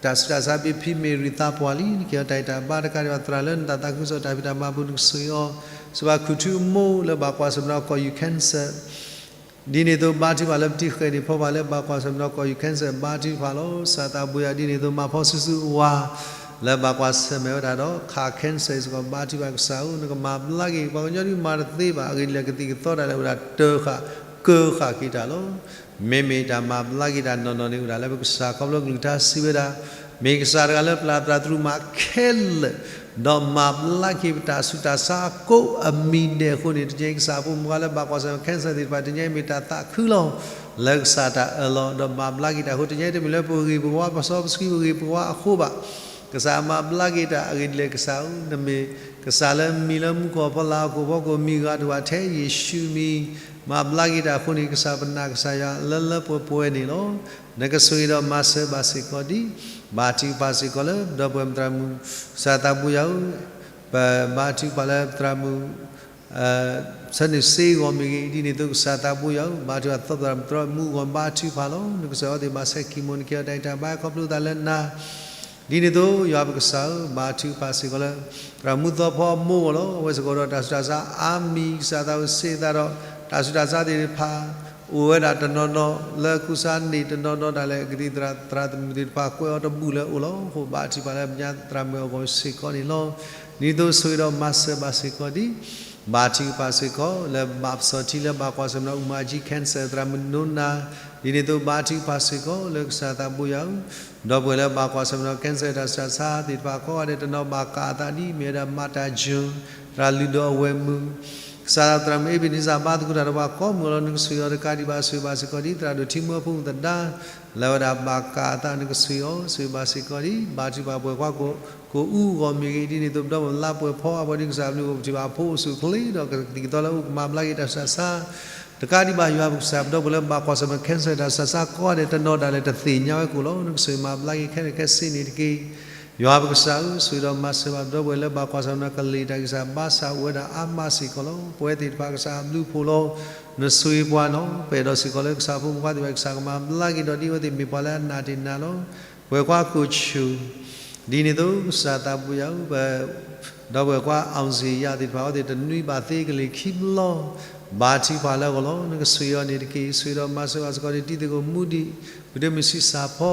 တၢ်ဆူးတၢ်ဆါဘ့ၣ်ဖံးမ့ၢ်ရံၣ်သးပှၢ်လံ နက့ၤအီၤတၢ်ဂံၢ်တၢ်ဘါ တကးဒံးဘၣ်သရၣ်လၢနတၢ်သးခုကစီၣ်တၢ်ဖံးတၢ်မၤပူၤနကဆိၣ်ဂ့ၤအီၤ စံးဘၣ်ခူၣ်ထူအမိၢ်လၢဘၣ်ကွၢ်ဆၢၣ်မဲာ်ဒီးကီၢ်ယူၢ် cancer ဒ်န့ၣ်အသိးဘါထုကဖၣ်လၢပတံၤဃဲၤန့ၣ် ဖီဘၣ်လၢဘၣ်ကွၢ်ဆၢၣ်မဲာ်ဒီးကီၢ်ယူၢ် cancer ဘါထုကဖၣ်လီၤ. ကစၢ်သးဘိယွၤ ဒ်န့ၣ်အသိးမၤဖီစုစုအဝၤ လၢဘၣ်ကွၢ်ဆၢၣ်မဲာ်ဝဲဒၣ်ဒီး ခး cancer စ့ၢ်ကီး ဘါထုကဖၣ်ကစၢ်ဧၢ နကမၤဘျါက့ၤ ပှၤကညီဒုးမၤတသ့ဘၣ် အဂ့ၢ်ဒ်လဲၣ် ကသံၣ်ကသီတၢ်လဲာ်အိၣ်ဒၣ်တၢၤဃာ် ကၢၤဃာ်က့ၤတၢ်လီၤ. မ့မ့ၢ်တၢ်မၤဘျါက့ၤတၢ်နီၢ်နီၢ်န့ၣ်အိၣ်ဒၣ်လၢပကစၢ် ခီဖျိကလုၢ်ကထါစံးဝဲဒၣ် မ့ၢ်ကစၢ်တဂၤလၢပျၢ်သရၣ်သရူးမးခဲလၢာ် ဒီးမၤဘျါက့ၤပတၢ်ဆူးတၢ်ဆါကိးအမံၤဒဲးအဃိန့ၣ် တနံၤအံၤကစၢ်အဖိမုၣ်ခွါလၢဘၣ်ကွၢ်ဆၢၣ်မဲာ် cancer သ့ၣ်တဖၣ် တနံၤအံၤမ့ၢ်တၢ်သးခုလီၤ လၢကစၢ်တၢ်အၢၣ်လီၤ ဒီးမၤဘျါက့ၤတၢ်အဃိ တနံၤအံၤတမ့ၢ်လၢပဂ့ၤပဝါ ပစီပဆှံပဂ့ၤပဝါအဃိဘၣ်. ကစၢ်မၤဘျါက့ၤတၢ်အဂ့ၢ်ဒ်လဲၣ်ကစၢ်ဧၢ, နမ့ၢ်ကစၢ်လၢမံၤလၢမူခိၣ်ဖီလာ် ဟီၣ်ခိၣ်ဖီခိၣ်မံၤ ဂၤတဝၢ်ထဲယ့ၣ်ၡူးမံၤ မၤဘျါက့ၤတၢ်အဃိန့ၣ် ကစၢ်ပနာ်ကစၢ်ယွၤလၢလၢပှဲၤပှဲၤန့ၣ်လီၤ. နကဆိၣ်ဂ့ၤဒီးမၤစၢၤဘၣ်စ့ၢ်ကီးဒံး ဘါထုကဖၣ်စ့ၢ်ကီးလၢ ဒီပုၢ်ဝဲၢ်မသရၣ်မုၣ် ကစၢ်သးဘိယွၤဧၢ, ပဘါထုကဖၣ်လၢပသရၣ်မုၣ် ဆၢန့ၣ်စ့အဂီၢ်မ့ၢ်ဂ့ၤ, ဒ်န့ၣ်အသိးကစၢ်သးဘိယွၤဧၢ, ဘါထုကဖၣ်သီသရၣ်မုၣ်သရၣ်မုၣ်အဂီၢ် ဘါထုကဖၣ်လီၤ. နကစၢ်အဝဲသ့ၣ်ဘၣ်ဆဲးကံၢ်မီၣ် နကဲအီၤတၢ်ဂံၢ်တၢ်ဘါ ခီဖျိသးလၢနၤ ဒ်န့ၣ်အသိး ယွၤပကစၢ်ဧၢ, ဘါထုကဖၣ်စ့ၢ်ကီးလၢ သရၣ်မုၣ်သီဖီအမိၢ်အဂီၢ်လီၤ. အဝဲစ့ၢ်ကီးဒီးတၢ်ဆူးတၢ်ဆါအါမံၤ ကစၢ်သးဝဲစ့သးဒီး တၢ်ဆူးတၢ်ဆါသ့ၣ်တဖၣ် အိၣ်ဝဲဒၣ်တနီၤနီၤ လၢကူစါန့ၣ်တနီၤနီၤဒၣ်လဲာ် ကသံၣ်သရၣ်သရၣ်သမုၣ်သ့ၣ်တဖၣ် ကွဲးအီၤတဘူၣ်လၢအအိၣ်လီၤ. အဃိဘါထုကဖၣ်လၢပညါသရၣ်မုၣ်အဂီၢ်စ့ၢ်ကီးန့ၣ်လီၤ. ဒ်န့ၣ်အသိးဆိၣ်ဂ့ၤဒီးမၤစၢၤဘၣ်စ့ၢ်ကီးဒံး ဘါထုကဖၣ်စ့ၢ်ကီး လၢဘၣ်ပစီၣ်ထံလၢဘၣ်ကွၢ်ဆၢၣ်မဲာ်ဒီး အူမၤကၠံ cancer သရၣ်မုၣ်နိနၤ, ဒ်န့ၣ်အသိးဘါထုကဖၣ်စ့ၢ်ကီးလၢကစၢ်သးဘိယွၤဧၢ, ဒီပုၢ်ဝဲၢ်လၢဘၣ်ကွၢ်ဆၢၣ်မဲာ်ဒီး cancer တၢ်ဆူးတၢ်ဆါသ့ၣ်တဖၣ်ကိးဂၤဒဲး တနီၤဘၣ်ကးအသးဒ်မ့ၢ်ဝဲဒၣ် မၤတၢ်ယိၤ သရၣ်လုၢ်ဒီးအဝဲၢ်မုၣ် ကစၢ်သရၣ်မုၣ် အ့ဘ့နံစၢ် ဘါသကိးတၢ်ဒီးပှၤကိးမုၢ်အလီၢ် နကဆိၣ်ဂ့ၤအီၤတကးဒံးဘၣ် ဆိၣ်ဂ့ၤဘၣ်စ့ၢ်ကီးဒံး သရၣ်ဒိၣ်ထံမူအဖိမုၣ်သဒါ လၢအဝဲဒၣ်ဘၣ်ကးအသး နကဆိၣ်ဂ့ၤအီၤ ဆိၣ်ဂ့ၤဘၣ်စ့ၢ်ကီးဒံး ဘါထုကဖၣ်ပှဲၤကွၢ် ကိၣ်အူအဂီၢ်မ့ၢ်ဂ့ၤ, ဒ်န့ၣ်အသိးပဒီပုၢ်ဝဲၢ်လါပှဲၤဖီအါပှဲၤဒံး ကစၢ်အဘျုးအိၣ်ပထံၣ်ဘၣ်ဖိအိၣ်ဆူၣ်အိၣ်ချ့ဒီးကသံၣ်ကသီလၢအိၣ်ကမၤဘျါက့ၤတၢ်ဆူးတၢ်ဆါ တကးဒံးဘၣ်ယွၤပကစၢ် ပဒီပုၢ်ဝဲၢ်လၢဘၣ်ကွၢ်ဆၢၣ်မဲာ် cancer တၢ်ဆူးတၢ်ဆါကိးဂၤဒဲး တနီၤဒၣ်လဲာ်တသ့ၣ်ညါဝဲကိၣ်လီၤ. နကဆိၣ်ဂ့ၤမၤဘျါက့ၤခဲလၢာ်ခဲဆ့န့ၣ်တက့ၢ်. ယွၤပကစၢ်ဧၢ, ဆိၣ်ဂ့ၤဒီးမၤစၢၤဘၣ်ပဒီပုၢ်ဝဲၢ်လၢဘၣ်ကွၢ်ဆၢၣ်မဲာ်ဒီးကလံၢ်တၢ်ဂံၢ်စၢ်ဘါစၢ်အိၣ်ဝဲဒၣ်အါမးစ့ၢ်ကီးလီၤ. ပဝဲသ့ၣ်တဖၣ်ကစၢ်အဘျုးအဖှိၣ်လီၤ. နဆိၣ်ဂ့ၤပှၤနီၤ ပအဲၣ်ဒိးစ့ၢ်ကီးလၢကစၢ်ဖိမုၣ်ခွါသ့ၣ်တဖၣ် ကစၢ်ကမၤဘျါက့ၤဒီးဒ်အဝဲသ့ၣ်မ့ၢ်ပှၤလၢအနာ်တ့ၢ်နာ်လီၤ. ပှဲၤကွၢ်ကိၣ်ဆူၣ် ဒ်န့ၣ်အသိးကစၢ်သးဘိယွၤဧၢ, ပဒီပုၢ်ဝဲၢ်ကွၢ် အောင်ဇေယျ သ့ၣ်တဖၣ်အဝဲသ့ၣ်တနွံဘၣ်သ့ကလံၤခံဘျီ ဘါထုကဖၣ်လၢအဂီၢ်လီၤ. နကဆိၣ်ဂ့ၤအီၤန့ၣ်တက့ၢ်. ဆိၣ်ဂ့ၤဒီးမၤစၢၤဘၣ်စ့ၢ်ကီးန့ၣ် တံၤသကိးမူဒံး ပတုၤမုၢ်ဆံးစၢ်ဖီ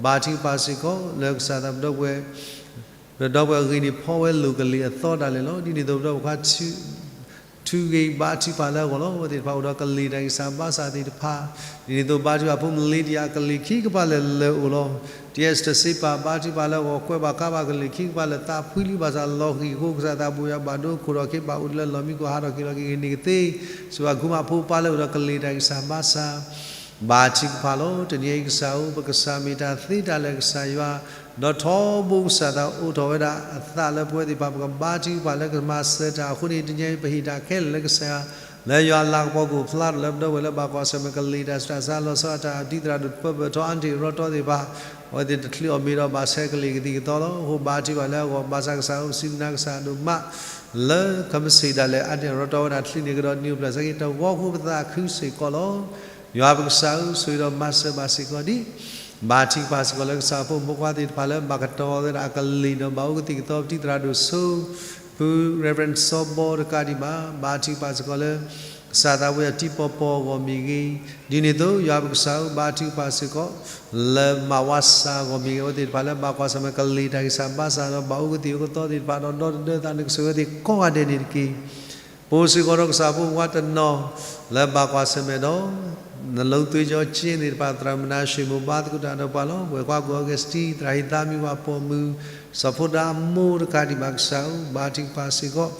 ဘါထုကဖၣ်စ့ၢ်ကီး လၢကစၢ်သးပဒီပုၢ်ဝဲၢ် ပဒီပုၢ်ဝဲၢ်အဂ့ၢ်န့ၣ် ဖီဝဲလိာ်ကလံၤအသီဒၣ်လဲာ်လီၤ. ဒ်န့ၣ်အသိးပဒီပုၢ်ဝဲၢ်ခွါ ထုးဂ့ၤဘါထုကဖၣ်လၢအဂီၢ်လီၤ. အဝဲသ့ၣ်တဖၣ်အိၣ်ဒီးကလံၢ်တၢ်ဂံၢ်စၢ်ဘါစၢ်သ့ၣ်တဖၣ် ဒ်န့ၣ်အသိးဘါထုကဖၣ်ဖိမလ့တယၤ ကလံၤခံကပၤလၢာ်လၢာ်အိၣ်လီၤ. တံၤအဲၣ်စတၢၣ်စ့ပာ် ဘါထုကဖၣ်လၢအဂီၢ် ကွဲးဘၣ်ကါဘၣ်ကလံၤခံကပၤလၢာ် သးဖှံလံဘၣ်ဆၣ်လီၤဃံၤအဃိ ကစၢ်သးဘိယွၤဘၣ်ဒိခိၣ်ထီၣ်က့ၤ ဘၣ်အိၣ်လၢလီၢ်မံခိၣ်ဟးထီၣ်က့ၤလီၤက့ၤဂ့ၤန့ၣ်ကသ့ စံးဘၣ်ခူမးဖိပၢ်လၢအိၣ်ဒီးကလံၢ်တၢ်ဂံၢ်စၢ်ဘါစၢ် ဘါထုကဖၣ်လီၤ. တနံၤအံၤကစၢ်ဧၢ, ပကစၢ်မ့ၢ်တၢ်သ့တၢ်လၢာ်ကစၢ်ယွၤ, ဒီးထီဘိကစၢ်သးအိးထီၣ်ဝဲဒၣ်အသးလၢပဝဲသ့ၣ်တဖၣ် ပကဘါထုကဖၣ်လၢကမၤစၢၤတၢ်အဃိန့ၣ် တနံၤအံၤပဟ့ၣ်တၢ်ခဲလၢာ်လၢကစၢ်ယွၤ, လၢယွၤလၤကပီၤကအိၣ်ဖျါထီၣ်လၢပဒီပုၢ်ဝဲၢ်လၢဘၣ်ကွၢ်ဆၢၣ်မဲာ်ကလံၢ်တၢ်ဆူးတၢ်ဆါ လီၤဆီဒၣ်တၢ် ဒ်သရၣ်ဒိၣ်တပၢပၢၢ်ထီ အါတ့ၢ်ရီတီသ့ၣ်တဖၣ် အဝဲသ့ၣ်တချုးအီၣ်မ့ၤဒီးဘၣ်ဆဲးကလံၢ်ကသံၣ်ကသီလီၤ. အဃိဘါထုကဖၣ်လၢအဂီၢ် ဘၣ်ဆၣ်ကစၢ်ဧၢ ပစံးဘျုးနၤကစၢ်ဒိၣ်မး လၢခမ့ၢ်စ့ၢ်ဒၣ်လဲာ် အါတ့ၢ်ရီတီဝဲဒၣ် တချုးန့ၣ်ကဒီးနံၤအိၣ်ဖျဲၣ်ဆၢက့ၤ တဝီဃီပသးခုစ့ၢ်ကီးလီၤ. ယွၤပကစၢ်ဧၢ, ဆိၣ်ဂ့ၤဒီးမၤစၢၤဘၣ်စ့ၢ်ကီးဒံး ဘါထုကဖၣ်စ့ၢ်ကီးလၢကစၢ်ဖိမုၣ်ဖိခွါသ့ၣ်တဖၣ်လၢ ဘၣ်ကတီၤဝဲဒၣ်အကလံၢ်ဒီးဘၣ်အိၣ်ကသံၣ်ကသီ ပတံၤသရၣ်ဒိၣ်စိ ဖု Reverend စီၤဘီတကးဒံးဘၣ်, ဘါထုကဖၣ်စ့ၢ်ကီးလၢ ကစၢ်သးဘိယွၤတံၤပီၤပီၤအဂီၢ်မ့ၢ်ဂ့ၤ, ဒ်န့ၣ်အသိး ယွၤပကစၢ်ဧၢ, ဘါထုကဖၣ်စ့ၢ်ကီး လၢမၤဝါစၢ်အဂီၢ်မ့ၢ်ဂ့ၤ, အဝဲသ့ၣ်တဖၣ်လၢဘၣ်ကွၢ်ဆၢၣ်မဲာ်ကလံၢ်တၢ်ဂံၢ်စၢ်ဘါစၢ်ဒီး ဘၣ်အိၣ်ကသံၣ်အိၣ်ကသီသ့ၣ်တဖၣ်ဒီး ဒီတဒၢသး နကဆိၣ်ဂ့ၤအဝဲသ့ၣ်ကိးဂၤဒဲးန့ၣ်တက့ၢ်. ပအိၣ်စ့ၢ်ကီးဒီးကစၢ်ဖိမုၣ်ဖိခွါတနီၤ လၢဘၣ်ကွၢ်ဆၢၣ်မဲာ်ဒီး နလိသွ့ကၠီကၠ့သ့ၣ်တဖၣ် သရၣ်မုၣ်နၤၡ့ၣ်မိၣ် ဘါသကိးတၢ်ဒီးပှၤလီၤ. ပှဲၤကွၢ်ကွံာ် အီကူးစတံ သရၣ်ဟံသးမံၤ ပှၤပိာ်မုၣ် စီၤဖိဒါအမိၢ်တကးဒံးဘၣ်ကစၢ်ဧၢ, ဘါထုကဖၣ်စ့ၢ်ကီး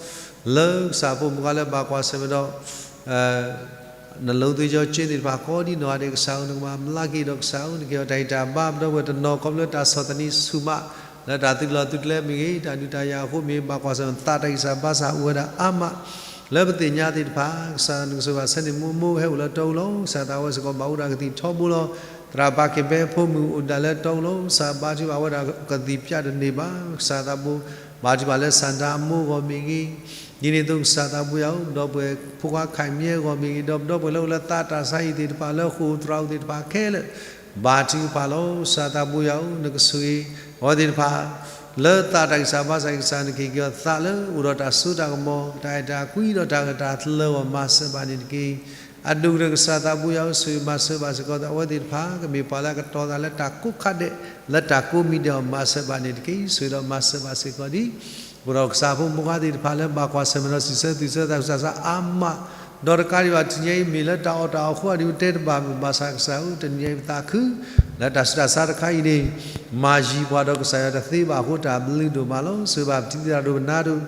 လၢကစၢ်ဖိမုၣ်ဖိခွါလၢဘၣ်ကွၢ်ဆၢၣ်မဲာ်ဒီး နလိသွ့ကၠီကၠ့သ့ၣ်တဖၣ်ကိးဒံနီၢ်ဂၤဒဲးကစၢ်ဧၢ, နကမၤဘျါက့ၤဒီးကစၢ်ဧၢ, နကဟ့ၣ်အီၤတၢ်ဂံၢ်တၢ်ဘါ ပဒီပုၢ်ဝဲၢ်တနီၤ ခီဖျိတၢ်ဆီၣ်သနံးဆူၣ်မး လၢတၢ်သုးလီၢ်သုးကျဲမ့ၢ်ဂ့ၤ, တၢ်ဒုးတၢ်ယၤအဃိမ့ၢ် ဘၣ်ကွၢ်ဆၢၣ်မဲာ်သးတၢ်ဂံၢ်စၢ်ဘါစၢ်အိၣ်ဝဲဒၣ်အါမး လၢပသ့ၣ်ညါသ့ၣ်တဖၣ်, ကစၢ်နကဆိၣ်ဂ့ၤဘၣ်ဆၢန့ၣ် မိၢ်မိၢ်ဟဲအိၣ်လၢတီအူလီၤ. ကစၢ်သးဝဲစ့ၢ်ကီး ဘၣ်အိၣ်ဒီးကသံၣ်ထီဘိလီၤ. သရၣ်ပၢ်က့ၤဘဲဖိမုၣ်အိၣ်ဒၣ်လၢတီအူလီၤ. ကစၢ်ဘါထုကဖၣ်ဝဲဒၣ်ကသံၣ်ပျၢ်တန့ၢ်ဘၣ်. ကစၢ်သးဘိ ဘါထုကဖၣ်လၢစၣ်ဒါအမိၢ်အဂီၢ်မ့ၢ်ဂ့ၤ, ဒ်န့ၣ်အသိးကစၢ်သးဘိယွၤဧၢ, ဒီပုၢ်ဝဲၢ်ဖိခွါခဲမံအဂီၢ်မ့ၢ်ဂ့ၤ, ဒီးပဒီပုၢ်ဝဲၢ်လၢအိၣ်လၢသးတၢ်ဆါဟံၣ်သ့ၣ်တဖၣ် လၢဃိာ်သရၣ်အိၣ်သ့ၣ်တဖၣ်ခဲလၢာ် ဘါထုကဖၣ်လီၤ. ကစၢ်သးဘိယွၤဧၢ, နကဆိၣ်ဂ့ၤ အဝဲသ့ၣ်တဖၣ် လၢသးတၢ်ဂံၢ်စၢ်ဘါစၢ်ဂံၢ်စၢ်န့ၣ် ကဟ့ၣ်က့ၤအီၤသးလၢအိၣ်ဒီးတၢ်စိတၢ်ကမီၤ တၢ်အဲၣ်တၢ်ကွံဒီးတၢ်ဂၢၢ်တၢ်ကျၢၤအဂီၢ် မၤစၢၤဘၣ်န့ၣ်တက့ၢ်. အဒိၣ်ကတၢၢ်ကစၢ်သးဘိယွၤဧၢ, ဆိၣ်ဂ့ၤမၤစၢၤဘၣ်စ့ၢ်ကီး အဝဲသ့ၣ်တဖၣ် ကမ့ၢ်ပှၤလၢအကတီၤသးလၢတၢ်ကိးခါဒဲး လၢတၢ်ကိးမံၤဒဲးအဂီၢ် မၤစၢၤဘၣ်န့ၣ်တက့ၢ်. ဆိၣ်ဂ့ၤဒီးမၤစၢၤဘၣ်စ့ၢ်ကီးဒံး ပဒီးကစၢ်ဖိမုၣ်ဖိခွါသ့ၣ်တဖၣ်လၢဘၣ်ကွၢ်ဆၢၣ်မဲာ်ဒီးစံးဆၢသူၣ်ဆၢသးဆူးတၢ်ဆါအါမး ဒီးတကးဒံးဘၣ် တနံၤအံၤမ့ၢ်လၢတၢ်အီၣ်တၢ်အီအဃိ အဒံးပတဲတဘၣ် ဘၣ်ဆၣ်ကစၢ်ဧၢ, တနံၤအံၤပသးခု လၢတၢ်ဆူးတၢ်ဆါတခါအံၤန့ၣ် မၤယံၤပှၤဒီးကစၢ်ယွၤတသ့ဘၣ်အဃိ တၢ်ဘျုးဒိၣ်မးလီၤ. ဆိၣ်ဂ့ၤဘၣ်ပတံၤသရၣ်ဒိၣ်ပနါဒိၣ်,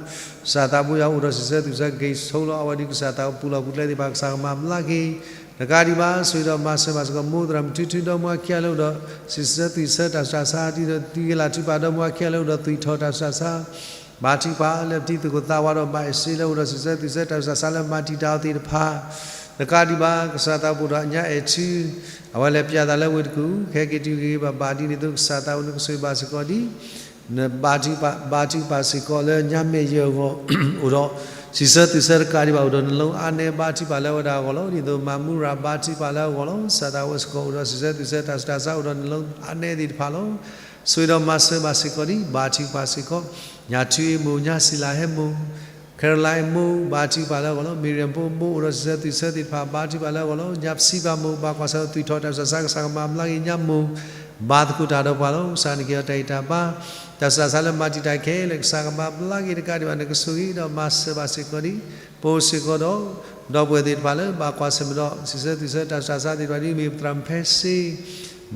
ကစၢ်သးဘိယွၤအိၣ်ဒီးစံးဆၢသူၣ်ဆၢက့ၤဆိလီၤ. အဝဲဒၣ်ကစၢ်သးပူၤလီၢ်ပူၤကျဲသ့ၣ်တဖၣ် ကစၢ်ကမၤဘျါက့ၤ တကးဒံးဘၣ် ဆိၣ်ဂ့ၤဒီးမၤစၢၤဘၣ်စ့ၢ်ကီး မိၢ်သရၣ်မုၣ်ထုထုဒီမါဝၤခံဂၤလၢအိၣ်ဒီး စံးဆၢသူၣ်ဆၢတၢ်ဆူးတၢ်ဆါ ဒ်သိးသုးဂ့ၤလၢ်ထုကဖၣ်ဒီမါဝၤခံဂၤလၢအိၣ်ဒီး သွံၣ်ထီၣ်တၢ်ဆူးတၢ်ဆါ ဘါထုကဖၣ်လၢပတံၤသကိးသးဝးဒီး ဘၣ်အ့ၣ်စ့လၢအိၣ်ဒီးစံးဆၢသူၣ်ဆၢတၢ်ဆူးတၢ်ဆါလၢမၤတံာ်တာ်အီၤသ့ၣ်တဖၣ်, တကးဒံးဘၣ် ကစၢ်သးဘိဒီးညါအဲၣ်ထူ အဝဲလဲၤပၠးသးလၢဝ့ၢ်တကူၣ် ခဲက့ၤတုၤဂ့ၤဂ့ၤဘၣ်ဘၣ်ဒ်န့ၣ်အသိး ကစၢ်သးဘိနကဆိၣ်ဂ့ၤဘၣ်စ့ၢ်ကီးဒ် နဘါထုကဖၣ်စ့ၢ်ကီးလၢညါမ့ၢ်ယဲၢ်အဂီၢ် အိၣ်ဒီး စံးဆၢသူၣ်ဆၢတကးဒံးဘၣ် အိၣ်ဒီးနလီအါနဲဘါထုကဖၣ်လၢအဝဲဒၣ်အဂီၢ်လီၤ. ဒ်သိးမၤမူရၤဘါထုကဖၣ်လၢအဂီၢ်လီၤ. ကစၢ်သးဘိစ့ၢ်ကီးအိၣ်ဒီးစံးဆၢသူၣ်ဆၢတၢ်ဆူးတၢ်ဆါအိၣ်ဒီးနလီအါနဲသ့ၣ်တဖၣ်လီၤ. ဆိၣ်ဂ့ၤဒီးမၤစၢၤဘၣ်စ့ၢ်ကီးဒ် ဘါထုကဖၣ်စ့ၢ်ကီး ညၣ်ထူအ့ၣ်မိၢ် ညၣ်စံလၤဟဲမိၢ် ခဲရလါအ့ၣ်မိၢ် ဘါထုကဖၣ်လၢအဂီၢ်လီၤ. မ့ၢ်ရၣ်ဖိမိၢ်အိၣ်ဒီးစံးဆၢသူၣ်ဆၢသ့ၣ်တဖၣ် ဘါထုကဖၣ်လၢအဂီၢ်လီၤ. ညၣ်ပစံးဘၣ်မိၢ် ဘၣ်ကွၢ်ဆၢၣ်သွံၣ်ထီၣ်တၢ်ဆူးတၢ်ဆါ ကစၢ်ကမၤဘျါက့ၤညါမိၢ် ဘါသကိးတၢ်ဒီးပှၤလီၤ. ကစၢ်နကဟ့ၣ်အီၤတၢ်ဂံၢ်တၢ်ဘါ တၢ်ဆူးတၢ်ဆါလၢမၤတံာ်တာ်ခဲလၢာ် ကစၢ်ကမၤဘျါက့ၤတကးဒံးဘၣ် နကဆိၣ်ဂ့ၤဒီးမၤစၢၤဘၣ်စ့ၢ်ကီးဒ် ပအိၣ်စ့ၢ်ကီးဒီး ဒီပုၢ်ဝဲၢ်သ့ၣ်တဖၣ်လၢ ဘၣ်ကွၢ်ဆၢၣ်မဲာ်ဒီး စံးဆၢသူၣ်ဆၢတၢ်ဆူးတၢ်ဆါသ့ၣ်တဖၣ်ဒ်မ့ၢ်ပသရၣ်မုၣ်ဖဲစ့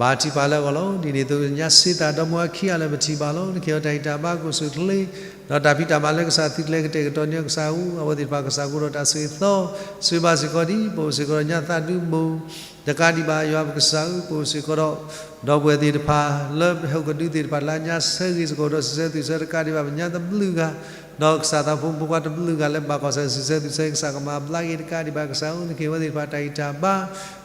ဘါထုကဖၣ်လၢအဂီၢ်လီၤ. ဒ်န့ၣ်အသိးညါစ့သးဒီမါဝၤခံဂၤလၢပထံၣ်ဘၣ်လီၤ. နကဟ့ၣ်အီၤတၢ်ဂံၢ်တၢ်ဘါကအိၣ်ဆူၣ်အိၣ်ချ့ ဒီးတၢ်ဖံးတၢ်မၤလၢကစၢ်သုးကျဲၤကတဲာ်ကတီၤန့ၢ်ကစၢ်ဧိၤ အဝဲသ့ၣ်တဖၣ်ကစၢ်ကအိၣ်ဒီးတၢ်ဆိၣ်ဂ့ၤသီ ဆိၣ်ဂ့ၤဘၣ်စ့ၢ်ကီးဒ် ပအိၣ်စ့ၢ်ကီးဒီးညါသးဒူမိၢ် တကးဒံးဘၣ် ယွၤပကစၢ်ဧၢ ပအိၣ်စ့ၢ်ကီးဒီး ဒီပုၢ်ဝဲၢ်သ့ၣ်တဖၣ် လၢဟီၣ်ခိၣ်ကဒုသ့ၣ်တဖၣ်လၢညါဆၢဂ့ၤစ့ၢ်ကီးဒီးစံးဆၢသူၣ်ဆၢတကးဒံးဘၣ် ပညါတဘျုးဂၤ ဒီးကစၢ်သးဖိမုၣ်ဖိခွါတဘျုးဂၤလၢဘၣ်ကွၢ်ဆၢၣ်စံးဆၢသူၣ်ဆၢ ကစၢ်ကမၤဘျါက့ၤတကးဒံးဘၣ် ကစၢ်ဧၢ နကဟ့ၣ်ဝဲသ့ၣ်တဖၣ်တၢ်ဂံၢ်တၢ်ဘါ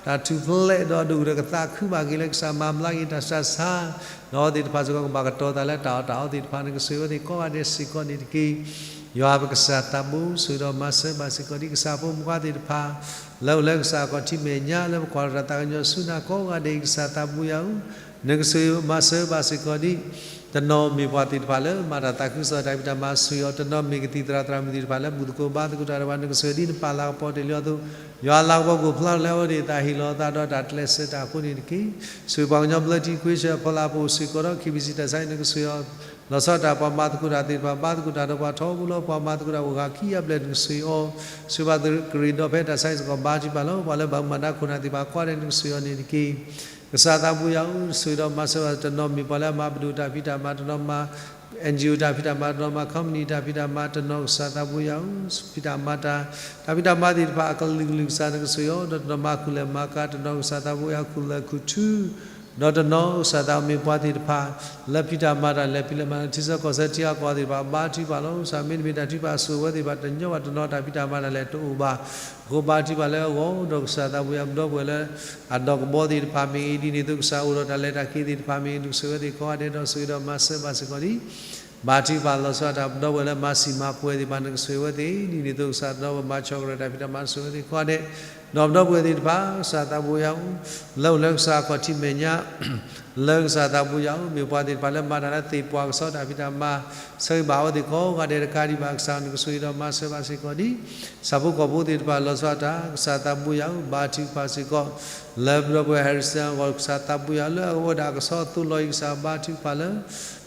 တၢ်ထူၣ်ဖျဲးဒီးအဒိၣ်ကတၢၢ်ကသးခုဘၣ်က့ၤလၢကစၢ်မၤဘျါက့ၤတၢ်ဆူးတၢ်ဆါ ဒီးအဝဲသ့ၣ်တဖၣ်စ့ၢ်ကီးကဘၣ်ကတီၤသးလၢတၢ်အီၣ်တၢ်အီသ့ၣ်တဖၣ် နကဆိၣ်ဂ့ၤဝဲသ့ၣ်ကိးဂၤဒဲးစ့ၢ်ကီးန့ၣ်တက့ၢ်. ယွၤပကစၢ်သးဘိ ဆိၣ်ဂ့ၤဒီးမၤစၢၤဘၣ်စ့ၢ်ကီးဒ်ကစၢ်ဖိမုၣ်ဖိခွါသ့ၣ်တဖၣ် လၢအိၣ်လၢကစၢ်အခီၣ်ထံးမဲာ်ညါ လၢပကွၢ်တၢ်သးကညီၤဆူနၤကိးဂၤဒဲး ကစၢ်သးဘိယွၤဧၢ, နကဆိၣ်ဂ့ၤမၤစၢၤဘၣ်စ့ၢ်ကီးဒ် တနီၤမ့ၢ်ပှၤသ့ၣ်တဖၣ်လၢမၤတၢ်သးခုကစီၣ်တၢ်ဖံးတၢ်မၤဆိၣ်ဂ့ၤအီၤ, တနီၤမ့ၢ်ကသံၣ်သရၣ်သရၣ်မုၣ်သ့ၣ်တဖၣ်လၢဘူၣ်သကိးဘါသကိးတၢ်ဒီးပှၤ နကဆိၣ်ဂ့ၤဒ်နပာ်လၤကပီၤတ့ၢ်လံအီၤအသိး, ယွၤလၤကပီၤကအိၣ်ဖျါလၢအဝဲသ့ၣ်အသးဟ့ၣ်လီၤအသးဒီးတၢ်ကျဲးစၢးတၢ်အဃိန့ၣ်တက့ၢ်. ဆိၣ်ဂ့ၤပှၤကညီဘျၢထံခွ့ဆၢဖီလာ် ပအိၣ်စ့ၢ်ကီးဒီး KBC တၢ်ဆါအံၤ နကဆိၣ်ဂ့ၤအီၤ လီၤဆီဒၣ်တၢ်ပှၤမၤသကိးတၢ်သ့ၣ်တဖၣ် ဘါသကိးတၢ်ဒီးပှၤထီဘိလီၤ ပှၤမၤသကိးတၢ်အိၣ်ဂၤခံဂၤဘျဲၣ် နကဆိၣ်ဂ့ၤအီၤ, ဆိၣ်ဂ့ၤဘၣ်သုးကရံၣ်ဒီးဖဲတၢ်ဆါအံၤစ့ၢ်ကီး ဘါထုကဖၣ်လီၤ ပှၤလၢဘၣ်မၤနးခိၣ်နၢ်သ့ၣ်တဖၣ်ကိးဂၤဒဲး နကဆိၣ်ဂ့ၤအီၤန့ၣ်တက့ၢ်. ကစၢ်သးဘိယွၤဧၢ, ဆိၣ်ဂ့ၤဒီးမၤစၢၤဘၣ် တနီၤမ့ၢ်ပှၤလၢအမၤပဒိၣ်တၢ်ဖံးတၢ်မၤ, တနီၤမၤ NGO တၢ်ဖံးတၢ်မၤ, တနီၤမၤ company တၢ်ဖံးတၢ်မၤ, တနီၤကစၢ်သးဘိယွၤဧၢ, ဖံးတၢ်မၤတၢ်, တၢ်ဖံးတၢ်မၤသ့ၣ်တဖၣ်အကလုာ်ကလုာ် ကစၢ်နကဆိၣ်ဂ့ၤအီၤ, ဒီးတနီၤမၤဃုာ်လဲၤမၤကၤ, တနီၤကစၢ်သးဘိယွၤဃုာ်လဲၤခူၣ်ထူ ဒီးတနီၤကစၢ်သးမ့ၢ်ပှၤသ့ၣ်တဖၣ် လၢဖံးတၢ်မၤတၢ်လဲၤဖံးလဲၤမၤ ထံဆၢကီၢ်ဆၢထံဂၤကီၢ်ဂၤသ့ၣ်တဖၣ် ဘါထုကဖၣ်လီၤ. ကစၢ်မ့တမ့ၢ်တၢ်ထုကဖၣ်အစိၤဝဲသ့ၣ်တဖၣ် တညီဘၣ်တနီၤတၢ်ဖံးတၢ်မၤတၢ်လဲၤတအိၣ်ဘၣ်. အဃိဘါထုကဖၣ်လၢအဂီၢ် ဒီးကစၢ်သးဘိယွၤပဒီပုၢ်ဝဲၢ်လၢ အဒီးကဘီသ့ၣ်တဖၣ်မ့ၢ်ဂ့ၤ ဒ်န့ၣ်အသိးကစၢ်အိၣ်ဒီးတၢ်လဲၤတၢ်က့ၤသ့ၣ်တဖၣ်မ့ၢ်ဂ့ၤ နကဆိၣ်ဂ့ၤဝဲသ့ၣ်ကိးဂၤဒဲး ဒီးဆိၣ်ဂ့ၤဒီးမၤစၢၤဘၣ်စ့ၢ်ကီးလံ ဘါထုကဖၣ်လီၤဆီဒၣ်တၢ်ပဒီပုၢ်ဝဲၢ်လၢမၤစံာ်မၤပှဲၤသ့ၣ်တဖၣ် နကဆိၣ်ဂ့ၤဝဲသ့ၣ် ဒ်န့ၣ်အသိးကစၢ်ဒီးပမၤဆၢကရၢၢ်တၢ်ဖံးတၢ်မၤ နဆိၣ်ဂ့ၤဝဲသ့ၣ်ကိးဂၤဒဲး ဒီးပဒီပုၢ်ဝဲၢ်သ့ၣ်တဖၣ် ကစၢ်သးဘိယွၤဧၢ, လၢအိၣ်လၢကစၢ်အခီၣ်ထံးမဲာ်ညါ လၢကစၢ်သးဘိယွၤဧၢ, မ့ၢ်ပှၤသ့ၣ်တဖၣ်လၢမၤတၢ်လၢသ့ၣ်ပှၢ်ကစီဒီတၢ်ဖံးတၢ်မၤ ဆၢဂ့ၤဘၣ်အဝဲသ့ၣ်ကိးဂၤဒဲးတကးဒံးဘၣ် ကစၢ်နကဆိၣ်ဂ့ၤဒီးမၤစၢၤဘၣ်စ့ၢ်ကီးလံ ဆၣ်ဖိကီၢ်ဖိသ့ၣ်တဖၣ်လီၤဆီဒၣ်တၢ် ကစၢ်သးဘိယွၤဧၢ, ဘါထုကဖၣ်စ့ၢ်ကီး လၢပဒီပုၢ်ဝဲၢ် Harrison အဂီၢ် ကစၢ်သးဘိယွၤဧၢ, လၢအဝဲဒၣ်ကဆီအသိလီၤအံၤ ကစၢ်ဘါထုကဖၣ်လၢ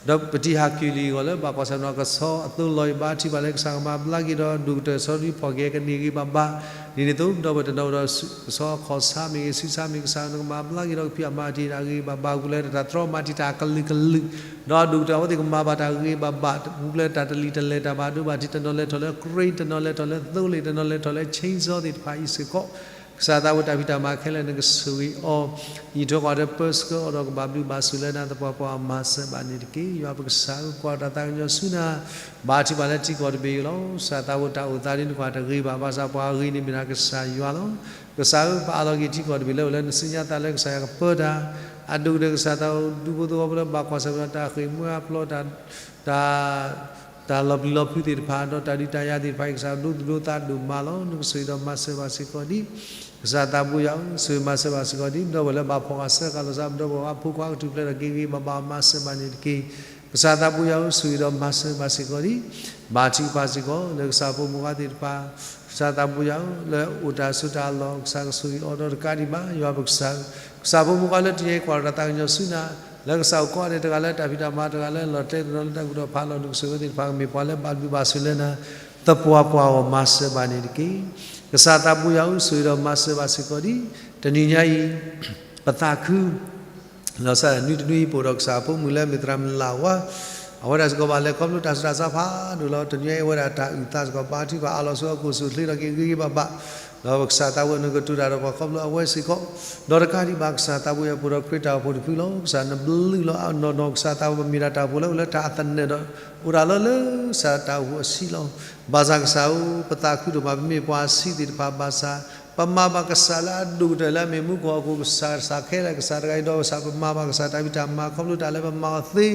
ဒီးပတံၤဟးကံၣ်လံအဂီၢ်လၢ ဘၣ်ကွၢ်ဆၢၣ်နီၤကဆီအသိလီၤအံၤ ဘါထုကဖၣ်လၢကစၢ်ကမၤဘျါက့ၤဒီး ဒိၣ်ကတၢၢ်ဆီဒုဖီၣ်က့ၤကန့ၢ်ဂ့ၤဘၣ်ဘၣ်, ဒ်န့ၣ်အသိး ပဒီပုၢ်ဝဲၢ်တနီၤဒီး ကဆီအခီၣ်ဆါမ့ၢ်ဂ့ၤ ဆူးဆါမ့ၢ်ဂ့ၤ ကစၢ်နကမၤဘျါက့ၤဒီး ကဖံးအမၤတ့ၢ်တၢ်ဂ့ၤဂ့ၤဘၣ်ဘၣ် ပူၤဖျဲးတၢ်တြီမၤတံာ်တာ်အကလုာ်ကလုာ်, ဒီးဒိၣ်ကတၢၢ်အဝဲသ့ၣ်ကမၤဘၣ်တၢ်ဂ့ၤဂ့ၤဘၣ်ဘၣ် ပူၤဖျဲးတၢ်တလံၤတလဲၤတၢ်ဘၣ်ဒိဘၣ်ထံး တနီၤလဲၤထီၣ်လၢ crane တနီၤလဲၤထီၣ်လၢသိလ့ၣ် တနီၤလဲၤထီၣ်လၢ chainsaw သ့ၣ်တဖၣ်အံၤစ့ၢ်ကီး ကစၢ်သးဝဲတၢ်ဖံးတၢ်မၤခဲလၢာ်နကဆိၣ်ဂ့ၤအီၤ, အံးထွဲကွၢ်ဒီးပၢဆှၢအီၤဒီးကဘၣ်ဘျုးဘၣ်ဆိၣ်လၢနၤသပှၢ်ပှၢ် မၤစၢၤဘၣ်န့ၣ်တက့ၢ်. ယွၤပကစၢ်ဧၢ, ကွၢ်တၢ်သးကညီၤဆူနၤ, ဘါထုကဖၣ်လၢထံကီၢ်တဘ့ၣ်အံၤလီၤ. ကစၢ်သးဝဲတၢ်အိၣ်သးဒ်နကွၢ်တဂ့ၤဘၣ်, ဘၣ်ဆၣ်ပှၤဂ့ၤန့ၣ် မ့ၢ်ဒၣ်ကစၢ်ယွၤလီၤ. ကစၢ်ဧၢ, ပအးလီၤက့ၤထံကီၢ်တဘ့ၣ်လၢအိၣ်လၢနစုညါသးလၢကစၢ်ယွၤကပၢတၢ်, အဒိၣ်ကတၢၢ်ကစၢ်သးအိၣ်ဒူဖိသဝီဖိလၢဘၣ်ကွၢ်ဆၢၣ်မဲာ်ဒီးတၢ်ဃ့ၢ်မှံဟးဖျိး တၢ် တၢ်လီၤပျံၤလီၤဖုးသ့ၣ်တဖၣ် ဒီးတၢ်ဒုးတၢ်ယၤသ့ၣ်တဖၣ်အံၤ ကစၢ်ဒိသူၣ်ဒိသးဒိၣ်မးလီၤ. နကဆိၣ်ဂ့ၤဒီးမၤစၢၤဘၣ်စ့ၢ်ကီးဒ် ကစၢ်သးဘိယွၤဧၢ, ဆိၣ်ဂ့ၤမၤစၢၤဘၣ်စ့ၢ်ကီးဒ် ပဒီပုၢ်ဝဲၢ်လၢဘၣ်ဖီၣ်ဃာ်ဆှၢဃာ်လိာ်သး ပဒီပုၢ်ဝဲၢ်အဖိခွါကထူၣ်ဖျဲးဒီးက့ၤဂ့ၤဘၣ်ဘၣ် မၤစၢၤဘၣ်န့ၣ်တက့ၢ်. ကစၢ်သးဘိယွၤဧၢ, ဆိၣ်ဂ့ၤဒီးမၤစၢၤဘၣ်စ့ၢ်ကီးဒ် ဘါထုကဖၣ်စ့ၢ်ကီး လၢကစၢ်ဖိမုၣ်ခွါသ့ၣ်တဖၣ် ကစၢ်သးဘိယွၤဧၢ, လၢအိၣ်တၢ်ဆိးတၢ်လီၢ် ကစၢ်ကဆိၣ်ဂ့ၤအီၤဒီးတကးဒံးဘၣ် ယွၤပကစၢ်ဧၢ, ကစၢ်ဖိမုၣ်ခွါလၢတဟဲကွၢ်ဒီးတၢ်သးကညီၤဆူနၤ လၢကစၢ်အိၣ်ကိးဂၤဒဲးတဂၤလၢတၢ်ဖံးတၢ်မၤတဂၤလၢလီၤတဲာ်တနီၤလၢတၢ်ကူၣ်ထီၣ်ဖးလီၤ နကဆိၣ်ဂ့ၤသ့ၣ်တဖၣ် မ့ၢ်ပှၤလၢဘၣ်ဘျုးဘၣ်ဆိၣ်လၢနၤ သပှၢ်ပှၢ်အဂီၢ် မၤစၢၤဘၣ်န့ၣ်တက့ၢ်. ကစၢ်သးဘိယွၤဧၢ, ဆိၣ်ဂ့ၤဒီးမၤစၢၤဘၣ်စ့ၢ်ကီးဒ် တနံၤညါအံၤ ပသးခု လီၤဆီဒၣ်တၢ် နွံတနွံအံၤ ပအိၣ်ဒီးကစၢ်ဖိမုၣ်လၢမ့ၢ်သရၣ်မုၣ်လၢ်ဝါ, အဝဲဒၣ်စ့ၢ်ကီးဘၣ်လဲၤခီဖျိတၢ်ဆူးတၢ်ဆါဖးဒိၣ်လီၤ. တနွံအံၤ အဝဲဒၣ်တၢ်အုၣ်သးစ့ၢ်ကီး ဘါထုကဖၣ်အးလီၤဆူအကိာ်ဆူၣ်ချ့ထီၣ်က့ၤဂ့ၤဂ့ၤဘၣ်ဘၣ်, ဒီးကစၢ်သးဝဲနကတိၤတၢ်ဒီးပှၤခီဖျိအဝဲစ့ၢ်ကီး, ဒီးတကးဒံးဘၣ် ကစၢ်သးဘိယွၤ ပအိၣ်ဒီးခရံာ်တၢ်အိၣ်ဖှိၣ်တဖုလီၤ. ကစၢ်နဘျုးလီၤနီၢ်နီၢ် ကစၢ်သးဘိ ပမ့ၢ်ဒၣ်တၢ်အိၣ်ဖှိၣ်လၢအိၣ်လၢတၢ်အသနၢၣ်ဒီး အိၣ်ဒၣ်လၢလၢကစၢ်တၢ်အိၣ်ဖှိၣ်အဆံးလီၤ. ဘၣ်ဆၣ်ကစၢ်ဧၢ, ပသးခုဒိၣ်မး ပမ့ၢ်ပှၤဆံးသ့ၣ်တဖၣ်ဘၣ်ဆၣ် ပမၤဘၣ်ကစၢ်လၢအဒိၣ်ကတၢၢ်လၢအမ့ၢ်မူခိၣ်ဟီၣ်ခိၣ်ကစၢ် ကစၢ်ခဲလၢာ် ကစၢ်တဂၤအံၤ ဒီးကစၢ်ပမၤဘၣ်ကစၢ်တၢ်ဖံးတၢ်မၤခီဖျိတၢ်လၢပမၤအီၤသ့,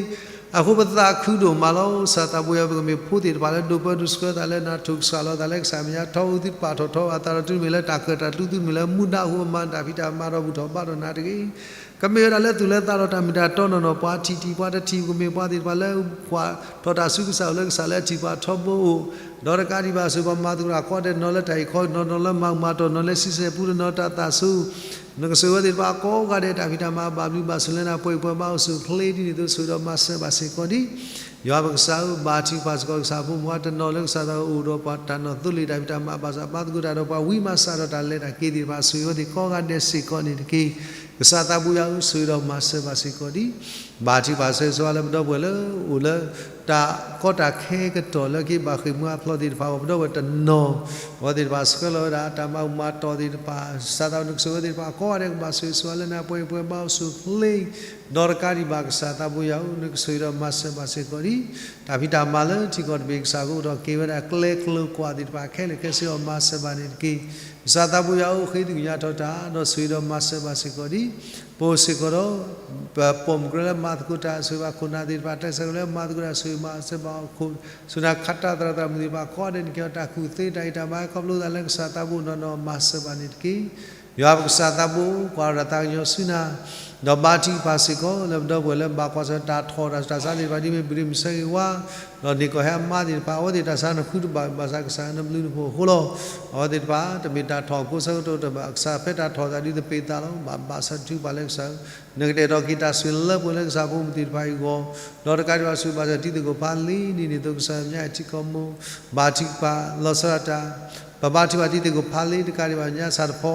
အဃိပသးခုဒိၣ်မးလီၤ. ကစၢ်သးဘိယွၤ ပကမ့ၢ်ဖိသ့ၣ်တဖၣ်လၢဒိးပၢဒိးဆှၢသးလၢနၤ ထိၣ်ကစၢ်လီၤသးလၢကစၢ်မဲာ်ညါ ထီအုးသုတပာ်ထီၣ်ထီ အသးဒီးသုတမ့ၢ်လၢတၢ်ကၢၣ်တၢ်ကျူ သုတမ့ၢ်လၢမူဒါအဃိ ပမၤတၢ်ဖံးတၢ်မၤဒီးဘူၣ်ထီၣ်ဘါထီၣ်နၤတဂ့ၤ ကမ့ၢ်ဝဲဒၣ်လၢသူၣ်လၢသးဒီးတၢ်မ့ၢ်တၢ်တီနီၢ်နီၢ် ပှၤထံၣ်ထံၣ်ပှၤတထံၣ် ကမ့ၢ်ပှၤသ့ၣ်တဖၣ်လၢကွၢ်ထီၣ်တၢ်ဆူကစၢ်အိၣ်လၢကစၢ်လၢအထံၣ်ပှၤထီဘိအိၣ်, ဒီးတကးဒံးဘၣ်ဆိ ပှၤမၤသကိးတၢ်ကိးဂၤဒဲး နီၢ်လၢတၢ်အံၤခီ နီၢ်နီၢ်လၢမၤမၤတီၢ် နီၢ်လၢဆံဆဲၣ်ပူ နီၢ်တၢ်သးဆူ နကဆိၣ်ဂ့ၤဝဲသ့ၣ်တဖၣ်ကိးဂၤဒဲး တၢ်ဖံးတၢ်မၤဘၣ်ဘျုးဘၣ်ဆိၣ်လၢနၤ ပှဲၤပှဲၤဘါအိၣ်ဆူၣ်ချ့ဒ်န့ၣ်အသိး ဆိၣ်ဂ့ၤဒီးမၤစၢၤဘၣ်စ့ၢ်ကီးဒံး ယွၤပကစၢ်ဧၢ, ဘါထုကဖၣ်စ့ၢ်ကီးကစၢ်ဖိမုၣ်ခွါတနီၤလၢကစၢ်သးအိၣ်ဒီးပှၤတၢ်နီၢ်သိလ့ၣ် တၢ်ဖံးတၢ်မၤဘၣ်ဆၣ် ဘါသကိးတၢ်ဒီးပှၤဝံမၤစၢ်ဒီးတၢ်လဲၤတၢ်က့ၤသ့ၣ်တဖၣ် ဆိၣ်ဂ့ၤဝဲသ့ၣ်ကိးဂၤဒဲးစ့ၢ်ကီးန့ၣ်တက့ၢ်. ကစၢ်သးဘိယွၤဧၢ, ဆိၣ်ဂ့ၤဒီးမၤစၢၤဘၣ်စ့ၢ်ကီးဒံး ဘါထုကဖၣ်ဆိၣ်ဂ့ၤဆိၣ်ဝါလၢပဒီပုၢ်ဝဲၢ်လၢအိၣ်လၢ တၢ်ကီတၢ်ခဲကတီၢ်လၢက့ၤဘၣ်ဃ့ၢ်မှံဟးဖျိးသ့ၣ်တဖၣ်အဂီၢ် ပဒီပုၢ်ဝဲၢ်တနီၤ အဝဲသ့ၣ်တဖၣ်ဆှၢလီၤဝဲဒၣ် တၢ်မၤဘူၣ်မၤတီၢ်သ့ၣ်တဖၣ် ကစၢ်သးအိၣ်နကဆိၣ်ဂ့ၤဝဲသ့ၣ်တဖၣ် ကိးဂၤဒဲးကဘၣ်ဆိၣ်ဂ့ၤဆိၣ်ဝါလၢနၤ ပှဲၤပှဲၤဘါအိၣ်ဆူၣ်ချ့ ဒီးတကးဒံးဘၣ်ကစၢ်သးဘိယွၤဧၢ, နကဆိၣ်ဂ့ၤဒီးမၤစၢၤဘၣ်စ့ၢ်ကီးဒံး တၢ်ဖံးတၢ်မၤလၢထံကီၢ်တဘ့ၣ် ကစၢ်ကအိၣ်ထီၣ်က့ၤဝဲဒၣ်ကျဲကျိၤကွာ်သ့ၣ်တဖၣ်ခဲလၢာ်ခဲဆ့အီၤ မၤစၢၤဘၣ်န့ၣ်တက့ၢ်. ကစၢ်သးဘိယွၤဧၢ, ဃ့သ့ၣ်ညါထီၣ်တၢ် ဒီးဆိၣ်ဂ့ၤဒီးမၤစၢၤဘၣ်စ့ၢ်ကီးဒံး ပအိၣ်စ့ၢ်ကီးဒီး ပပိာ်မုၣ်ကရၢလၢမၤသကိးတၢ် ဆိၣ်ဂ့ၤဘၣ်ခိၣ်နၢ်သ့ၣ်တဖၣ် တၢ်ဆၢကရၢလၢမၤသကိးတၢ်ဆိၣ်ဂ့ၤမၤစၢၤဘၣ်ခိၣ် ဆူနၤခးတၢ်သရၣ်သရၣ်မုၣ်သ့ၣ်တဖၣ် ကိးဂၤဒဲးန့ၣ်က့ၤအီၤ တၢ်ကူၣ်သ့တၢ်အံးတၢ်ဘါခီဖျိသးလၢကစၢ်သးဘိနီၢ်နီၢ် မၤစၢၤဘၣ်န့ၣ်တက့ၢ်. ယွၤပကစၢ်သးဘိ ကွၢ်ဒီးတၢ်သးကညီၤဆူနၤ ဒီးဘါထုကဖၣ်စ့ၢ်ကီး လၢပဒီပုၢ်ဝဲၢ်လၢဘၣ်ကွၢ်ဆၢတၢ်ထီၣ်တၢ်ဆူးတၢ်ဆါသ့ၣ်တဖၣ် ဒ်မ့ၢ်ဘုရ့ၣ်မုၢ်ဆၢဂ့ၤဝါ ဒီးန့ၢ်ကီၢ်ဟဲအမါသ့ၣ်တဖၣ် အဝဲသ့ၣ်တၢ်ဆါနဃုတဘၣ်ဘၣ်ဆၣ် ကစၢ်နဘျုးနဖှိၣ်အဃိလီၤ. အဝဲသ့ၣ်တဖၣ် တမ့ၢ်တၢ်ထီၣ်ဖိဆၢကတီၢ်တဘၣ် ကစၢ်ဖဲတၢ်ထီၣ်သးဒုးသပ့ၤသးလီၤ. ဘၣ်ဘၣ်ဆၣ်ထုကဖၣ်လၢကစၢ် နကတဲာ်ကတီၤက့ၤတၢ်ဆိၣ်လၢပှဲၤလၢကစၢ်ဖိမုၣ်သ့ၣ်တဖၣ်အံၤအဂီၢ် ဒီးတကးဒံးဘၣ်ဆိၣ်ဘၣ်စၢၤတံၤသကိးဖးလံန့ၣ်န့ၣ်သိး ကစၢ်ယွၤထံကီၢ်မိၢ် ဘါထုကဖၣ်လီၤဆီဒၣ်တၢ် ပဘါထုကဖၣ်တံၤသကိးဖးလံ တကးဒံးဘၣ်ညါဆၣ်တဖီ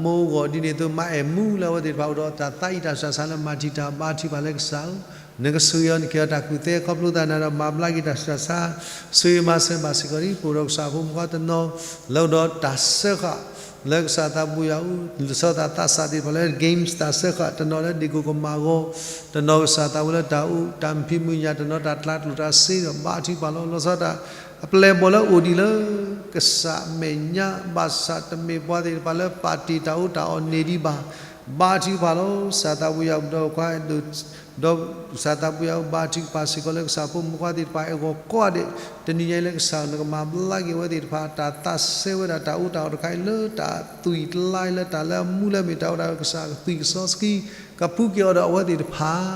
မိၢ်အဂီၢ်ဒ်န့ၣ်သိး မါအဲၣ်မူလၢအဝဲသ့ၣ်တဖၣ်အိၣ်ဒီးတၢ်သးအံးတၢ်ဆူးတၢ်ဆါလၢမၤတံာ်တာ် ဘါထုကဖၣ်လၢကစၢ်ဧၢ, နကဆိၣ်ဂ့ၤအီၤ နက့ၤအီၤတၢ်ကူၣ်သ့ခီဖျိသးနၤဒီး မၤဘျါက့ၤတၢ်ဆူးတၢ်ဆါ ဆိၣ်ဂ့ၤမၤစၢၤဘၣ်စ့ၢ်ကီးဒံး ပအိၣ်ဒီးကစၢ်ဖိမုၣ်ခွါတနီၤ လၢအိၣ်ဒီးတၢ်စၢဃာ် လၢကစၢ်သးဘိယွၤဧၢ, လီၤဆီဒၣ်တၢ်သးစၢ်သ့ၣ်တဖၣ်လၢ games တၢ်စၢဃာ် တနီၤလၢဒ့ၣ်ကိၣ်ကမၣ်အဂီၢ်, တနီၤကစၢ်သးဘိလၢတၢ်အိၣ်တၢ်ဖံးမုၢ်ညၣ် တနီၤတၢ်ကျါကျိၣ်တၢ်စ့ဒီး ဘါထုကဖၣ်လီၤ. လီၤဆီဒၣ်တၢ် အပျဲၢ်အဘီၣ်လၢအိၣ်ဒံးလၢ ကစၢ်အမဲာ်ညါ ဘၣ်ဆၣ်တမ့ၢ်ပှၤသ့ၣ်တဖၣ်လၢပာ်တ့ၢ်တၢ်အိၣ်တၢ်အီၣ်န့ၢ်ဒံးဘၣ်, ဘါထုကဖၣ်လီၤ. ကစၢ်သးဘိယွၤ ပဒီပုၢ်ဝဲၢ်ခွါ ဒီးကစၢ်သးဘိယွၤ ဘါထုကဖၣ်စ့ၢ်ကီးလၢကစၢ်ဖိမုၣ်ခွါသ့ၣ်တဖၣ်အဂီၢ်ကိးဂၤဒဲး, တနံၤညါအံၤလၢကစၢ်နကမၤဘျါက့ၤအဝဲသ့ၣ်တဖၣ် တၢ်သးစဲဝဲဒၣ်တၢ်အိၣ်တၢ်အီၣ်တခါအံၤလၢတၢ်သွံၣ်တလါအံၤ လၢတၢ်လၢအမူလၢအမ့ၢ်တၢ်အိၣ်တၢ်အီၣ် ကစၢ်ကသွံၣ်ကစီဆှံ ကပူၤက့ၤအီၤဒီးအဝဲသ့ၣ်တဖၣ်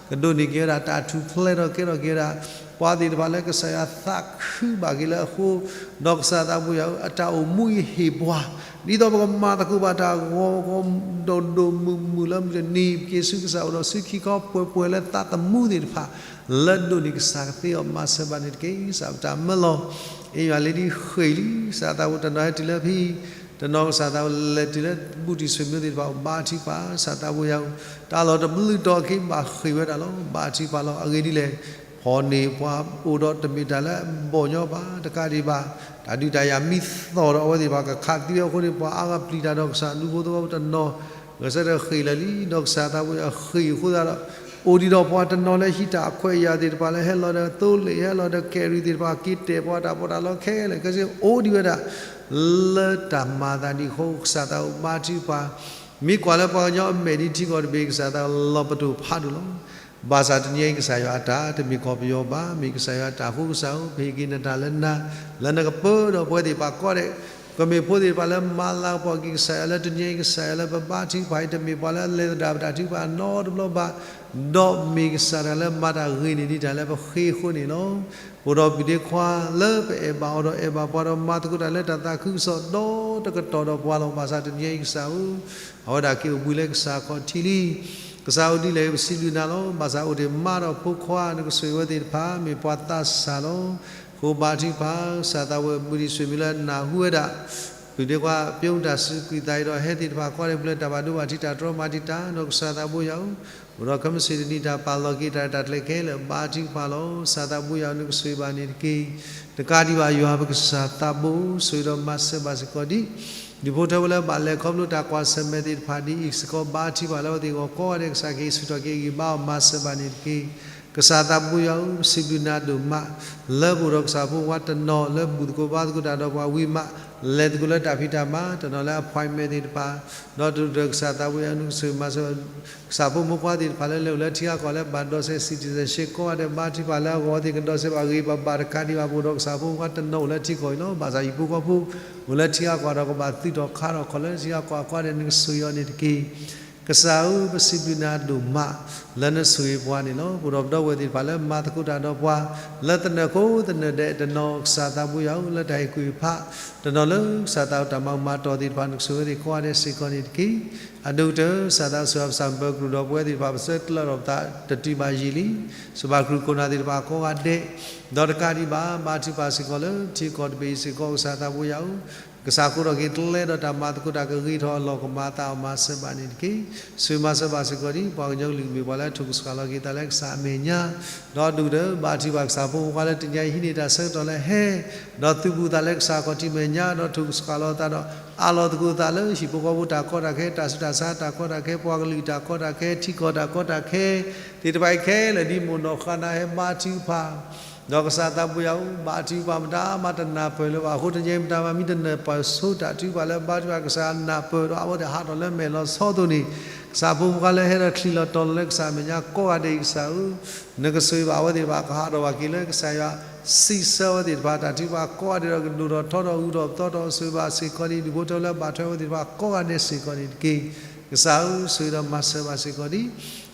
ကဒိးန့ၢ်က့ၤဝဲဒၣ်တၢ်ထူၣ်ဖျဲးထီၣ်ကဲထီၣ်က့ၤဝဲဒၣ် ပှၤသ့ၣ်တဖၣ်လၢကစၢ်ယွၤသးခုဘၣ်က့ၤလၢအဃိ, ဒီးကစၢ်သးဘိယွၤဧၢ, အတၢ်အိၣ်မူအံၤဟ့ၣ်ပှၤ ဒ်သိးပကမၤသကိးဘၣ်တၢ်ဂီၤဂီၤ ဒိၣ်ဒိၣ်မုၢ်မုၢ်လၢမုၢ်တနံၤ က့ၤဆူကစၢ်အိၣ်ဒီးဆူခံခီပှဲၤပှဲၤလၢသးသမူသ့ၣ်တဖၣ် လၢဒိးန့ၢ်ကစၢ်ကသ့အီၤ မၤစၢၤဘၣ်န့ၣ်တက့ၢ်. ကစၢ်ပတၢ်မၢလီၤ အ့ၣ်ယွၤလံဒ်ဃ့ၢ်လံ, ကစၢ်သးဘိတနီၤဟဲတုၤလၢဖဲ တနီၤကစၢ်သးဘိလဲၤတုၤလၢဘူးတံၢ်ဆွေမျိုးသ့ၣ်တဖၣ် ဘါထုကဖၣ် ကစၢ်သးဘိယွၤဧၢ, တၢ်လီၢ်တဘျုးတီၤက့ၤဘၣ်ဃ့ၢ်ဝဲဒၣ်လီၤ. ဘါထုကဖၣ်လီၤ. အဂ့ၢ်ဒ်လဲၣ်, ဖီၣ်န့ၢ်ပှၤအိၣ်ဒီးတမ့ၢ်တၢ်လၢအဘီၣ်ညီဘၣ်, တကးဒံးဘၣ် တၢ်ဒုးတၢ်ယၤမံသီၣ်ဒီးအဝဲသ့ၣ်တဖၣ်ကခးသံအဃိန့ၣ် ပှၤအါဂၤပျံၤတၢ်ဒီးကစၢ်ဒူဖိသဝီဖိတနီၤ ဂဲၤဆၢထၢၣ်ဃ့ၢ်လၢာ်လံ, ဒီးကစၢ်သးဘိယွၤဃ့ၢ်အဃိသတးဒီး အိၣ်ဒံးဒီးပှၤတနီၤလၢဟံးတၢ်အခွဲးအယာ်သ့ၣ်တဖၣ်လၢဟဲလီၤဒီးသိလ့ၣ် ဟဲလီၤဒီးကဲရံၤသ့ၣ်တဖၣ် က့ၤတဲာ်ပှၤတၢ်ပီးတၢ်လီခဲလၢာ်ခဲဆ့ အိၣ်ဒံးဝဲဒၣ် လၢတၢ်မၤအသးဒ်အဃိ ကစၢ်သးဘိဘါထုကဖၣ် မ့ၢ်ကွၢ်လၢပှၤကညီအမဲာ်ဒ်ထံကီၢ်တဘ့ၣ် ကစၢ်သးဘိလီၤပတိာ်ဖးဒိၣ်လီၤ. ဘၣ်ဆၣ်တနံၤအံၤ ကစၢ်ယွၤအတၢ် တမ့ၢ်ကီၢ်ပယီၤဘၣ်, မ့ၢ်ကစၢ်ယွၤအတၢ်အဃိ ကစၢ်ဧၢ, ပဟ့ၣ်က့ၤနတၢ်လၢနၤ လၢနကပၢဒီးပဝဲသ့ၣ်တဖၣ်ကိးဂၤဒဲး, ပမ့ၢ်ဖိသ့ၣ်တဖၣ်လၢမၤလၤကပီၤက့ၤကစၢ်ယွၤလၢတနံၤအံၤ ကစၢ်ယွၤလၢပဘါထုကဖၣ်အံၤ တမ့ၢ်ပှၤလၢအလဲၤသဒၣ်ပတၢ်ထုကဖၣ်နီတဘျီဘၣ်, ဒီးမ့ၢ်ကစၢ်တဂၤလၢမၤတၢ်ဂ့ၤန့ၢ်ဒံးတၢ်လၢပဃ့အဃိန့ၣ်လီၤ. ပအိၣ်ဒီးပုၢ်ဒ့ခွါလၢပအဲၣ်ဘၣ်အီၤဒီးအဲၣ်ဘၣ်ပှၤဒီးမၤသကိးတၢ်လၢတၢ်သးခုကစီၣ် ဒီးတကတီၢ်ဒီးပှၤလီၤ. ဘၣ်ဆၣ်တနံၤအံၤကစၢ်ဧၢ, အဝဲဒၣ်က့ၤအိၣ်ဘှံးလၢကစၢ်ခီၣ်ထံးလံ. ကစၢ်အိၣ်ဒ်လဲၣ် ပစံးဘျုးနၤလီၤ. ဘၣ်ဆၣ်အိၣ်တ့ၢ်မါဒီးဖိခွါ နကဆိၣ်ဂ့ၤဝဲသ့ၣ်တဖၣ် မ့ၢ်ပှၤသးစၢ်လီၤ. ဃိဘါထုကဖၣ် ကစၢ်သးဘိ ဘူးတံၢ်ဆွေမျိုးလၢအနၢ်ဟူဝဲဒၣ် သုးဒ့ကွၢ် ပၠိတၢ်စူးကွံာ်သးအံၤဒီး ဟဲသ့ၣ်တဖၣ် ကွၢ်ဒဲးပူၤလၢတၢ်ဘၣ်ဒိဘၣ်ထံး တၢ်တြီမၤတံာ်တာ် ဒီးကစၢ်သးဘိယွၤဧၢ, အိၣ်ဒီးခဲမုၢ်ဆ့ၣ်တနံၤ တၢ်ပာ်လီၤက့ၤတၢ်ရဲၣ်တၢ်ကျဲၤခဲလၢာ် ဘါထုကဖၣ်လီၤ. ကစၢ်သးဘိယွၤဧၢ, နကဆိၣ်ဂ့ၤဘၣ်န့ၣ်တက့ၢ်. တကးဒံးဘၣ် ယွၤပကစၢ်သးဘိ ဆိၣ်ဂ့ၤဒီးမၤစၢၤဘၣ်စ့ၢ်ကီးဒံး ဒူၣ်ဖိထၢဖိလၢဘၣ်လဲၤခီဖျိတၢ်ကွၢ်ဆၢၣ်မဲာ်သ့ၣ်တဖၣ်ဒ်အံၤစ့ၢ်ကီး ဘါထုကဖၣ်လၢအဝဲသ့ၣ်အဂီၢ် ကိးဂၤဒဲး ကစၢ်က့ၤဆူၣ်ထီၣ်က့ၤဂံၢ်ဘါအီၤ မၤစၢၤဘၣ်န့ၣ်တက့ၢ်. ကစၢ်သးဘိယွၤဧၢ, ပစံးဘျုးနၤဒိၣ်မး လၢပအိၣ်ဒီးကစၢ်ဖိခွါတနီၤ လၢဘူၣ်သကိးဘါသကိးတၢ်ဒီးပှၤဝံၤမး လဲၤသကိးလၢတၢ်ဖံးတၢ်မၤ တနီၤလၢ appointment သ့ၣ်တဖၣ်, ဒီးတဒူၣ်ဒီး ကစၢ်သးဘိယွၤ နကဆိၣ်ဂ့ၤမၤစၢၤ ကစၢ်ဖိမုၣ်ဖိခွါသ့ၣ်တဖၣ်လၢ လဲၤအိၣ်လၢထံဂၤကီၢ်လၢဘၣ်ဒိးစဲး citizenship ကိးဂၤဒဲး ဘါထုကဖၣ်လၢအဂီၢ်အဝဲသ့ၣ်ကဒိးစဲးဘၣ်ဂ့ၤဘၣ်ဘၣ် တကးဒံးဘၣ် ပအိၣ်ဒီးကစၢ်ဖိခွါတနီၤအိၣ်လၢထံကီၢ်အံၤလီၤ. ဘၣ်ဆၣ်ဟံၣ်ဖိဃီဖိ အိၣ်လၢထံဂၤကီၢ်ဒီး ကဘၣ်သုးထီၣ်ခးထီၣ်ခီၣ်လၢထံဂၤကီၢ်အကျါဒီး နကဆိၣ်ဂ့ၤအီၤန့ၣ်တက့ၢ်. ကစၢ်ဧၢ, ပစံးဘျုးနၤဒိၣ်မး လၢနဆိၣ်ဂ့ၤပှၤန့ၣ်လီၤ. ပအိၣ်ဒီးပဒီပုၢ်ဝဲၢ်သ့ၣ်တဖၣ်လၢမၤသကိးတၢ်ဒီးပှၤ လၢသနၢၣ်ကိးသနၢၣ်ဒဲး တနီၤ ကစၢ်သးဘိယွၤဧၢ, လၢတၢ်ဟ့ၣ်ကူၣ်ဟ့ၣ်ဖး တနီၤလၢ ကစၢ်သးတၢ်မၤမၤတီၢ်သ့ၣ်တဖၣ် နကဆိၣ်ဂ့ၤအဝဲသ့ၣ်ကိးဂၤဒဲးစ့ၢ်ကီးန့ၣ်တက့ၢ်. အဒိၣ်ကတၢၢ် ကစၢ်သးစီၤ ပစံးဘျုးပကြၢးဒီးပဝဲသ့ၣ်တဖၣ် ပဆၢကျၢၤထီၣ်ပသး တတုၤဘၣ်ယံာ်လံ စီၤပၤခရံာ်ခိၣ်နၢ်သ့ၣ်တဖၣ်ကိးဂၤဒဲး ဒီးတကးဒံးဘၣ် ဘါထုကဖၣ်စ့ၢ်ကီးလၢထံကီၢ်တဘ့ၣ်အံၤစ့ၢ်ကီး ကစၢ်သးဘိယွၤဧၢ, ကစၢ်ဃိထီၣ်က့ၤကျဲဒီးတၢ်မၤသကိးတၢ်ကဂ့ၤထီၣ်အလီၢ် ကမၤအသးအီၤ မၤစၢၤဘၣ်န့ၣ်တက့ၢ်. ဆိၣ်ဂ့ၤမၤစၢၤဘၣ်စ့ၢ်ကီးဒ် ပှၤကညီကလုာ်ကဘ့ၣ်ပှၤလၢအထုးကဆှၣ်လီၤက့ၤသးလၢကစၢ်အမဲာ်ညါ, ဒီးဒိၣ်ကတၢၢ် ဘါထုကဖၣ်ကစၢ်ဖိမုၣ်ဖိခွါလၢတနံၤအံၤဟံးန့ၢ်တၢ်ဆၢကတီၢ်လၢဟဲ ဒီးသုးဘူးသးလၢကစၢ်ခီၣ်ထံးမဲာ်ညါ ဒီးထုးကဆှၣ်လီၤသးဒီး အးလီၤသကိးသးလၢဟံၣ်ဖိဃီဖိတၢ်ကီတၢ်ခဲ တၢ်ဆူးတၢ်ဆါတၢ်ကီတၢ်ခဲ ပှၤကလုာ်တၢ်ကီတၢ်ခဲ ထံကီၢ်တၢ်ကီတၢ်ခဲသ့ၣ်တဖၣ်အံၤခဲလၢာ် ဒ်မိၢ်နီၢ်ဃါနၤဟဲဘါထုကဖၣ် ဒီးကစၢ်သးဘိယွၤဧၢ, ဘါထုကဖၣ်မတၤမၤတနၢ်ပၢၢ်လၢၤဘၣ်အဃိ တနံၤအံၤမတၤမၤမံတနၢ်ပၢၢ်ဆိတၢ်ထုကဖၣ်လၢဘါထုကဖၣ်ကစၢ်နၢ်ပၢၢ်ဒီး အဝဲသ့ၣ်ဟးထီၣ်လၢမဲာ်လီၤဆီအသိးန့ၣ်, ကစၢ်ဖိမုၣ်ဖိခွါလၢဟဲဒီးချံးလီၤတီၤလီၤလၢကစၢ်အမဲာ်ညါကိးဂၤဒဲးအံၤ ကစၢ်ဧၢ, နကဆိၣ်ဂ့ၤဘၣ်အဝဲသ့ၣ်တဖၣ် ကဟးထီၣ်ဘၣ်က့ၤလၢကစၢ်ယွၤစံးဆၢအဝဲသ့ၣ်တဖၣ် တၢ်ထုကဖၣ်ကိးဂၤဒဲးဒီး ကဒိၣ်ထီၣ်ထီထီၣ် ဂုၤထီၣ်ပသီထီၣ် ဆိၣ်ဂ့ၤဘၣ်စ့ၢ်ကီးဒ် ဒူၣ်ဖိထၢဖိလၢဘၣ်ထွဲအဝဲသ့ၣ်တဖၣ်ကိးဂၤဒဲးစ့ၢ်ကီးန့ၣ်တက့ၢ်. ကစၢ်ဧၢ, ဆိၣ်ဂ့ၤဒီးမၤစၢၤဘၣ်စ့ၢ်ကီးဒ်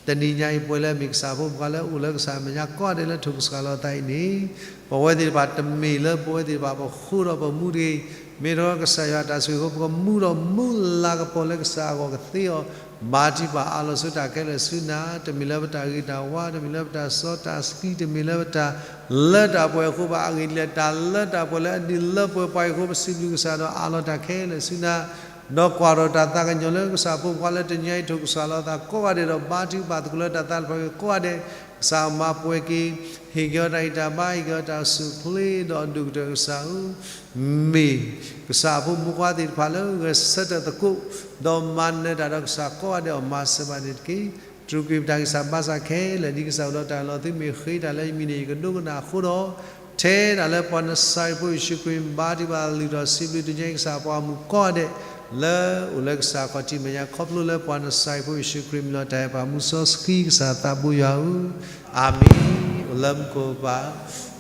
တနံၤညါအံၤ ပဝဲလၢအမ့ၢ်ကစၢ်ဖိမုၣ်ဖိခွါလၢအိၣ်လၢကစၢ်အမဲာ်ညါကိးဂၤဒဲးလၢ ထုးကဆှီလီၤသးအံၤန့ၣ်, ပဝဲသ့ၣ်တဖၣ်တမ့ၢ်လၢပဝဲသ့ၣ်တဖၣ်ပဃိဒီးပမူတဂ့ၤ, မ့ၢ်တခီကစၢ်ယွၤတၢ်ဆိၣ်ဂ့ၤအဃိ ပကမူဒီးမုၢ်လၤကပီၤလၢကစၢ်အဂီၢ်ကသ့အီၤ, ဘါထုကဖၣ်အးလီၤဆိတၢ်ခဲလၢာ်ဆူနၤ, တမ့ၢ်လၢပတၢ်ဂ့ၤတၢ်ဝါ, တမ့ၢ်လၢပတၢ်စီတၢ်ဆှံ, တမ့ၢ်လၢပတၢ်လၢတၢ်ပှဲၤအဃိဘၣ်, အဂ့ၢ်ဒ်လဲၣ် တၢ်လၢတၢ်ပှဲၤလၢအဒုးလၢပှဲၤပှၤအံၤအဃိ ပစံးဘျုးကစၢ်ဒီးအးလီၤတၢ်ခဲလၢာ်ဆူနၤ, ဒီးကွၢ်ထီၣ်တၢ်သးကညီၤလၢကစၢ်ဖိမုၣ်ဖိခွါလၢတနံၤညါအံၤ ထုးကဆှီလီၤသးကိးဂၤဒဲးဒီး ဘါထုကဖၣ်သကိးလၢတၢ်သးတဖၣ်အံၤကိးဂၤဒဲး, ကစၢ်မၤပှဲၤက့ၤ ဟ့ၣ်က့ၤအီၤတၢ်ဂံၢ်တၢ်ဘါ, ဟ့ၣ်က့ၤအီၤတၢ်အိၣ်ဆူၣ်အိၣ်ချ့, ဒီးဒိၣ်ကတၢၢ်ကစၢ်ဧၢ, မ့ၢ်ကစၢ်အဖိမုၣ်ဖိခွါသ့ၣ်တဖၣ်လၢဂဲၤဆၢထၢၣ်သကိး, ဒီးမၤနၢၤတၢ်ဒီးကစၢ်ကိးဂၤဒဲးအီၤ မၤစၢၤဘၣ်န့ၣ်တက့ၢ်. တြူာ်ကွံာ်ပတၢ်ဂံၢ်စၢ်ဘါစၢ်ခဲလၢာ် ဒ်ကစၢ်အိၣ်ဒီးတၢ်လီၤသု မ့ၢ်ဃ့တၢ်လၢယမံၤန့ၣ် ယကဒိကနၣ်အဃိဒီး, ထဲဒၣ်လၢပှၤနစၤရ့းဖိယ့ၣ်ၡူးခရံာ် ဘါထုကဖၣ်လုၢ်ထီၣ်စံးဘျုး တနံၤညါအံၤကစၢ်ပှၤဂီၢ်မုၢ်ကိးဂၤဒဲး လၢအိၣ်လၢကစၢ်ခီၣ်ထံးမဲာ်ညါ ခီဖျိလၢပှၤနစၤရ့းဖိယ့ၣ်ၡူးခရံာ်မံၤလီၤ တၢ်အဲၣ်ပှၤမူစီဆှံကစၢ်သးဘိယွၤဧၢ, အၤမ့ၣ်. အိၣ်လၢမူခိၣ်ပၢ်,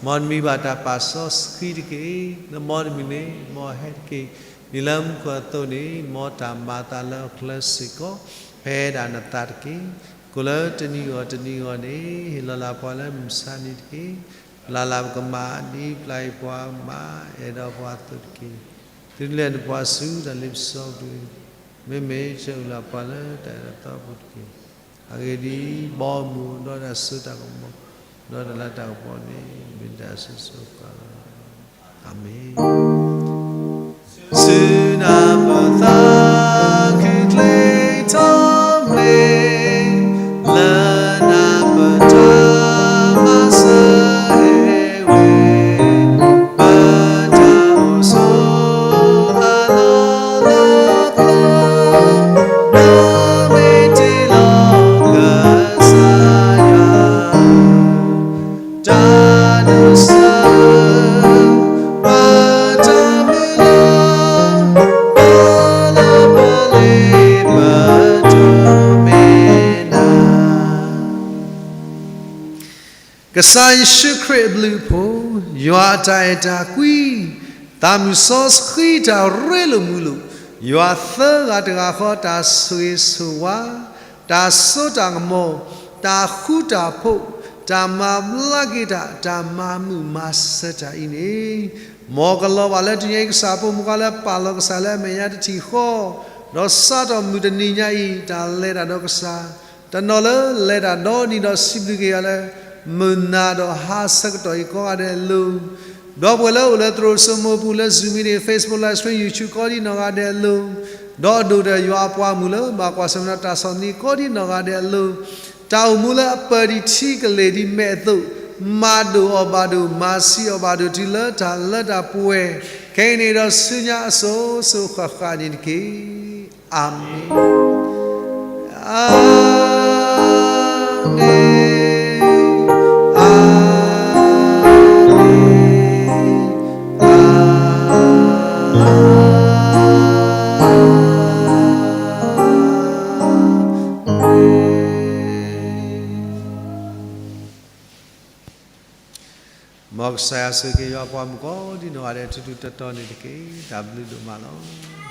မ်နမံၤဘၣ်တၢ်ပာ်စီဆှံတက့ၢ်. နမ်နမံၤန့ၣ် မ်ဟဲတက့ၢ်. ဒ်လၢမူခိၣ်အသိးန့ၣ် မ်တၢ်မၤအသးလၢဟီၣ်ခိၣ်ချၢစ့ၢ်ကီး, ဖဲဒၣ်နသးတက့ၢ်. ကိၣ်လၢတနံၤဂီၢ်တနံၤဂီၢ်န့ၣ် ဟ့ၣ်လီၤလၢပှၤလၢမုၢ်ဆါနံၤတက့ၢ်. ပျၢ်လၢပကမၤ ဒ်ပျၢ်အံၤပှၤမၤအဲၣ်ဒိးပှၤအသိးတက့ၢ်. သုတလဲၤနပှၤဆူတၢ်လ့ပစီပူၤ, မ့မ့ၢ်ဆၢအုၣ်လၢပှၤလၢတၢ်အဲၣ်တၢ်သီပူၤတက့ၢ်. အဂ့ၢ်ဒ်အံၤ, ဘီမုၢ်ဒီးတၢ်စိတၢ်ကမီၤ, ဒီးတၢ်လၤတၢ်ကပီၤန့ၣ် မ့ၢ်တၢ်ဆိၣ်ဂ့ၤဆိၣ်ဝါလီၤ. အၤမ့ၣ်. ဆူနၤပသးခုကျ့ထီၣ်မ့ၢ်, လၢနၤပတၢ်မၤစၢၤဟဲဝဲ, ပတၢ်အိၣ်ဆိးအလီၢ်လၢပျၢၤ, နမ့ၢ်တ့လီၤကစၢ်ယွၤ တၢ်ဒိးစၢၤ ပတၢ်မုၢ်လၢ်, ပလၢပလ့ပဒိးမ့ၢ်နၤ. ကစၢ်ယ့ၣ်ၡူးခရံာ်အဘျုးအဖှိၣ်, ယွၤအတၢ်အဲၣ်တၢ်ကွံ, သးမုၢ်စီဆှံတၢ်ရ့လိာ်မုာ်လိာ်, ယွၤသၢဂၤတဂၤဃီတၢ်ဆိၣ်ဂ့ၤဆိၣ်ဝါ, တၢ်စိတၢ်ကမီၤ, တၢ်ဃူတၢ်ဖိး, တၢ်မၤဘျါက့ၤတၢ်, တၢ်မၤမုာ်မၤစၢၤတၢ်အံၤန့ၣ်, မ်ကလီၤဘၣ်လၢတနံၤညါအံၤ ကစၢ်ဖိမုၣ်ဖိခွါလၢပာ်လီၤကစၢ်လၢအမဲာ်ညါတထံၣ်ဃီ, ဒီးစးထီၣ်မုၢ်တနံၤညါအံၤ တၢ်လဲၤတၢ်ဒီးကစၢ် တနီၤလၢလဲၤတၢ်ဒီနံၤဒီးစံးဘျုးက့ၤယွၤလၢ မုၢ်နၤဒီးဟါဆၢကတီၢ်အံၤကိးဂၤဒဲးအလိၤ, ဒီပုၢ်ဝဲၢ်လၢအိၣ်လၢသရိာ်စိမိၤပူၤလၢ Zoom meeting, Facebook live stream, YouTube ကိးဒံနီၢ်ဂၤဒဲးအလိၤ, ဒီးဒိၣ်ဒီးယွၤအပှၤမုၣ်လၢ ဘၣ်ကွၢ်ဆၢၣ်မဲာ်ဒီးတၢ်ဆီၣ်သနံးကိးဒံနီၢ်ဂၤဒဲးအလိၤ, တၢ်အိၣ်မူလၢအပၢၢ်ဒံးထံကလ့ၢ်ဒံးမဲာ်အသိး, မၤဒိၣ်အီၤဘၣ်ဒိၣ်, မၤဆံးအီၤဘၣ်ဒိၣ်တုၤလၢတၢ်လၢတၢ်ပှဲၤ, ခဲအံၤန့ၣ်ဒီးဆူညါအစိၤစိၤဃၣ်ဃၣ်န့ၣ်တက့ၢ်. အၤမ့ၣ်, အၤမ့ၣ်, အၤမ့ၣ်. မ်ကစၢ်ယွၤဆိၣ်ဂ့ၤက့ၤယွၤပှၤမုၣ်ကိးဒံနီၢ်ဂၤဒဲး ထူထူတီတီန့ၣ်တက့ၢ်. တၢ်ဘျုးဒိၣ်မးလီၤ.